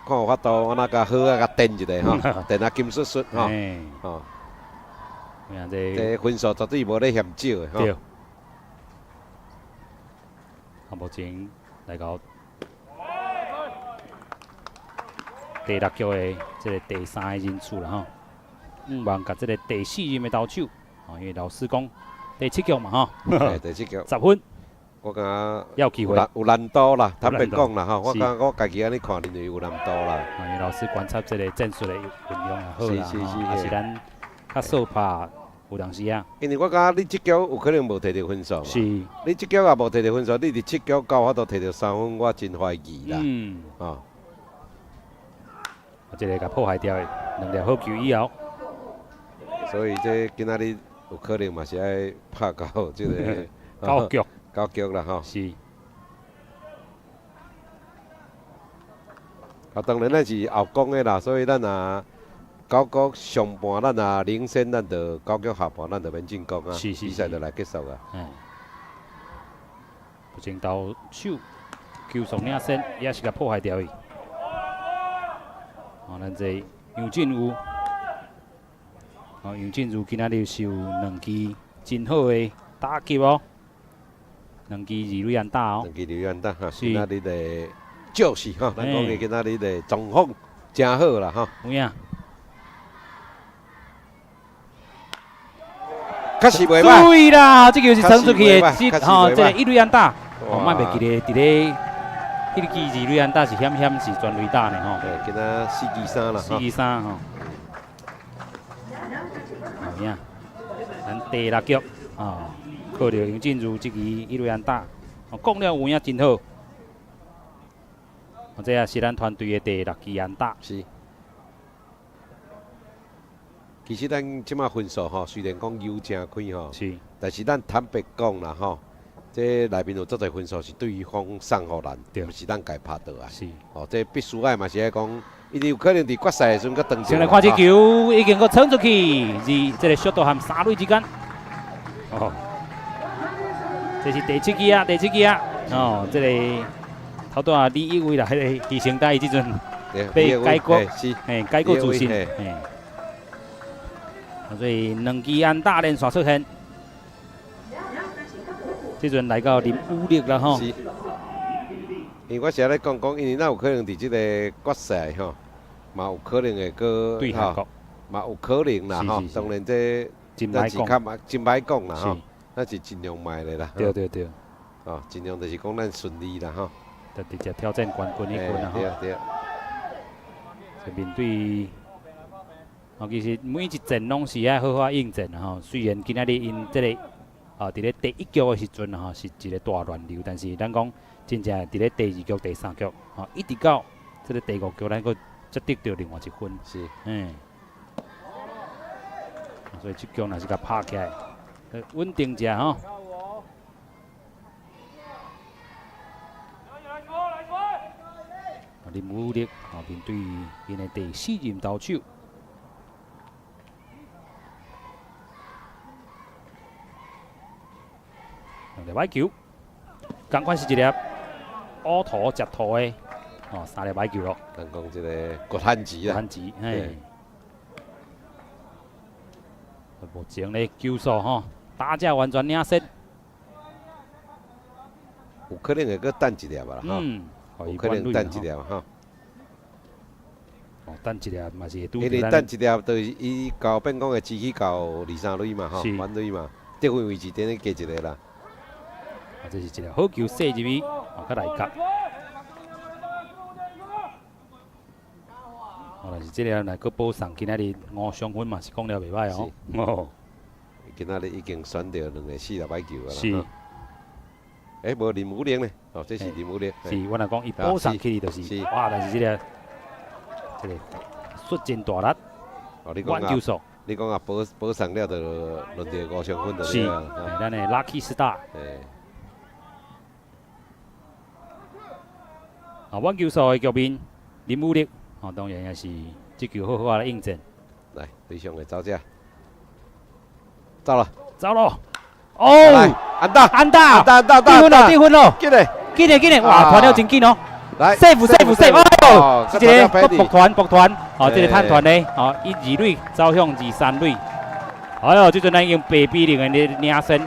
看有法度，按怎共好啊，共墊一下吼，墊啊金雪雪吼，吼，這分數絕對無咧嫌少的吼。對。啊，目前來到第六局的這个第三个人次啦吼，向望共這个第四任的投手，哦，因為老師講第七局嘛吼，第七局 10分，我感覺有機會，有難度啦，坦白講啦吼，我感覺我家己按呢看，認為有難度啦。因為老師觀察這个戰術的運用也好啦，吼，也是咱較數拍有當時啊。因為我感覺你這局有可能無摕著分數嘛。你這局也無摕著分數，你佇七局閣有法度摕著3分，我真懷疑啦。哦。這个共破壞掉的兩粒好球以後，所以這今仔日有可能嘛是愛拍到這个九局，九局啦吼。是。啊，當然咱是後攻的啦，所以咱若九局上半咱若領先，咱就九局下半咱就免進攻啊，比賽就來結束啊。目前投手球速領先，也是共破壞掉去。哦，咱這楊振宇，哦，楊振宇今仔日是有兩支真好的打擊哦，兩支二壘安打哦，兩支二壘安打哈，今仔日的就是吼，咱講的今仔日的狀況誠好啦吼。有影。確實袂䆀。對啦，這球是衝出去的，吼，這個一壘安打，我嘛袂記得佇咧。彼支二壘安打是險險是全壘打呢吼。對，今仔4支3啦。4支3吼。有影，咱第六局啊，靠著楊振如這支一壘安打，哦，講了有影真好。這也是咱團隊的第六支安打。是。其實咱這馬分數吼，雖然講優誠開吼，但是咱坦白講啦吼。這內面有足濟分數是對方送予咱，毋是咱家拍倒來。哦，這必須愛嘛是愛講，伊有可能佇決賽的時陣閣當。先來看這球已經閣衝出去，是這个速度和三壘之間。哦，這是第七支啊，第七支啊。哦，這个頭拄仔李一偉啦，彼个犧牲帶這陣被改過，嘿，改過自新。嘿，所以兩支安打連續出現。這陣來到林武力啦吼。是。因為我是咧講講，因為咱有可能佇這個決賽吼，嘛有可能會閣對韓國，嘛有可能啦吼。當然這真歹講，真歹講啦吼。咱是盡量賣的啦。對對對。哦，盡量就是講咱順利啦吼。就直接挑戰冠軍一軍啦對對。就面對，哦，其實每一戰攏是愛好好應戰吼。雖然今仔日𪜶這个。啊，佇咧第一局的時陣吼，是一個大亂流，但是咱講真正佇咧第二局、第三局，吼，一直到這个第五局，咱閣才得著另外一分。嗯。所以這局若是共拍起來，穩定者吼。林武力吼面對𪜶的第四任投手。兩粒歹球，仝款是一粒烏塗食塗的，哦，三粒歹球咯。咱講這个骨漢子啦。骨漢子，嘿。目前咧球數吼，打者完全領先。有可能會閣等一粒啊，吼。有可能等一粒吼。哦，等一粒嘛是會拄。因為等一粒，就是伊到變講會支起到二三壘嘛，吼，満壘嘛，得分位置頂咧加一个啦。啊，這是一个好球，射入去，哦，較內角。但是這个若閣保送，今仔日吳雙分嘛是講了袂䆀哦。哦，今仔日已經選著兩个四粒歹球啊啦。是。欸，無林武玲呢？哦，這是林武玲。是，我若講伊保送去就是，哇！但是這个出真大力。哦，你講啊，你講啊，保保送了就輪著吳雙分就是咱的 Lucky Star。啊，阮球數的局面，林武力，哦，當然也是這球好好啊來應戰。來，對上的走者，走了，走了。哦，安打，安打，安打，得分咯，得分咯，緊嘞，緊嘞，緊嘞，哇，傳了真緊哦。來，safe safe safe，哦，這个搏團搏團，哦，這个探團呢，哦，一二壘走向二三壘，哎喲，這陣咱已經8比0的領先。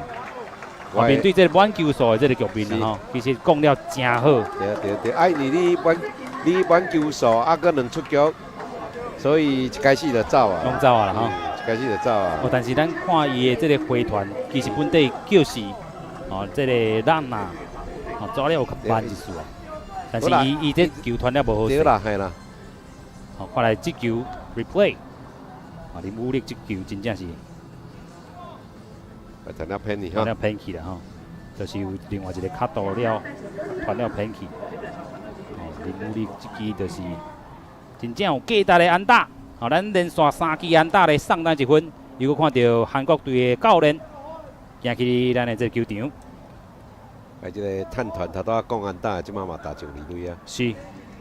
面對這个滿球數的這个局面吼，其實講了真好。對對對，啊，因為你滿球數啊，閣兩出局，所以一開始就走啊。攏走啊啦吼，一開始就走啊。哦，但是咱看伊的這个回傳，其實本底就是哦，這个讓啊，哦，走了有較慢一絲啊。但是伊這球傳了無好勢。對啦，係啦。好，看來這球 replay，啊，林武力這球真正是。傳了偏去，傳了偏去啦吼，就是有另外一个跤肚了，傳了偏去。哦，林武力這支就是真正有價值的安打。好，咱連續三支安打咧送咱一分，又閣看著韓國隊的教練行去咱的這个球場。啊，這个探團頭拄仔講安打，這馬嘛打上二壘啊。是，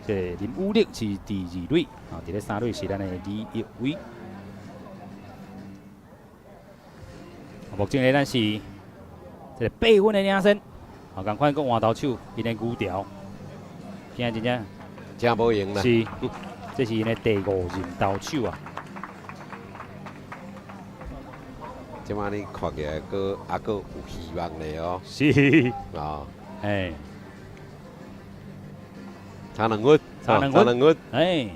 這个林武力是佇二壘，啊，佇咧三壘是咱的李玉偉。目前咧，咱是這个8分的領先，啊，仝款閣換投手，𪜶的牛條，今仔真正真無閒啦。是，這是𪜶的第五任投手啊。這馬你看起來閣猶閣有希望咧哦。是。啊。哎。差兩分，差兩分，兩分。哎。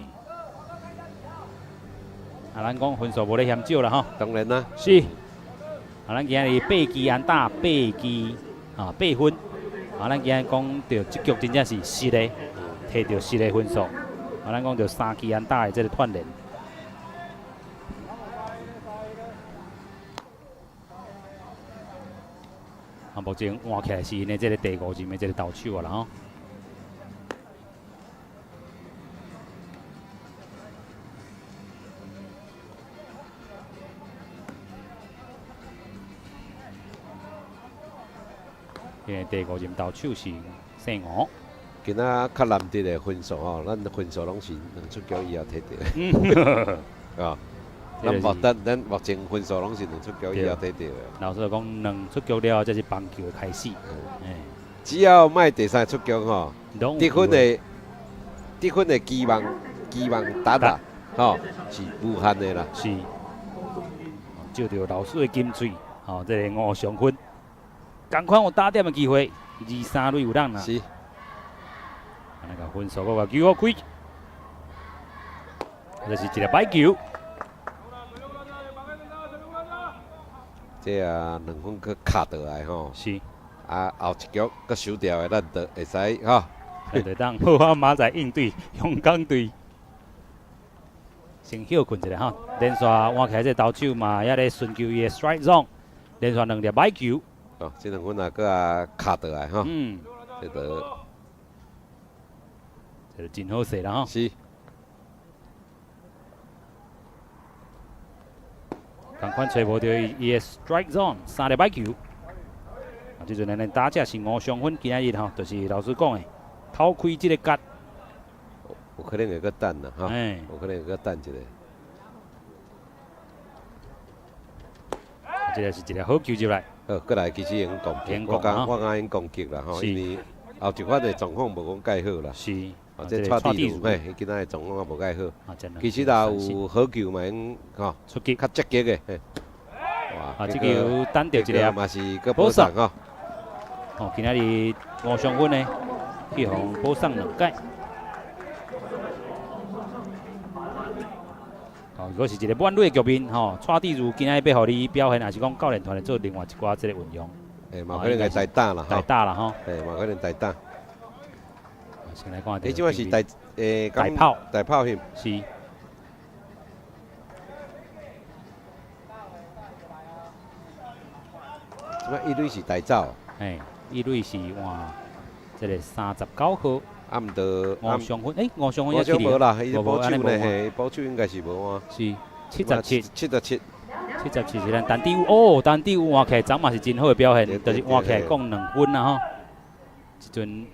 啊，咱講分數無咧嫌少啦吼。當然啦。是。啊，咱今日八支安打，八支啊八分。啊，咱今日講著這局真正是實的，摕著實的分數。啊，咱講著三支安打的這个串聯。啊，目前換起來是𪜶的這个第五任的這个投手啊啦吼。因為第五任投手是姓吳。今仔較難得的分數吼，咱分數攏是兩出局以後摕著。啊，咱目前分數攏是兩出局以後摕著的。老實講，兩出局了後，才是棒球的開始。只要莫第三出局吼，得分的期望達啦，吼是無限的啦。是。照著老師的金喙，吼，這个吳尚芬。仝款有打點的機會，二三壘有人啦。是。啊，那个分數閣共球好開，這是一个歹球。這啊兩分閣卡倒來吼。是。啊，後一局閣收掉的，咱就會使吼。咱就當好好馬仔應對香港隊。先歇睏一下吼，連續換起來這投手嘛，猶咧尋求伊的 strike zone，連續兩粒歹球。哦，這兩分啊，閣啊卡倒來吼。這就這就真好勢啦吼。是。仝款揣無著伊的 strike zone，三粒歹球。啊，這陣咱的打者是吳雙芬，今仔日吼，就是老師講的，頭開這个角。有可能會閣等啦，吼。有可能會閣等一下。這个是一个好球入來。好，過來其實會用攻擊，我感覺用攻擊啦吼，因為後一發的狀況無講蓋好啦。是。哦，這蔡志如嘿，伊今仔的狀況也無蓋好。其實若有好球嘛，用吼出擊，較積極的。哇！啊，這球等著一个嘛是閣保送吼。哦，今仔日吳雙芬呢，去予保送兩改。哦，如果是一个滿壘的局面吼，蔡志如今仔日欲予你表現，抑是講教練團會做另外一寡這个運用。欸，嘛可能會代打啦，代打啦吼。欸，嘛可能代打。先來看。欸，這擺是代代跑，代跑翕。是。這擺一壘是代走，嘿，一壘是換這個39號。啊，毋著吳尚芬，欸，吳尚芬吳尚無啦，伊捕手呢，嘿，捕手應該是無換。是77，77，77是咱陳志武，哦，陳志武換起來，昨嘛是真好的表現，就是換起來降2分啦吼。這陣，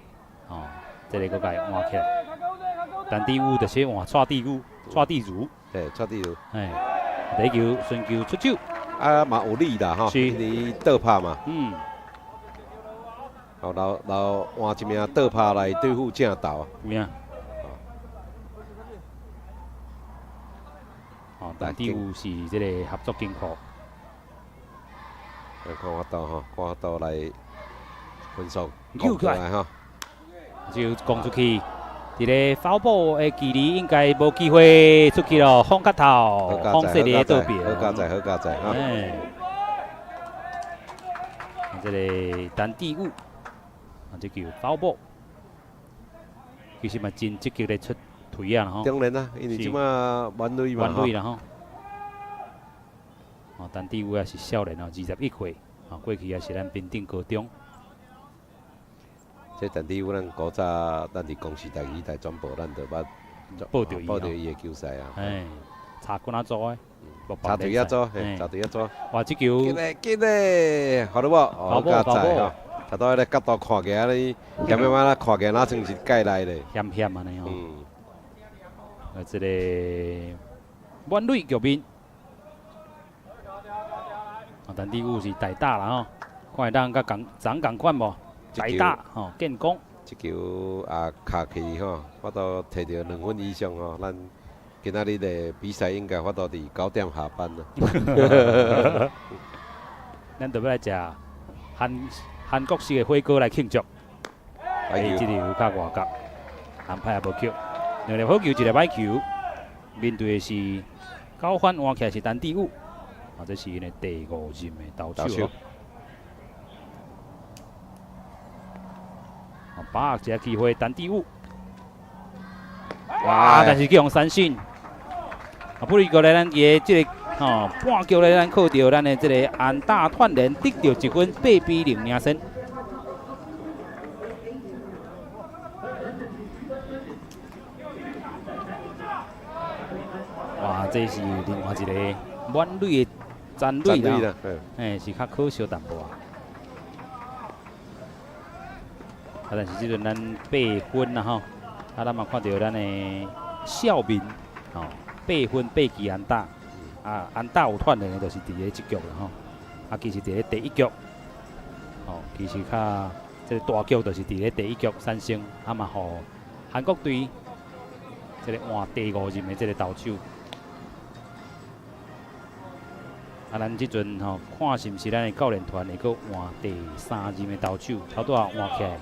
哦，這个閣共伊換起來。陳志武就是換蔡志武，蔡志如，對，蔡志如，嘿，第一球順球出手，啊嘛有力啦吼，因為倒拍嘛，哦，然後換一名倒拍來對付正投。有影。哦，陳志武是這個合作金庫。來看法度吼，看法度來分數降起來吼，就攻出去。佇咧跑步的距離應該無機會出去咯，風較頭，風勢佇咧倒邊。好佳哉，好佳哉，哎，這個陳志武，啊，這球跑步，其實嘛真積極咧出腿啊，吼。當然啦，因為這馬滿壘嘛，滿壘啦吼。哦，陳志武也是少年哦，21歲，啊，過去也是咱平頂高中。這陳志武，咱古早咱佇公視台語台轉播，咱就捌報著伊，報著伊的球賽啊。哎，插棍仔組的，插隊仔組，嘿，插隊仔組。哇，這球！緊嘞，緊嘞，好了無？好佳哉吼！頭拄彼个角度看起來，你險險啊，看起來若像是界內咧。險險按呢吼。啊，這个滿壘局面。啊，陳志武是代打啦吼，看會當佮仝昨仝款無？代打吼，建功。這球啊，卡去吼，法度摕著2分以上吼，咱今仔日的比賽應該法度佇9點下班啦。咱就欲來食韓韓國式的火鍋來慶祝。哎，這個有較外角，安排也無球，兩粒好球，一粒歹球。面對的是9分換起來是陳志武，啊，這是𪜶的第五任的投手。把握一下機會，陳志武。哇！但是去予三振。啊，不如過來咱伊的這個吼半局咧，咱靠著咱的這個安打串聯得著一分，8比0領先。哇！這是另外一個滿壘的殘壘啦，嘿，是較可惜淡薄仔。啊！但是這陣咱8分啦吼，啊，咱嘛看著咱的少民吼，八分八支安打，啊，安打有串聯的，就是佇咧這局啦吼。啊，其實佇咧第一局，吼，其實較這個大局就是佇咧第一局產生，啊嘛，予韓國隊這個換第五任的這個投手。啊，咱這陣吼看是毋是咱的教練團會閣換第三任的投手，頭拄仔換起來。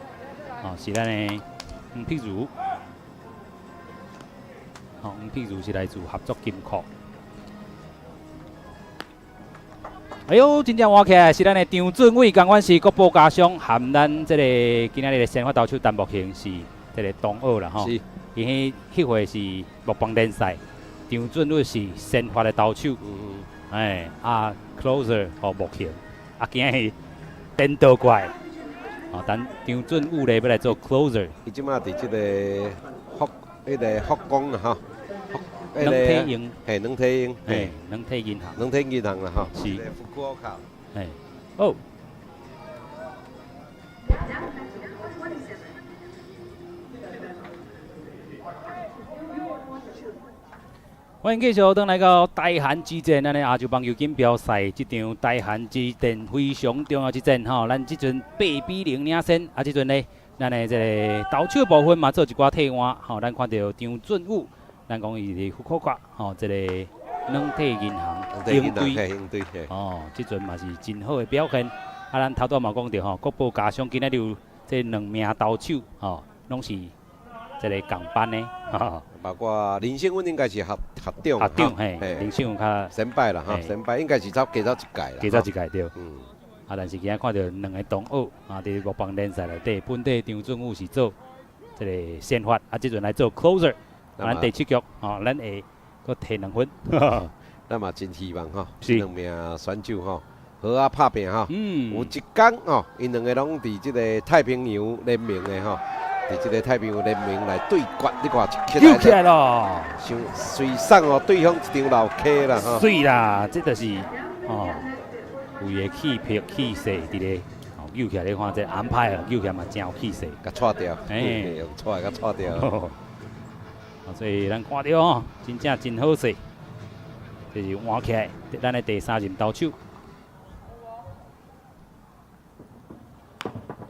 哦，是咱的黃碧如，哦，黃碧如是來自合作金庫。哎喲，真正換起來是咱的張俊偉，仝款是國寶家商，含咱這個今仔日的先發投手陳木興是這個同學啦吼。是。伊彼彼回是木棒聯賽，張俊偉是先發的投手。哎，啊，closer 予木興，啊，今日顛倒過來。哦，等張俊武咧欲來做 closer。伊這馬佇這个福，彼个福岡啦吼，軟體銀，嘿，軟體銀，嘿，軟體銀行，軟體銀行啦吼，是。福岡。嘿，哦。歡迎繼續轉來到台韓之戰，咱的亞洲棒球錦標賽這場台韓之戰非常重要之戰吼，咱這陣8比0領先，啊，這陣呢，咱的這個投手部分嘛做一寡替換，吼，咱看著張俊武，咱講伊佇福岡吼，這個軟體銀行鷹隊，哦，這陣嘛是真好的表現。啊，咱頭拄嘛講著吼，國寶家商今仔日有這兩名投手吼，攏是這個仝班的。包括林勝文應該是學學長，學長嘿，林勝文較先輩啦吼，先輩應該是走加走一屆啦，加走一屆對。啊，但是今仔看著兩个同學啊，佇木棒聯賽內底，本底張俊武是做這個先發，啊，這陣來做 closer，咱第七局吼，咱會閣提2分。咱嘛真希望吼，兩名選手吼，好啊拍拚吼。有一工吼，𪜶兩个攏佇這个太平洋聯盟的吼，佇這個太平洋聯盟來對決，你看一起來咯，像隨送哦對方一張老 K 啦吼。媠啦，這就是哦，有伊的氣魄氣勢佇咧，哦，扭起來你看這安排啊，扭起來嘛真有氣勢，共掣掉，欸，用掣共掣掉。啊，所以咱看著吼，真正真好勢，這是換起來，咱的第三任投手。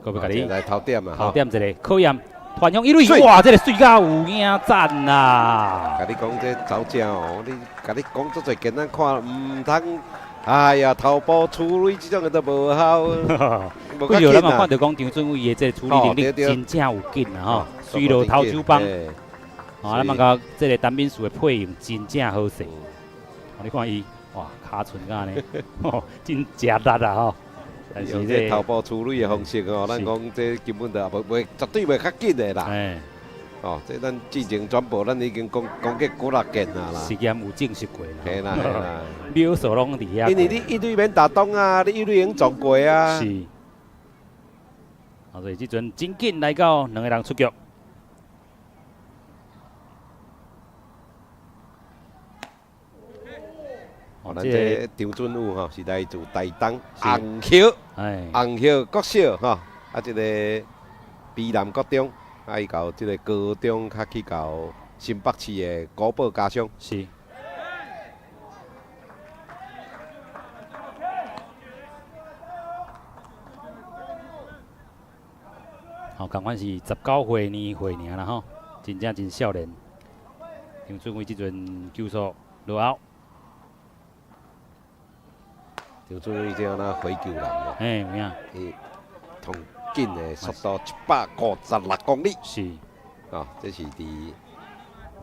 閣欲共你來頭點啊，頭點一个考驗，傳向一壘，哇！這个媠甲有影讚啊！共你講這走正哦，你共你講足濟簡單看，毋通，哎呀，頭部處理這種的都無效。幾號咱嘛看著講張俊偉的這个處理能力真正有緊啊！吼，隨落投手幫，啊，咱嘛共這个陳敏樹的配用真正好勢。你看伊，哇，跤寸甲按呢，真食力啊！吼。但是這頭部處理的方式哦，咱講這根本就無袂絕對袂較緊的啦。哦，這咱之前轉播，咱已經講講過幾若遍啊啦。實驗有證實過啦。嘿啦嘿啦。秒數攏佇遐。因為你一壘免打擋啊，你一壘已經撞過啊。是。啊，所以這陣真緊來到兩個人出局。哦，咱這張俊武吼是來自台東紅葉，紅葉國小吼，啊，這个美南國中，啊，伊到這个高中，較去到新北市的古堡家商。是。好，仝款是19歲年歲爾啦吼，真正真少年。張俊偉這陣球速落後。張俊偉這若火球男哦，嘿，有影。伊上緊的速度156公里。是。哦，這是佇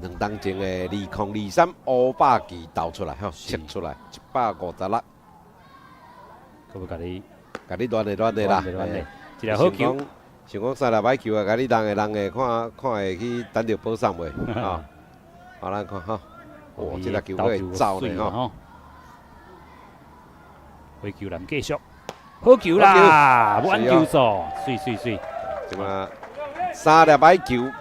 兩冬前的2023烏百期投出來吼，測出來156。閣欲共你，共你亂的亂的啦，一个好球。想講三粒歹球啊，共你人的人的，看看會去等著保送袂？吼，好，咱看吼，哇，這粒球閣會走呢吼。火球男繼續，好球啦，無按球數，媠媠媠。這馬三粒歹球，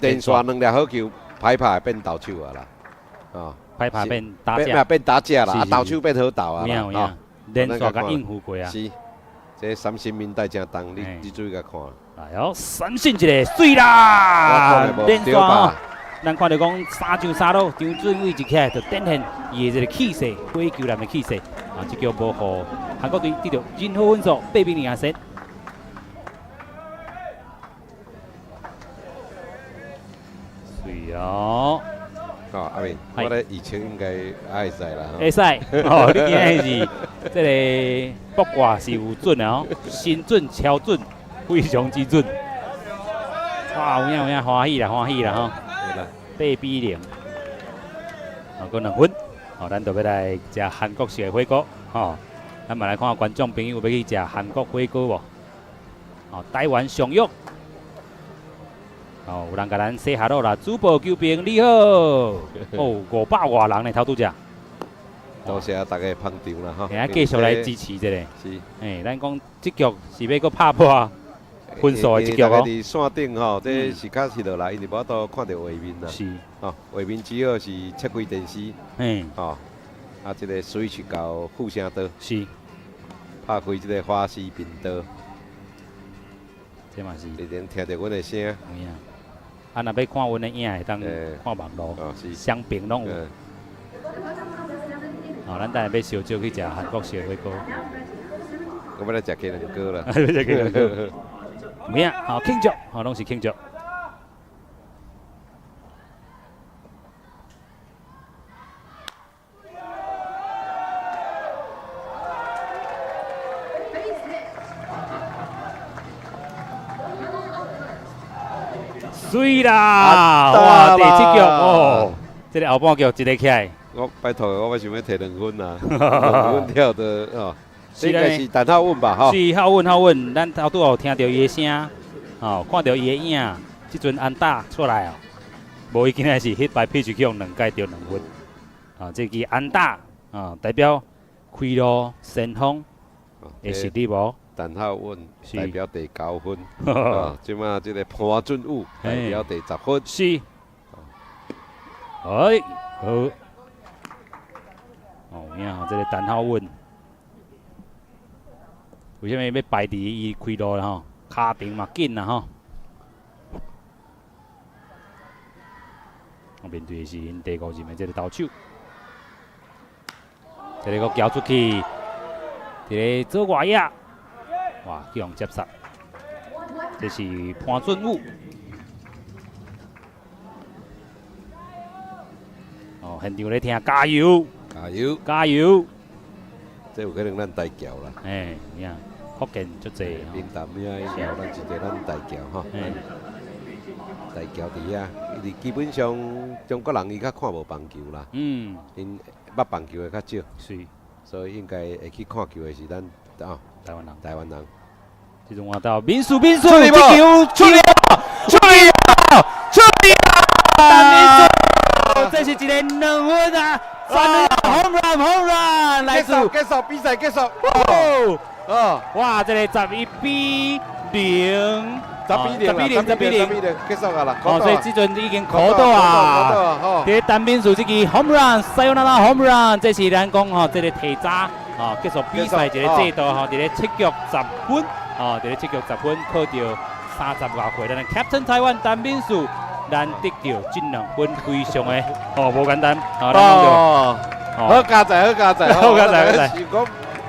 連續兩粒好球，歹拍變投手啊啦，哦，歹拍變打者，變打者啦，啊，投手變好投啊啦，哦，連續共應付過啊。是，這三星面帶真重，你你注意共看。來哦，三振一个，媠啦，連續哦。咱看著講三上三落，張俊偉一起來就展現伊的這个氣勢，火球男的氣勢。啊，這局無予韓國隊得著任何分數，8比2領先。媠哦！哦，阿明，我咧以前應該會使啦。會使，哦，你今仔是這个卜卦是有準的哦，神準、超準，非常之準。哇，有影有影，歡喜啦，歡喜啦吼！8比0，啊，閣兩分，哦，咱就欲來食韓國式的火鍋，吼，咱嘛來看觀眾朋友欲去食韓國火鍋無？哦，台灣上約，哦，有人共咱 say hello 啦，主播球評你好，哦，500外人呢，頭拄才。多謝大家捧場啦，吼！會繼續來支持一下。是。欸，咱講這局是欲閣拍破分數的一局哦。佇線頂吼，這是較實落來，因為無法度看著畫面啦。是。吼，畫面只好是切開電視。吼，啊，這个 switch 到副聲道。是。拍開這个華視頻道。這嘛是。會當聽著阮的聲。有影。啊，若欲看阮的影，會當看網路。哦，是。雙屏攏有。哦，咱等下欲燒酒去食韓國式的火鍋。我欲來食雞卵糕啦。欲食雞卵糕。有影，好慶祝，好攏是慶祝。媠啦！哇，第七局哦，這个後半局一个起來。我拜託，我欲想欲提兩分啊，兩分跳的哦，這應該是陳浩穩吧？吼，是浩穩，浩穩，咱頭拄有聽著伊的聲，哦，看著伊的影，這陣安打出來哦，無伊今仔是 hit by pitch 去予兩蓋著兩分，啊，這支安打啊，代表開路先鋒。的實力無？陳孝穩代表第九分，啊，這馬這個潘俊武代表第10分。是。哎，好。哦，有影吼，這個陳孝穩，為啥物欲排佇伊開路啦吼？跤程嘛緊啦吼。面對的是𪜶第五任的這個投手，這個閣交出去，佇咧左外野，哇，去予接殺，這是潘俊武。哦，現場咧聽加油，加油，加油！這有可能咱台僑啦。嘿，有影，福建足濟。平潭遐有咱一個咱台僑吼。台僑佇遐，因為基本上中國人伊較看無棒球啦，𪜶捌棒球的較少，所以應該會去看球的是咱哦台灣人。台灣人。這陣換到民宿，民宿，出去這球出去出去出去民宿，這是一個兩分啊，三分 home run home run 來自結束比賽結束。哦，哇，這個11比0。 10比0， 10比0，10比0，結束啊啦！哦，所以這陣已經苦到啊！佇陳敏樹這支 home run，sayonara home run，這是咱講吼，這個提早哦結束比賽一個制度吼，佇咧七局十分，哦，佇咧七局十分靠著30外歲，咱的 Captain 台灣陳敏樹，咱得著這兩分非常的哦，無簡單。哦，好佳哉，好佳哉，好佳哉，好佳哉。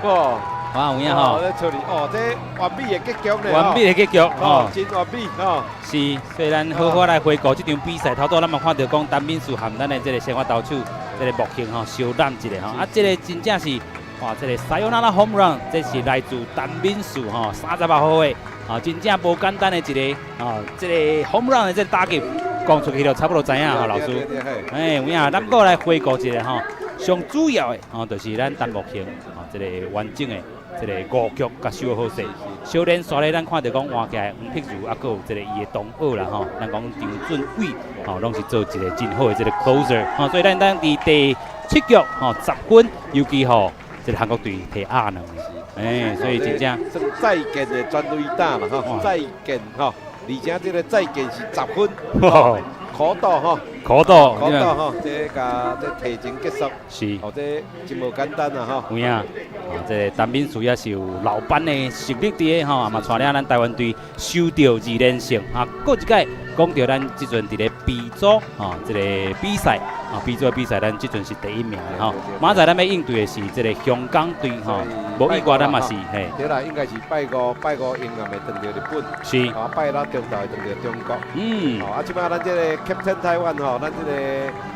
哦。哇，有影吼！這處理哦，這完美的結局咧，完美的結局哦，真完美吼。是，所以咱好好來回顧這場比賽。頭拄咱嘛看著講，陳敏樹和咱的這個先發投手，這個莫慶吼相攬一下吼。啊，這個真正是哇，這個 sayonara home run，這是來自陳敏樹吼，38歲，啊，真正無簡單的一個啊，這個 home run 的這個打擊，講出去就差不多知影吼，老師。哎，有影，咱閣來回顧一下吼，上主要的吼，就是咱陳木慶吼，這個完整的。這個五局共收好勢，小連續咧，咱看著講換起來黃碧如，啊，閣有這個伊的同學啦吼，咱講張俊偉吼，攏是做一個真好的這個 closer 吼，所以咱佇第七局吼十分，尤其吼這個韓國隊提壓兩個，哎，所以真正算再見的全壘打啦吼，再見吼，而且這個再見是十分，苦到吼，苦到，苦到吼，這共這提前結束，哦，這真無簡單啊吼。有影，啊，這個陳敏樹也是有老班的實力佇咧吼，嘛帶領咱台灣隊收著二連勝啊。閣一擺講著咱這陣佇咧 B 組吼，這個比賽啊，B 組的比賽，咱這陣是第一名吼。明仔載咱欲應對的是這個香港隊吼，無意外咱嘛是嘿。對啦，應該是拜五拜五贏啊，會轉著日本。啊，拜六中晝會轉著中國。啊，這擺咱這個 Captain 台灣吼，咱這個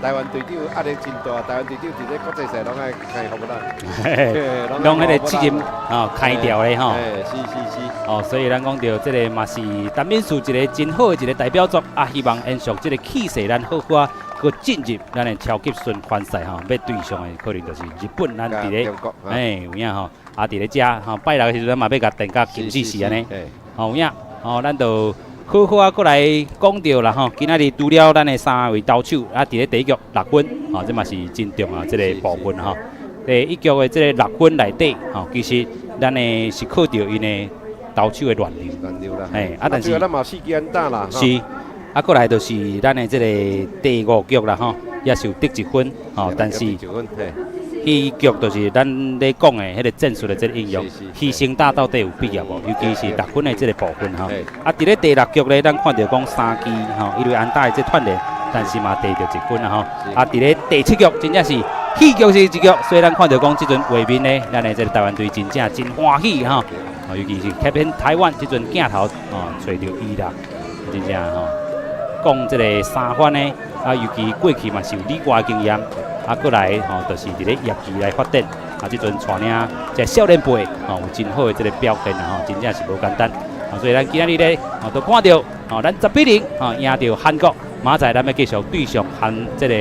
台灣隊長壓力真大，台灣隊長佇咧國際賽攏愛開服啦。攏彼個責任啊，開掉咧吼。是是是。哦，所以咱講著這個嘛是陳敏樹一個真好的一個代表作啊，希望延續這個氣勢，咱好好啊，閣進入咱的超級循環賽吼，欲對上的可能就是日本，咱佇咧，哎，有影吼，啊，佇咧遮吼，拜六的時陣嘛欲共電甲金死死按呢，吼有影，吼，咱就好好啊，閣來講著啦吼。今仔日除了咱的三位投手，啊，佇咧第一局六分，吼，這嘛是真重要這個部分吼。第一局的這個六分內底，吼，其實咱的是靠著𪜶的投手的亂流，亂流啦，嘿，啊，但是咱嘛四支安打啦，是，啊，過來就是咱的這個第五局啦，吼，也是有得一分，吼，但是，彼局就是咱咧講的彼個戰術的這個應用，犧牲打到底有必要無？尤其是六分的這個部分吼。啊，佇咧第六局咧，咱看著講三支吼，一壘安打的這串聯，但是嘛得著一分啦吼。啊，佇咧第七局真正是戲劇性一局，所以咱看著講這陣畫面咧，咱的這個台灣隊真正真歡喜吼。尤其是 Captain 台灣這陣鏡頭哦，揣著伊啦，真正吼，講這個三番呢，啊，尤其過去嘛是有旅外經驗，啊，過來吼，就是佇咧業餘來發展，啊，這陣帶領這少年輩吼，有真好的這個表現啦吼，真正是無簡單。啊，所以咱今仔日咧，哦，都看著吼，咱10比0吼贏著韓國，明仔載咱欲繼續對上韓這個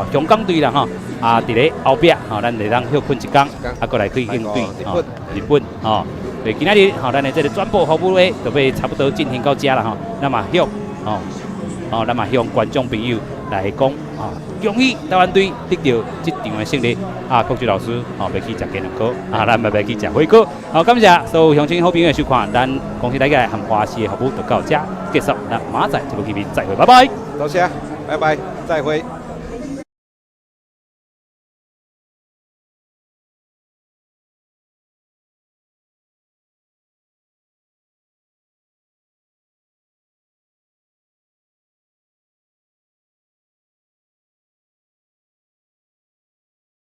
吼香港隊啦吼，啊，佇咧後壁吼，咱會當歇睏一工，啊，閣來去應對吼日本吼。所以今仔日吼，咱的這個轉播服務咧，就欲差不多進行到遮啦吼。咱嘛向吼，吼，咱嘛向觀眾朋友來講啊，恭喜台灣隊得著這場的勝利。啊，國柱老師吼欲去食雞卵糕，啊，咱嘛欲去食火鍋。好，感謝所有鄉親好朋友的收看，咱公視台語和華視的服務就到這結束，咱明仔載節目見面再會，拜拜。多謝，拜拜，再會。